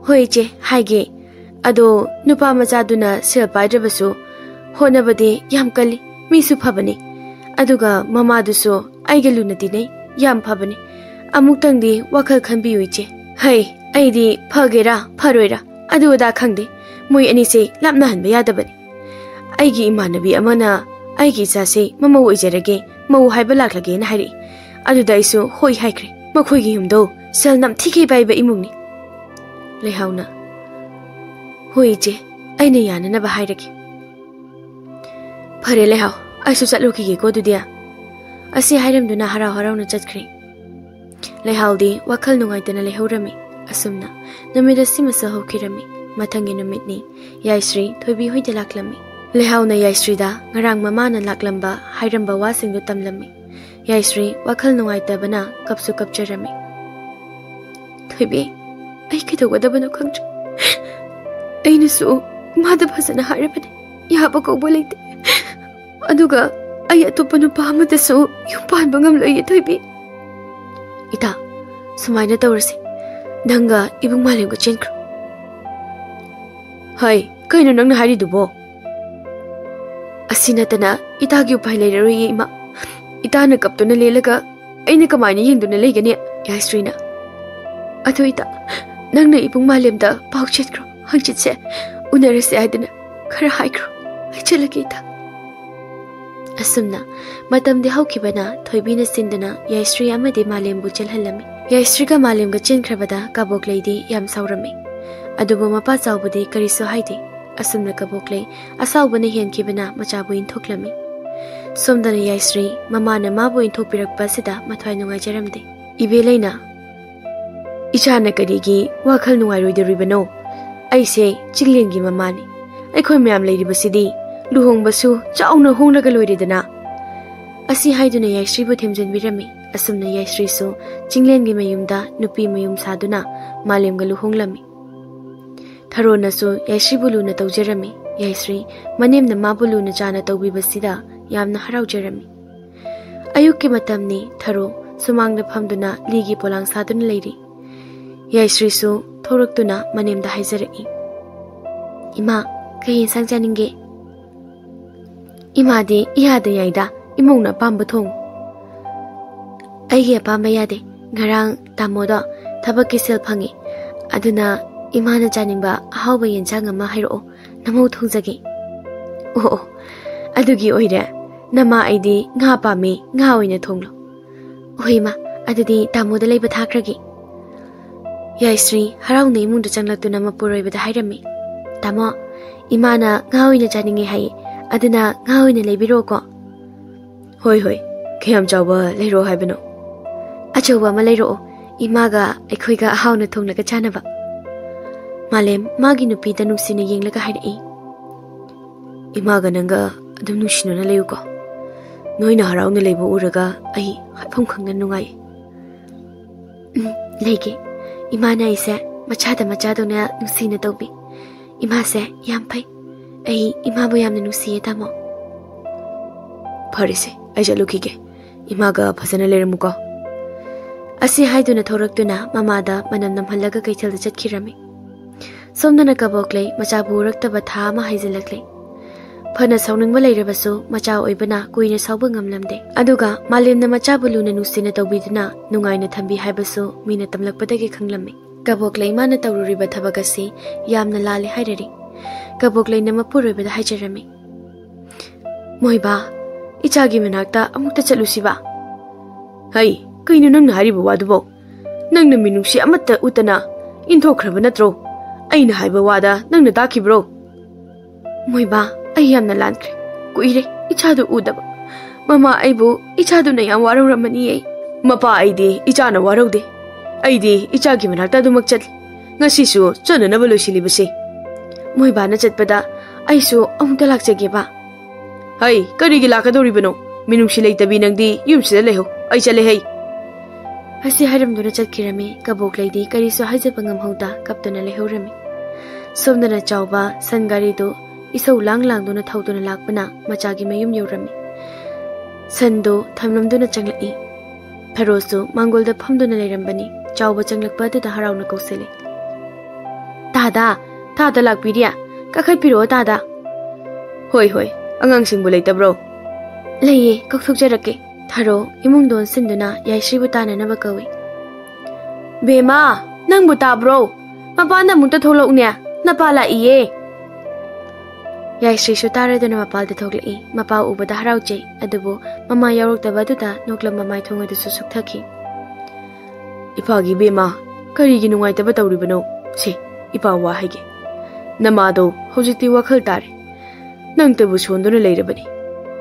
ꯍꯣꯏ ꯏꯆꯦ, ꯍꯥꯏꯒꯦ꯫ ꯑꯗꯣ ꯅꯨꯄꯥ ꯃꯆꯥꯗꯨꯅ ꯁꯦꯜ ꯄꯥꯏꯗ꯭ꯔꯕꯁꯨ ꯍꯣꯠꯅꯕꯗꯤ ꯌꯥꯝ ꯀꯜꯂꯤ, ꯃꯤꯁꯨ ꯐꯕꯅꯤ꯫ ꯑꯗꯨꯒ ꯃꯃꯥꯗꯨꯁꯨ ꯑꯩꯒ ꯂꯨꯅ ꯇꯤꯟꯅꯩ, ꯌꯥꯝ ꯐꯕꯅꯤ꯫ ꯑꯃꯨꯛꯇꯪꯗꯤ ꯋꯥꯈꯜ ꯈꯟꯕꯤꯌꯨ ꯏꯆꯦ꯫ ꯍꯩ, ꯑꯩꯗꯤ ꯐꯒꯦꯔꯥ ꯐꯔꯣꯏꯔꯥ ꯑꯗꯨ ꯑꯗꯥ ꯈꯪꯗꯦ꯫ ꯃꯣꯏ ꯑꯅꯤꯁꯦ ꯂꯥꯞꯅꯍꯟꯕ ꯌꯥꯗꯕꯅꯤ꯫ ꯑꯩꯒꯤ ꯏꯃꯥꯟꯅꯕꯤ ꯑꯃꯅ ꯑꯩꯒꯤ ꯏꯆꯥꯁꯦ ꯃꯃꯧ ꯑꯣꯏꯖꯔꯒꯦ, ꯃꯧ ꯍꯥꯏꯕ ꯂꯥꯛꯂꯒꯦꯅ ꯍꯥꯏꯔꯛꯏ꯫ ꯑꯗꯨꯗ ꯑꯩꯁꯨ ꯍꯣꯏ ꯍꯥꯏꯈ꯭ꯔꯦ꯫ ꯃꯈꯣꯏꯒꯤ ꯌꯨꯝꯗꯣ ꯁꯦꯜ ꯅꯝꯊꯤꯈꯩ ꯄꯥꯏꯕ ꯏꯃꯨꯡꯅꯤ꯫ ꯂꯩꯍꯥꯎꯅ, ꯍꯣꯏ ꯏꯆꯦ, ꯑꯩꯅ ꯌꯥꯅꯅꯕ ꯍꯥꯏꯔꯒꯦ꯫ ꯐꯔꯦ ꯂꯩꯍꯥꯎ, ꯑꯩꯁꯨ ꯆꯠꯂꯨꯈꯤꯒꯦꯀꯣ ꯑꯗꯨꯗꯤ꯫ ꯑꯁꯤ ꯍꯥꯏꯔꯝꯗꯨꯅ ꯍꯔꯥꯎ ꯍꯔꯥꯎꯅ ꯆꯠꯈ꯭ꯔꯦ꯫ ꯂꯩꯍꯥꯎꯗꯤ ꯋꯥꯈꯜ ꯅꯨꯡꯉꯥꯏꯇꯅ ꯂꯩꯍꯧꯔꯝꯃꯤ꯫ ꯑꯁꯨꯝꯅ ꯅꯨꯃꯤꯠ ꯑꯁꯤꯃꯁꯨ ꯍꯧꯈꯤꯔꯝꯃꯤ꯫ ꯃꯊꯪꯒꯤ ꯅꯨꯃꯤꯠꯅꯤ꯫ ꯌꯥꯏꯁ꯭ꯔꯤ ꯊꯣꯏꯕꯤ ꯍꯣꯏꯗ ꯂꯥꯛꯂꯝꯃꯤ꯫ ꯂꯩꯍꯥꯎꯅ ꯌꯥꯏꯁ꯭ꯔꯤꯗ ꯉꯔꯥꯡ ꯃꯃꯥꯅ ꯂꯥꯛꯂꯝꯕ ꯍꯥꯏꯔꯝꯕ ꯋꯥꯁꯤꯡꯗꯨ ꯇꯝꯂꯝꯃꯤ꯫ ꯌꯥꯏꯁ꯭ꯔꯤ ꯋꯥꯈꯜ ꯅꯨꯡꯉꯥꯏꯇꯕꯅ ꯀꯞꯁꯨ ꯀꯞꯆꯔꯝꯃꯤ꯫ ꯊꯣꯏꯕꯤ, ꯑꯩ ꯀꯩꯗꯧꯒꯗꯕꯅꯣ ꯈꯪꯗ꯭ꯔꯦ꯫ ꯑꯩꯅꯁꯨ ꯃꯥꯗ ꯐꯖꯅ ꯍꯥꯏꯔꯕꯅꯤ, ꯌꯥꯕ ꯀꯧꯕ ꯂꯩꯇꯦ꯫ ꯑꯗꯨꯒ ꯑꯩ ꯑꯇꯣꯞꯄ ꯅꯨꯄꯥ ꯑꯃꯗꯁꯨ ꯌꯨꯝ ꯄꯥꯟꯕ ꯉꯝꯂꯣꯏꯌꯦ ꯊꯣꯏꯕꯤ꯫ ꯏꯇꯥ, ꯁꯨꯃꯥꯏꯅ ꯇꯧꯔꯁꯤ, ꯅꯪꯒ ꯏꯕꯨꯡ ꯃꯥꯂꯦꯝꯒ ꯆꯦꯟꯈ꯭ꯔꯣ꯫ ꯍꯩ, ꯀꯩꯅꯣ ꯅꯪꯅ ꯍꯥꯏꯔꯤꯗꯨꯕꯣ? ꯑꯁꯤ ꯅꯠꯇꯅ ꯏꯇꯥꯒꯤ ꯎꯄꯥꯏ ꯂꯩꯔꯔꯣꯏꯌꯦ ꯏꯃꯥ꯫ ꯏꯇꯥꯅ ꯀꯞꯇꯨꯅ ꯂꯦꯜꯂꯒ ꯑꯩꯅ ꯀꯃꯥꯏꯅ ꯌꯦꯡꯗꯨꯅ ꯂꯩꯒꯅꯤ? ꯌꯥꯏꯁ꯭ꯔꯤꯅ, ꯑꯗꯨ ꯏꯇꯥ, ꯅꯪꯅ ꯏꯕꯨꯡ ꯃꯥꯂꯦꯝꯗ ꯄꯥꯎ ꯆꯦꯟꯈ꯭ꯔꯣ, ꯍꯪꯆꯤꯠꯁꯦ ꯎꯅꯔꯁꯦ ꯍꯥꯏꯗꯅ ꯈꯔ ꯍꯥꯏꯈ꯭ꯔꯣ꯫ ꯑꯩ ꯆꯠꯂꯒꯦ ꯏꯇꯥ꯫ ꯑꯁꯨꯝꯅ ꯃꯇꯝꯗꯤ ꯍꯧꯈꯤꯕꯅ ꯊꯣꯏꯕꯤꯅ ꯁꯤꯟꯗꯨꯅ ꯌꯥꯏꯁ꯭ꯔꯤ ꯑꯃꯗꯤ ꯃꯥꯂꯦꯝꯕꯨ ꯆꯦꯜꯍꯜꯂꯝꯃꯤ꯫ ꯌꯥꯏꯁ꯭ꯔꯤꯒ ꯃꯥꯂꯦꯝꯒ ꯆꯦꯟꯈ꯭ꯔꯕꯗ ꯀꯕꯣꯛꯂꯩꯗꯤ ꯌꯥꯝ ꯁꯥꯎꯔꯝꯃꯤ꯫ ꯑꯗꯨꯕꯨ ꯃꯄꯥ ꯆꯥꯎꯕꯗꯤ ꯀꯔꯤꯁꯨ ꯍꯥꯏꯗꯦ꯫ ꯑꯁꯨꯝꯅ ꯀꯕꯣꯛꯂꯩ ꯑꯁꯥꯎꯕꯅ ꯍꯦꯟꯈꯤꯕꯅ ꯃꯆꯥꯕꯨ ꯏꯟꯊꯣꯛꯂꯝꯃꯤ꯫ ꯁꯣꯝꯗꯅ ꯌꯥꯏꯁ꯭ꯔꯤ ꯃꯃꯥꯅ ꯃꯥꯕꯨ ꯏꯟꯊꯣꯛꯄꯤꯔꯛꯄ ꯑꯁꯤꯗ ꯃꯊ꯭ꯋꯥꯏ ꯅꯨꯡꯉꯥꯏꯖꯔꯝꯗꯦ꯫ "ꯏꯕꯦꯂꯩꯅ, ꯏꯆꯥꯅ ꯀꯔꯤꯒꯤ ꯋꯥꯈꯜ ꯅꯨꯡꯉꯥꯏꯔꯣꯏꯗꯧꯔꯤꯕꯅꯣ? ꯑꯩꯁꯦ ꯆꯤꯡꯂꯦꯟꯒꯤ ꯃꯃꯥꯅꯤ꯫ ꯑꯩꯈꯣꯏ ꯃꯌꯥꯝ ꯂꯩꯔꯤꯕꯁꯤꯗꯤ ꯂꯨꯍꯣꯡꯕꯁꯨ ꯆꯥꯎꯅ ꯍꯣꯡꯂꯒ ꯂꯣꯏꯔꯦꯗꯅ"꯫ ꯑꯁꯤ ꯍꯥꯏꯗꯨꯅ ꯌꯥꯏꯁ꯭ꯔꯤꯕꯨ ꯊꯦꯝꯖꯤꯟꯕꯤꯔꯝꯃꯤ꯫ ꯑꯁꯨꯝꯅ ꯌꯥꯏꯁ꯭ꯔꯤꯁꯨ ꯆꯤꯡꯂꯦꯟꯒꯤ ꯃꯌꯨꯝꯗ ꯅꯨꯄꯤ ꯃꯌꯨꯝ ꯁꯥꯗꯨꯅ ꯃꯥꯂꯦꯝꯒ ꯂꯨꯍꯣꯡꯂꯝꯃꯤ꯫ ꯊꯔꯣꯅꯁꯨ ꯌꯥꯏꯁ꯭ꯔꯤꯕꯨ ꯂꯨꯅ ꯇꯧꯖꯔꯝꯃꯤ꯫ ꯌꯥꯏꯁ꯭ꯔꯤ ꯃꯅꯦꯝꯅ ꯃꯥꯕꯨ ꯂꯨꯅ ꯆꯥꯅ ꯇꯧꯕꯤꯕꯁꯤꯗ ꯌꯥꯝꯅ ꯍꯔꯥꯎꯖꯔꯝꯃꯤ꯫ ꯑꯌꯨꯛꯀꯤ ꯃꯇꯝꯅꯤ꯫ ꯊꯔꯣ ꯁꯨꯃꯥꯡꯗ ꯐꯝꯗꯨꯅ ꯂꯤꯒꯤ ꯄꯣꯂꯥꯡ ꯁꯥꯗꯨꯅ ꯂꯩꯔꯤ꯫ ꯌꯥꯏꯁ꯭ꯔꯤꯁꯨ ꯊꯣꯔꯛꯇꯨꯅ ꯃꯅꯦꯝꯗ ꯍꯥꯏꯖꯔꯛꯏ, "ꯏꯃꯥ, ꯀꯩ ꯌꯦꯟꯁꯥꯡ ꯆꯥꯅꯤꯡꯒꯦ?" "ꯏꯃꯥꯗꯤ ꯏꯌꯥꯗ ꯌꯥꯏꯗ, ꯏꯃꯧꯅ ꯑꯄꯥꯝꯕ ꯊꯣꯡꯉꯨ"꯫ "ꯑꯩꯒꯤ ꯑꯄꯥꯝꯕ ꯌꯥꯗꯦ꯫ ꯉꯔꯥꯡ ꯇꯥꯃꯣꯗꯣ ꯊꯕꯛꯀꯤ ꯁꯦꯜ ꯐꯪꯉꯤ, ꯑꯗꯨꯅ ꯏꯃꯥꯅ ꯆꯥꯅꯤꯡꯕ ꯑꯍꯥꯎꯕ ꯌꯦꯟꯁꯥꯡ ꯑꯃ ꯍꯥꯏꯔꯛꯑꯣ, ꯅꯃꯧ ꯊꯣꯡꯖꯒꯦ"꯫ "ꯑꯣ ꯑꯣ, ꯑꯗꯨꯒꯤ ꯑꯣꯏꯔꯦ꯫ ꯅꯃꯥ ꯑꯩꯗꯤ ꯉꯥ ꯄꯥꯝꯃꯤ, ꯉꯥ ꯑꯣꯏꯅ ꯊꯣꯡꯂꯣ"꯫ "ꯍꯣꯏ ꯏꯃꯥ, ꯑꯗꯨꯗꯤ ꯇꯥꯃꯣꯗ ꯂꯩꯕ ꯊꯥꯈ꯭ꯔꯒꯦ"꯫ ꯌꯥꯏꯁ꯭ꯔꯤ ꯍꯔꯥꯎꯅ ꯏꯃꯨꯡꯗ ꯆꯪꯂꯛꯇꯨꯅ ꯃꯄꯨꯔꯣꯏꯕꯗ ꯍꯥꯏꯔꯝꯃꯤ, "ꯇꯥꯃꯣ, ꯏꯃꯥꯅ ꯉꯥ ꯑꯣꯏꯅ ꯆꯥꯅꯤꯡꯉꯦ ꯍꯥꯏꯌꯦ, ꯑꯗꯨꯅ ꯉꯥ ꯑꯣꯏꯅ ꯂꯩꯕꯤꯔꯛꯑꯣꯀꯣ"꯫ "ꯍꯣꯏ ꯍꯣꯏ, ꯀꯌꯥꯝ ꯆꯥꯎꯕ ꯂꯩꯔꯛꯑꯣ ꯍꯥꯏꯕꯅꯣ?" "ꯑꯆꯧꯕ ꯑꯃ ꯂꯩꯔꯛꯑꯣ, ꯏꯃꯥꯒ ꯑꯩꯈꯣꯏꯒ ꯑꯍꯥꯎꯅ ꯊꯣꯡꯂꯒ ꯆꯥꯅꯕ"꯫ ꯃꯥꯂꯦꯝ ꯃꯥꯒꯤ ꯅꯨꯄꯤꯗ ꯅꯨꯡꯁꯤꯅ ꯌꯦꯡꯂꯒ ꯍꯥꯏꯔꯛꯏ, "ꯏꯃꯥꯒ ꯅꯪꯒ ꯑꯗꯨꯝ ꯅꯨꯡꯁꯤꯅꯅ ꯂꯩꯌꯨꯀꯣ꯫ ꯅꯣꯏꯅ ꯍꯔꯥꯎꯅ ꯂꯩꯕ ꯎꯔꯒ ꯑꯩ ꯍꯥꯏꯐꯝ ꯈꯪꯗꯅ ꯅꯨꯡꯉꯥꯏ"꯫ "ꯎꯝ, ꯂꯩꯒꯦ꯫ ꯏꯃꯥꯅ ꯑꯩꯁꯦ ꯃꯆꯥꯗ ꯃꯆꯥꯗꯧꯅ ꯅꯨꯡꯁꯤꯅ ꯇꯧꯕꯤ꯫ ꯏꯃꯥꯁꯦ ꯌꯥꯝ ꯐꯩ꯫ ꯑꯩ ꯏꯃꯥꯕꯨ ꯌꯥꯝꯅ ꯅꯨꯡꯁꯤꯌꯦ, ꯇꯥꯃꯣ"꯫ "ꯐꯔꯦꯁꯦ, ꯑꯩ ꯆꯠꯂꯨꯈꯤꯒꯦ꯫ ꯏꯃꯥꯒ ꯐꯖꯅ ꯂꯩꯔꯝꯃꯨꯀꯣ"꯫ ꯑꯁꯤ ꯍꯥꯏꯗꯨꯅ ꯊꯣꯔꯛꯇꯨꯅ ꯃꯃꯥꯗ ꯃꯅꯝ ꯅꯝꯍꯜꯂꯒ ꯀꯩꯊꯦꯜꯗ ꯆꯠꯈꯤꯔꯝꯃꯤ꯫ ꯁꯣꯝꯗꯅ ꯀꯕꯣꯛꯂꯩ ꯃꯆꯥꯕꯨ ꯎꯔꯛꯇꯕ ꯊꯥ ꯑꯃ ꯍꯥꯏꯖꯤꯜꯂꯛꯂꯦ꯫ ꯐꯅ ꯁꯥꯎꯅꯤꯡꯕ ꯂꯩꯔꯕꯁꯨ ꯃꯆꯥ ꯑꯣꯏꯕꯅ ꯀꯨꯏꯅ ꯁꯥꯎꯕ ꯉꯝꯂꯝꯗꯦ꯫ ꯑꯗꯨꯒ ꯃꯥꯂꯦꯝꯅ ꯃꯆꯥꯕꯨ ꯂꯨꯅ ꯅꯨꯡꯁꯤꯅ ꯇꯧꯕꯤꯗꯨꯅ ꯅꯨꯡꯉꯥꯏꯅ ꯊꯝꯕꯤ ꯍꯥꯏꯕꯁꯨ ꯃꯤꯅ ꯇꯝꯂꯛꯄꯗꯒꯤ ꯈꯪꯂꯝꯃꯤ꯫ ꯀꯕꯣꯛꯂꯩ ꯃꯥꯅ ꯇꯧꯔꯨꯔꯤꯕ ꯊꯕꯛ ꯑꯁꯤ ꯌꯥꯝꯅ ꯂꯥꯜꯂꯦ ꯍꯥꯏꯔꯔꯤ꯫ ꯀꯕꯣꯛꯂꯩꯅ ꯃꯄꯨꯔꯣꯏꯕꯗ ꯍꯥꯏꯖꯔꯝꯃꯤ, "ꯃꯣꯏꯕꯥ, ꯏꯆꯥꯒꯤ ꯃꯅꯥꯛꯇ ꯑꯃꯨꯛꯇ ꯆꯠꯂꯨꯁꯤꯕ"꯫ "ꯍꯩ, ꯀꯩꯅꯣ ꯅꯪꯅ ꯍꯥꯏꯔꯤꯕ ꯋꯥꯗꯨꯕꯣ? ꯅꯪꯅ ꯃꯤꯅꯨꯡꯁꯤ ꯑꯃꯠꯇ ꯎꯠꯇꯅ ꯏꯟꯊꯣꯛꯈ꯭ꯔꯕ ꯅꯠꯇ꯭ꯔꯣ? ꯑꯩꯅ ꯍꯥꯏꯕ ꯋꯥꯗ ꯅꯪꯅ ꯇꯥꯈꯤꯕ꯭ꯔꯣ? ꯃꯣꯏꯕꯥ, ꯑꯩ ꯌꯥꯝꯅ ꯂꯥꯟꯈ꯭ꯔꯦ꯫ ꯀꯨꯏꯔꯦ ꯏꯆꯥꯗꯨ ꯎꯗꯕ꯫ ꯃꯃꯥ, ꯑꯩꯕꯨ ꯏꯆꯥꯗꯨꯅ ꯌꯥꯝ ꯋꯥꯔꯧꯔꯝꯃꯅꯤꯌꯦ꯫ ꯃꯄꯥ, ꯑꯩꯗꯤ ꯏꯆꯥꯅ ꯋꯥꯔꯧꯗꯦ꯫ ꯑꯩꯗꯤ ꯏꯆꯥꯒꯤ ꯃꯅꯥꯛꯇ ꯑꯗꯨꯃꯛ ꯆꯠꯂꯤ꯫ ꯉꯁꯤꯁꯨ ꯆꯠꯅꯅꯕ ꯂꯣꯏꯁꯤꯜꯂꯤꯕꯁꯦ꯫ ꯃꯣꯏꯕꯥꯅ ꯆꯠꯄꯗ ꯑꯩꯁꯨ ꯑꯃꯨꯛꯇ ꯂꯥꯛꯆꯒꯦꯕ꯫ ꯍꯩ, ꯀꯔꯤꯒꯤ ꯂꯥꯛꯀꯗꯧꯔꯤꯕꯅꯣ? ꯃꯤꯅꯨꯡꯁꯤ ꯂꯩꯇꯕꯤ ꯅꯪꯗꯤ ꯌꯨꯝꯁꯤꯗ ꯂꯩꯍꯧ꯫ ꯑꯩ ꯆꯠꯂꯦ ꯍꯩ꯫ ꯑꯁꯤ ꯍꯥꯏꯔꯝꯗꯨꯅ ꯆꯠꯈꯤꯔꯝꯃꯤ꯫ ꯀꯕꯣꯛꯂꯩꯗꯤ ꯀꯔꯤꯁꯨ ꯍꯥꯏꯖꯕ ꯉꯝꯍꯧꯗ ꯀꯞꯇꯨꯅ ꯂꯩꯍꯧꯔꯝꯃꯤ꯫ ꯁꯣꯝꯗꯅ ꯆꯥꯎꯕ ꯁꯟ ꯒꯥꯔꯤꯗꯨ ꯏꯁꯧ ꯂꯥꯡ ꯂꯥꯡꯗꯨꯅ ꯊꯧꯗꯨꯅ ꯂꯥꯛꯄꯅ ꯃꯆꯥꯒꯤ ꯃꯌꯨꯝ ꯌꯧꯔꯝꯃꯤ꯫ ꯁꯟꯗꯨ ꯊꯝꯂꯝꯗꯨꯅ ꯆꯪꯂꯛꯏ꯫ ꯊꯔꯣꯁꯨ ꯃꯥꯡꯒꯣꯜꯗ ꯐꯝꯗꯨꯅ ꯂꯩꯔꯝꯕꯅꯤ꯫ ꯆꯥꯎꯕ ꯆꯪꯂꯛꯄ ꯑꯗꯨꯗ ꯍꯔꯥꯎꯅ ꯀꯧꯁꯤꯜꯂꯤ꯫ "ꯇꯥꯗꯥ, ꯇꯥꯗ ꯂꯥꯛꯄꯤꯔꯤꯌꯥ? ꯀꯥꯈꯠꯄꯤꯔꯛꯑꯣ ꯇꯥꯗꯥ꯫" "ꯍꯣꯏ, ꯍꯣꯏ, ꯑꯉꯥꯡꯁꯤꯡꯕꯨ ꯂꯩꯇꯕ꯭ꯔꯣ?" "ꯂꯩꯌꯦ, ꯀꯧꯊꯣꯛꯆꯔꯛꯀꯦ꯫" ꯊꯔꯣ ꯏꯃꯨꯡꯗ ꯑꯣꯟꯁꯤꯟꯗꯨꯅ ꯌꯥꯏꯁ꯭ꯔꯤꯕꯨ ꯇꯥꯅꯅꯕ ꯀꯧꯏ꯫ "ꯕꯦꯃꯥ, ꯅꯪꯕꯨ ꯇꯥꯕ꯭ꯔꯣ? ꯃꯄꯥꯟꯗ ꯑꯃꯨꯛꯇ ꯊꯣꯛꯂꯛꯎꯅꯦ, ꯅꯄꯥ ꯂꯥꯛꯏꯌꯦ꯫" ꯌꯥꯏꯁ꯭ꯔꯤꯁꯨ ꯇꯥꯔꯗꯨꯅ ꯃꯄꯥꯜꯗ ꯊꯣꯛꯂꯛꯏ꯫ ꯃꯄꯥ ꯎꯕꯗ ꯍꯔꯥꯎꯖꯩ, ꯑꯗꯨꯕꯨ ꯃꯃꯥ ꯌꯥꯎꯔꯛꯇꯕ ꯑꯗꯨꯗ ꯅꯣꯛꯂꯝꯕ ꯃꯥꯏꯊꯣꯡ ꯑꯗꯨꯁꯨ ꯁꯨꯛꯊꯈꯤ꯫ "ꯏꯄꯥꯒꯤ ꯕꯦꯃꯥ, ꯀꯔꯤꯒꯤ ꯅꯨꯡꯉꯥꯏꯇꯕ ꯇꯧꯔꯤꯕꯅꯣ? ꯁꯦ, ꯏꯄꯥ ꯋꯥ ꯍꯥꯏꯒꯦ꯫ ꯅꯃꯥꯗꯣ ꯍꯧꯖꯤꯛꯇꯤ ꯋꯥꯈꯜ ꯇꯥꯔꯦ꯫ ꯅꯪꯇꯕꯨ ꯁꯣꯟꯗꯨꯅ ꯂꯩꯔꯕꯅꯤ꯫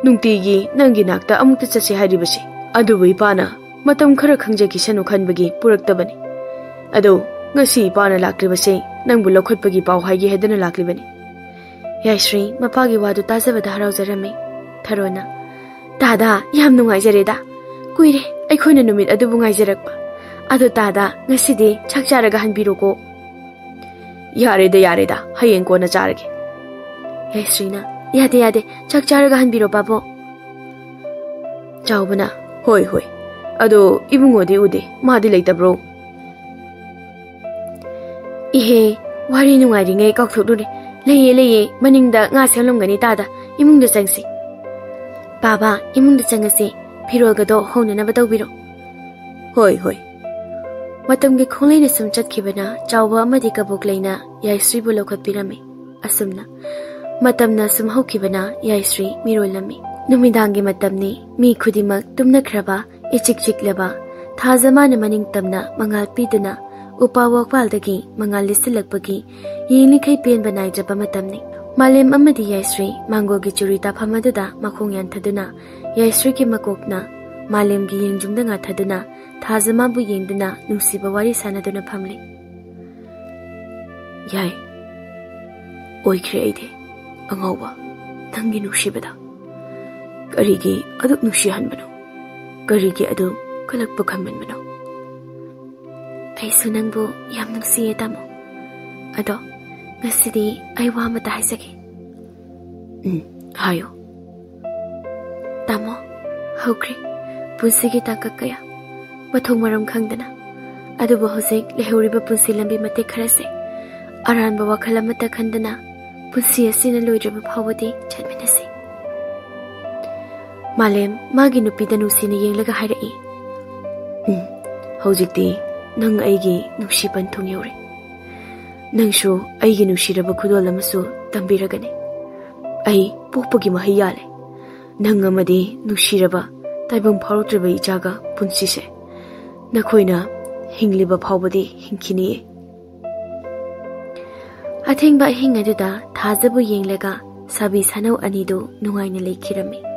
ꯅꯨꯡꯇꯤꯒꯤ ꯅꯪꯒꯤ ꯅꯥꯛꯇ ꯑꯃꯨꯛꯇ ꯆꯠꯁꯦ ꯍꯥꯏꯔꯤꯕꯁꯦ꯫ ꯑꯗꯨꯕꯨ ꯏꯄꯥꯅ ꯃꯇꯝ ꯈꯔ ꯈꯪꯖꯈꯤꯁꯅꯨ ꯈꯟꯕꯒꯤ ꯄꯨꯔꯛꯇꯕꯅꯤ꯫ ꯑꯗꯣ ꯉꯁꯤ ꯏꯄꯥꯅ ꯂꯥꯛꯂꯤꯕꯁꯦ ꯅꯪꯕꯨ ꯂꯧꯈꯠꯄꯒꯤ ꯄꯥꯎ ꯍꯥꯏꯒꯦ ꯍꯥꯏꯗꯨꯅ ꯂꯥꯛꯂꯤꯕꯅꯤ꯫" ꯌꯥꯏꯁ꯭ꯔꯤ ꯃꯄꯥꯒꯤ ꯋꯥꯗꯨ ꯇꯥꯖꯕꯗ ꯍꯔꯥꯎꯖꯔꯝꯃꯤ꯫ ꯊꯔꯣꯅ, "ꯇꯥꯗꯥ, ꯌꯥꯝ ꯅꯨꯡꯉꯥꯏꯖꯔꯦꯗ꯫ ꯀꯨꯏꯔꯦ ꯑꯩꯈꯣꯏꯅ ꯅꯨꯃꯤꯠ ꯑꯗꯨꯕꯨ ꯉꯥꯏꯖꯔꯛꯄ꯫ ꯑꯗꯣ ꯇꯥꯗꯥ, ꯉꯁꯤꯗꯤ ꯆꯥꯛ ꯆꯥꯔꯒ ꯍꯟꯕꯤꯔꯣꯀꯣ꯫" "ꯌꯥꯔꯦꯗ, ꯌꯥꯔꯦꯗ, ꯍꯌꯦꯡ ꯀꯣꯟꯅ ꯆꯥꯔꯒꯦ꯫" ꯌꯥꯏꯁ꯭ꯔꯤꯅ, "ꯌꯥꯗꯦ, ꯌꯥꯗꯦ, ꯆꯥꯛ ꯆꯥꯔꯒ ꯍꯟꯕꯤꯔꯣ ꯄꯥꯕꯨꯡ꯫" ꯆꯥꯎꯕꯅ, "ꯍꯣꯏ, ꯍꯣꯏ꯫ ꯑꯗꯣ ꯏꯕꯨꯡꯉꯣꯗꯤ ꯎꯗꯦ, ꯃꯥꯗꯤ ꯂꯩꯇꯕ꯭ꯔꯣ?" "ꯏꯍꯦ, ꯋꯥꯔꯤ ꯅꯨꯡꯉꯥꯏꯔꯤꯉꯩ ꯀꯥꯎꯊꯣꯛꯂꯨꯔꯦ꯫ ꯂꯩꯌꯦ, ꯂꯩꯌꯦ, ꯃꯅꯤꯡꯗ ꯉꯥ ꯁꯦꯝꯂꯝꯒꯅꯤ ꯇꯥꯗ꯫ ꯏꯃꯨꯡꯗ ꯆꯪꯁꯤ꯫" "ꯄꯥꯕ, ꯏꯃꯨꯡꯗ ꯆꯪꯉꯁꯤ꯫ ꯐꯤꯔꯣꯜꯒꯗꯣ ꯍꯣꯡꯅꯅꯕ ꯇꯧꯕꯤꯔꯣ꯫" "ꯍꯣꯏ, ꯍꯣꯏ꯫" ꯃꯇꯝꯒꯤ ꯈꯣꯡꯂꯩꯅ ꯁꯨꯝ ꯆꯠꯈꯤꯕꯅ ꯆꯥꯎꯕ ꯑꯃꯗꯤ ꯀꯕꯣꯛꯂꯩꯅ ꯌꯥꯏꯁ꯭ꯔꯤꯕꯨ ꯂꯧꯈꯠꯄꯤꯔꯝꯃꯤ꯫ ꯑꯁꯨꯝꯅ ꯃꯇꯝꯅ ꯁꯨꯝ ꯍꯧꯈꯤꯕꯅ ꯌꯥꯏꯁ꯭ꯔꯤ ꯃꯤꯔꯣꯜꯂꯝꯃꯤ꯫ ꯅꯨꯃꯤꯗꯥꯡꯒꯤ ꯃꯇꯝꯅꯤ꯫ ꯃꯤ ꯈꯨꯗꯤꯡꯃꯛ ꯇꯨꯝꯅꯈ꯭ꯔꯕ, ꯏꯆꯤꯛ ꯆꯤꯛꯂꯕ, ꯊꯥꯖ ꯃꯥꯅ ꯃꯅꯤꯡ ꯇꯝꯅ ꯃꯉꯥꯜ ꯄꯤꯗꯨꯅ ꯎꯄꯥ ꯋꯥꯄꯥꯜꯗꯒꯤ ꯃꯉꯥꯜ ꯂꯤꯠꯁꯤꯜꯂꯛꯄꯒꯤ ꯌꯦꯡꯂꯤꯈꯩ ꯄꯦꯟꯕ ꯅꯥꯏꯗ꯭ꯔꯕ ꯃꯇꯝꯅꯤ꯫ ꯃꯥꯂꯦꯝ ꯑꯃꯗꯤ ꯌꯥꯏꯁ꯭ꯔꯤ ꯃꯥꯡꯒꯣꯜꯒꯤ ꯆꯨꯔꯤ ꯇꯥꯐꯝ ꯑꯗꯨꯗ ꯃꯈꯣꯡ ꯌꯥꯟꯊꯗꯨꯅ ꯌꯥꯏꯁ꯭ꯔꯤꯒꯤ ꯃꯀꯣꯛꯅ ꯃꯥꯂꯦꯝꯒꯤ ꯌꯦꯡꯖꯨꯝꯗ ꯉꯥꯊꯗꯨꯅ ꯊꯥꯖ ꯃꯥꯕꯨ ꯌꯦꯡꯗꯨꯅ ꯅꯨꯡꯁꯤꯕ ꯋꯥꯔꯤ ꯁꯥꯟꯅꯗꯨꯅ ꯐꯝꯂꯤ꯫ ꯌꯥꯏ, ꯑꯣꯏꯈ꯭ꯔꯦ ꯑꯩꯗꯤ ꯑꯉꯥꯎꯕ, ꯅꯪꯒꯤ ꯅꯨꯡꯁꯤꯕꯗ꯫ ꯀꯔꯤꯒꯤ ꯑꯗꯨꯛ ꯅꯨꯡꯁꯤꯍꯟꯕꯅꯣ? ꯀꯔꯤꯒꯤ ꯑꯗꯨꯛ ꯀꯜꯂꯛꯄ ꯈꯟꯃꯟꯕꯅꯣ? ꯑꯩꯁꯨ ꯅꯪꯕꯨ ꯌꯥꯝ ꯅꯨꯡꯁꯤꯌꯦ, ꯇꯥꯃꯣ꯫ ꯑꯗꯣ ꯉꯁꯤꯗꯤ ꯑꯩ ꯋꯥ ꯑꯃꯇ ꯍꯥꯏꯖꯒꯦ꯫ ꯎꯝ, ꯍꯥꯏꯌꯨ꯫ ꯇꯥꯃꯣ, ꯍꯧꯈ꯭ꯔꯦ ꯄꯨꯟꯁꯤꯒꯤ ꯇꯥꯡꯀꯛ ꯀꯌꯥ, ꯃꯊꯣꯡ ꯃꯔꯝ ꯈꯪꯗꯅ꯫ ꯑꯗꯨꯕꯨ ꯍꯧꯖꯤꯛ ꯂꯩꯍꯧꯔꯤꯕ ꯄꯨꯟꯁꯤ ꯂꯝꯕꯤ ꯃꯇꯦꯛ ꯈꯔꯁꯦ ꯑꯔꯥꯟꯕ ꯋꯥꯈꯜ ꯑꯃꯠꯇ ꯈꯟꯗꯅ ꯄꯨꯟꯁꯤ ꯑꯁꯤꯅ ꯂꯣꯏꯗ꯭ꯔꯤꯕ ꯐꯥꯎꯕꯗꯤ ꯆꯠꯃꯤꯟꯅꯁꯤ꯫ ꯃꯥꯂꯦꯝ ꯃꯥꯒꯤ ꯅꯨꯄꯤꯗ ꯅꯨꯡꯁꯤꯅ ꯌꯦꯡꯂꯒ ꯍꯥꯏꯔꯛꯏ, "ꯎꯝ, ꯍꯧꯖꯤꯛꯇꯤ ꯅꯪ ꯑꯩꯒꯤ ꯅꯨꯡꯁꯤ ꯄꯟꯊꯨꯡ ꯌꯧꯔꯦ꯫ ꯅꯪꯁꯨ ꯑꯩꯒꯤ ꯅꯨꯡꯁꯤꯔꯕ ꯈꯨꯗꯣꯜ ꯑꯃꯁꯨ ꯇꯝꯕꯤꯔꯒꯅꯤ꯫ ꯑꯩ ꯄꯣꯛꯄꯒꯤ ꯃꯍꯩ ꯌꯥꯜꯂꯦ꯫ ꯅꯪ ꯑꯃꯗꯤ ꯅꯨꯡꯁꯤꯔꯕ ꯇꯥꯏꯕꯪ ꯐꯥꯎꯔꯛꯇ꯭ꯔꯤꯕ ꯏꯆꯥꯒ ꯄꯨꯟꯁꯤꯁꯦ ꯅꯈꯣꯏꯅ ꯍꯤꯡꯂꯤꯕ ꯐꯥꯎꯕꯗꯤ ꯍꯤꯡꯈꯤꯅꯤꯌꯦ꯫" ꯑꯊꯦꯡꯕ ꯑꯍꯤꯡ ꯑꯗꯨꯗ ꯊꯥꯖꯕꯨ ꯌꯦꯡꯂꯒ ꯁꯥꯕꯤ ꯁꯥꯅꯧ ꯑꯅꯤꯗꯨ ꯅꯨꯡꯉꯥꯏꯅ ꯂꯩꯈꯤꯔꯝꯃꯤ꯫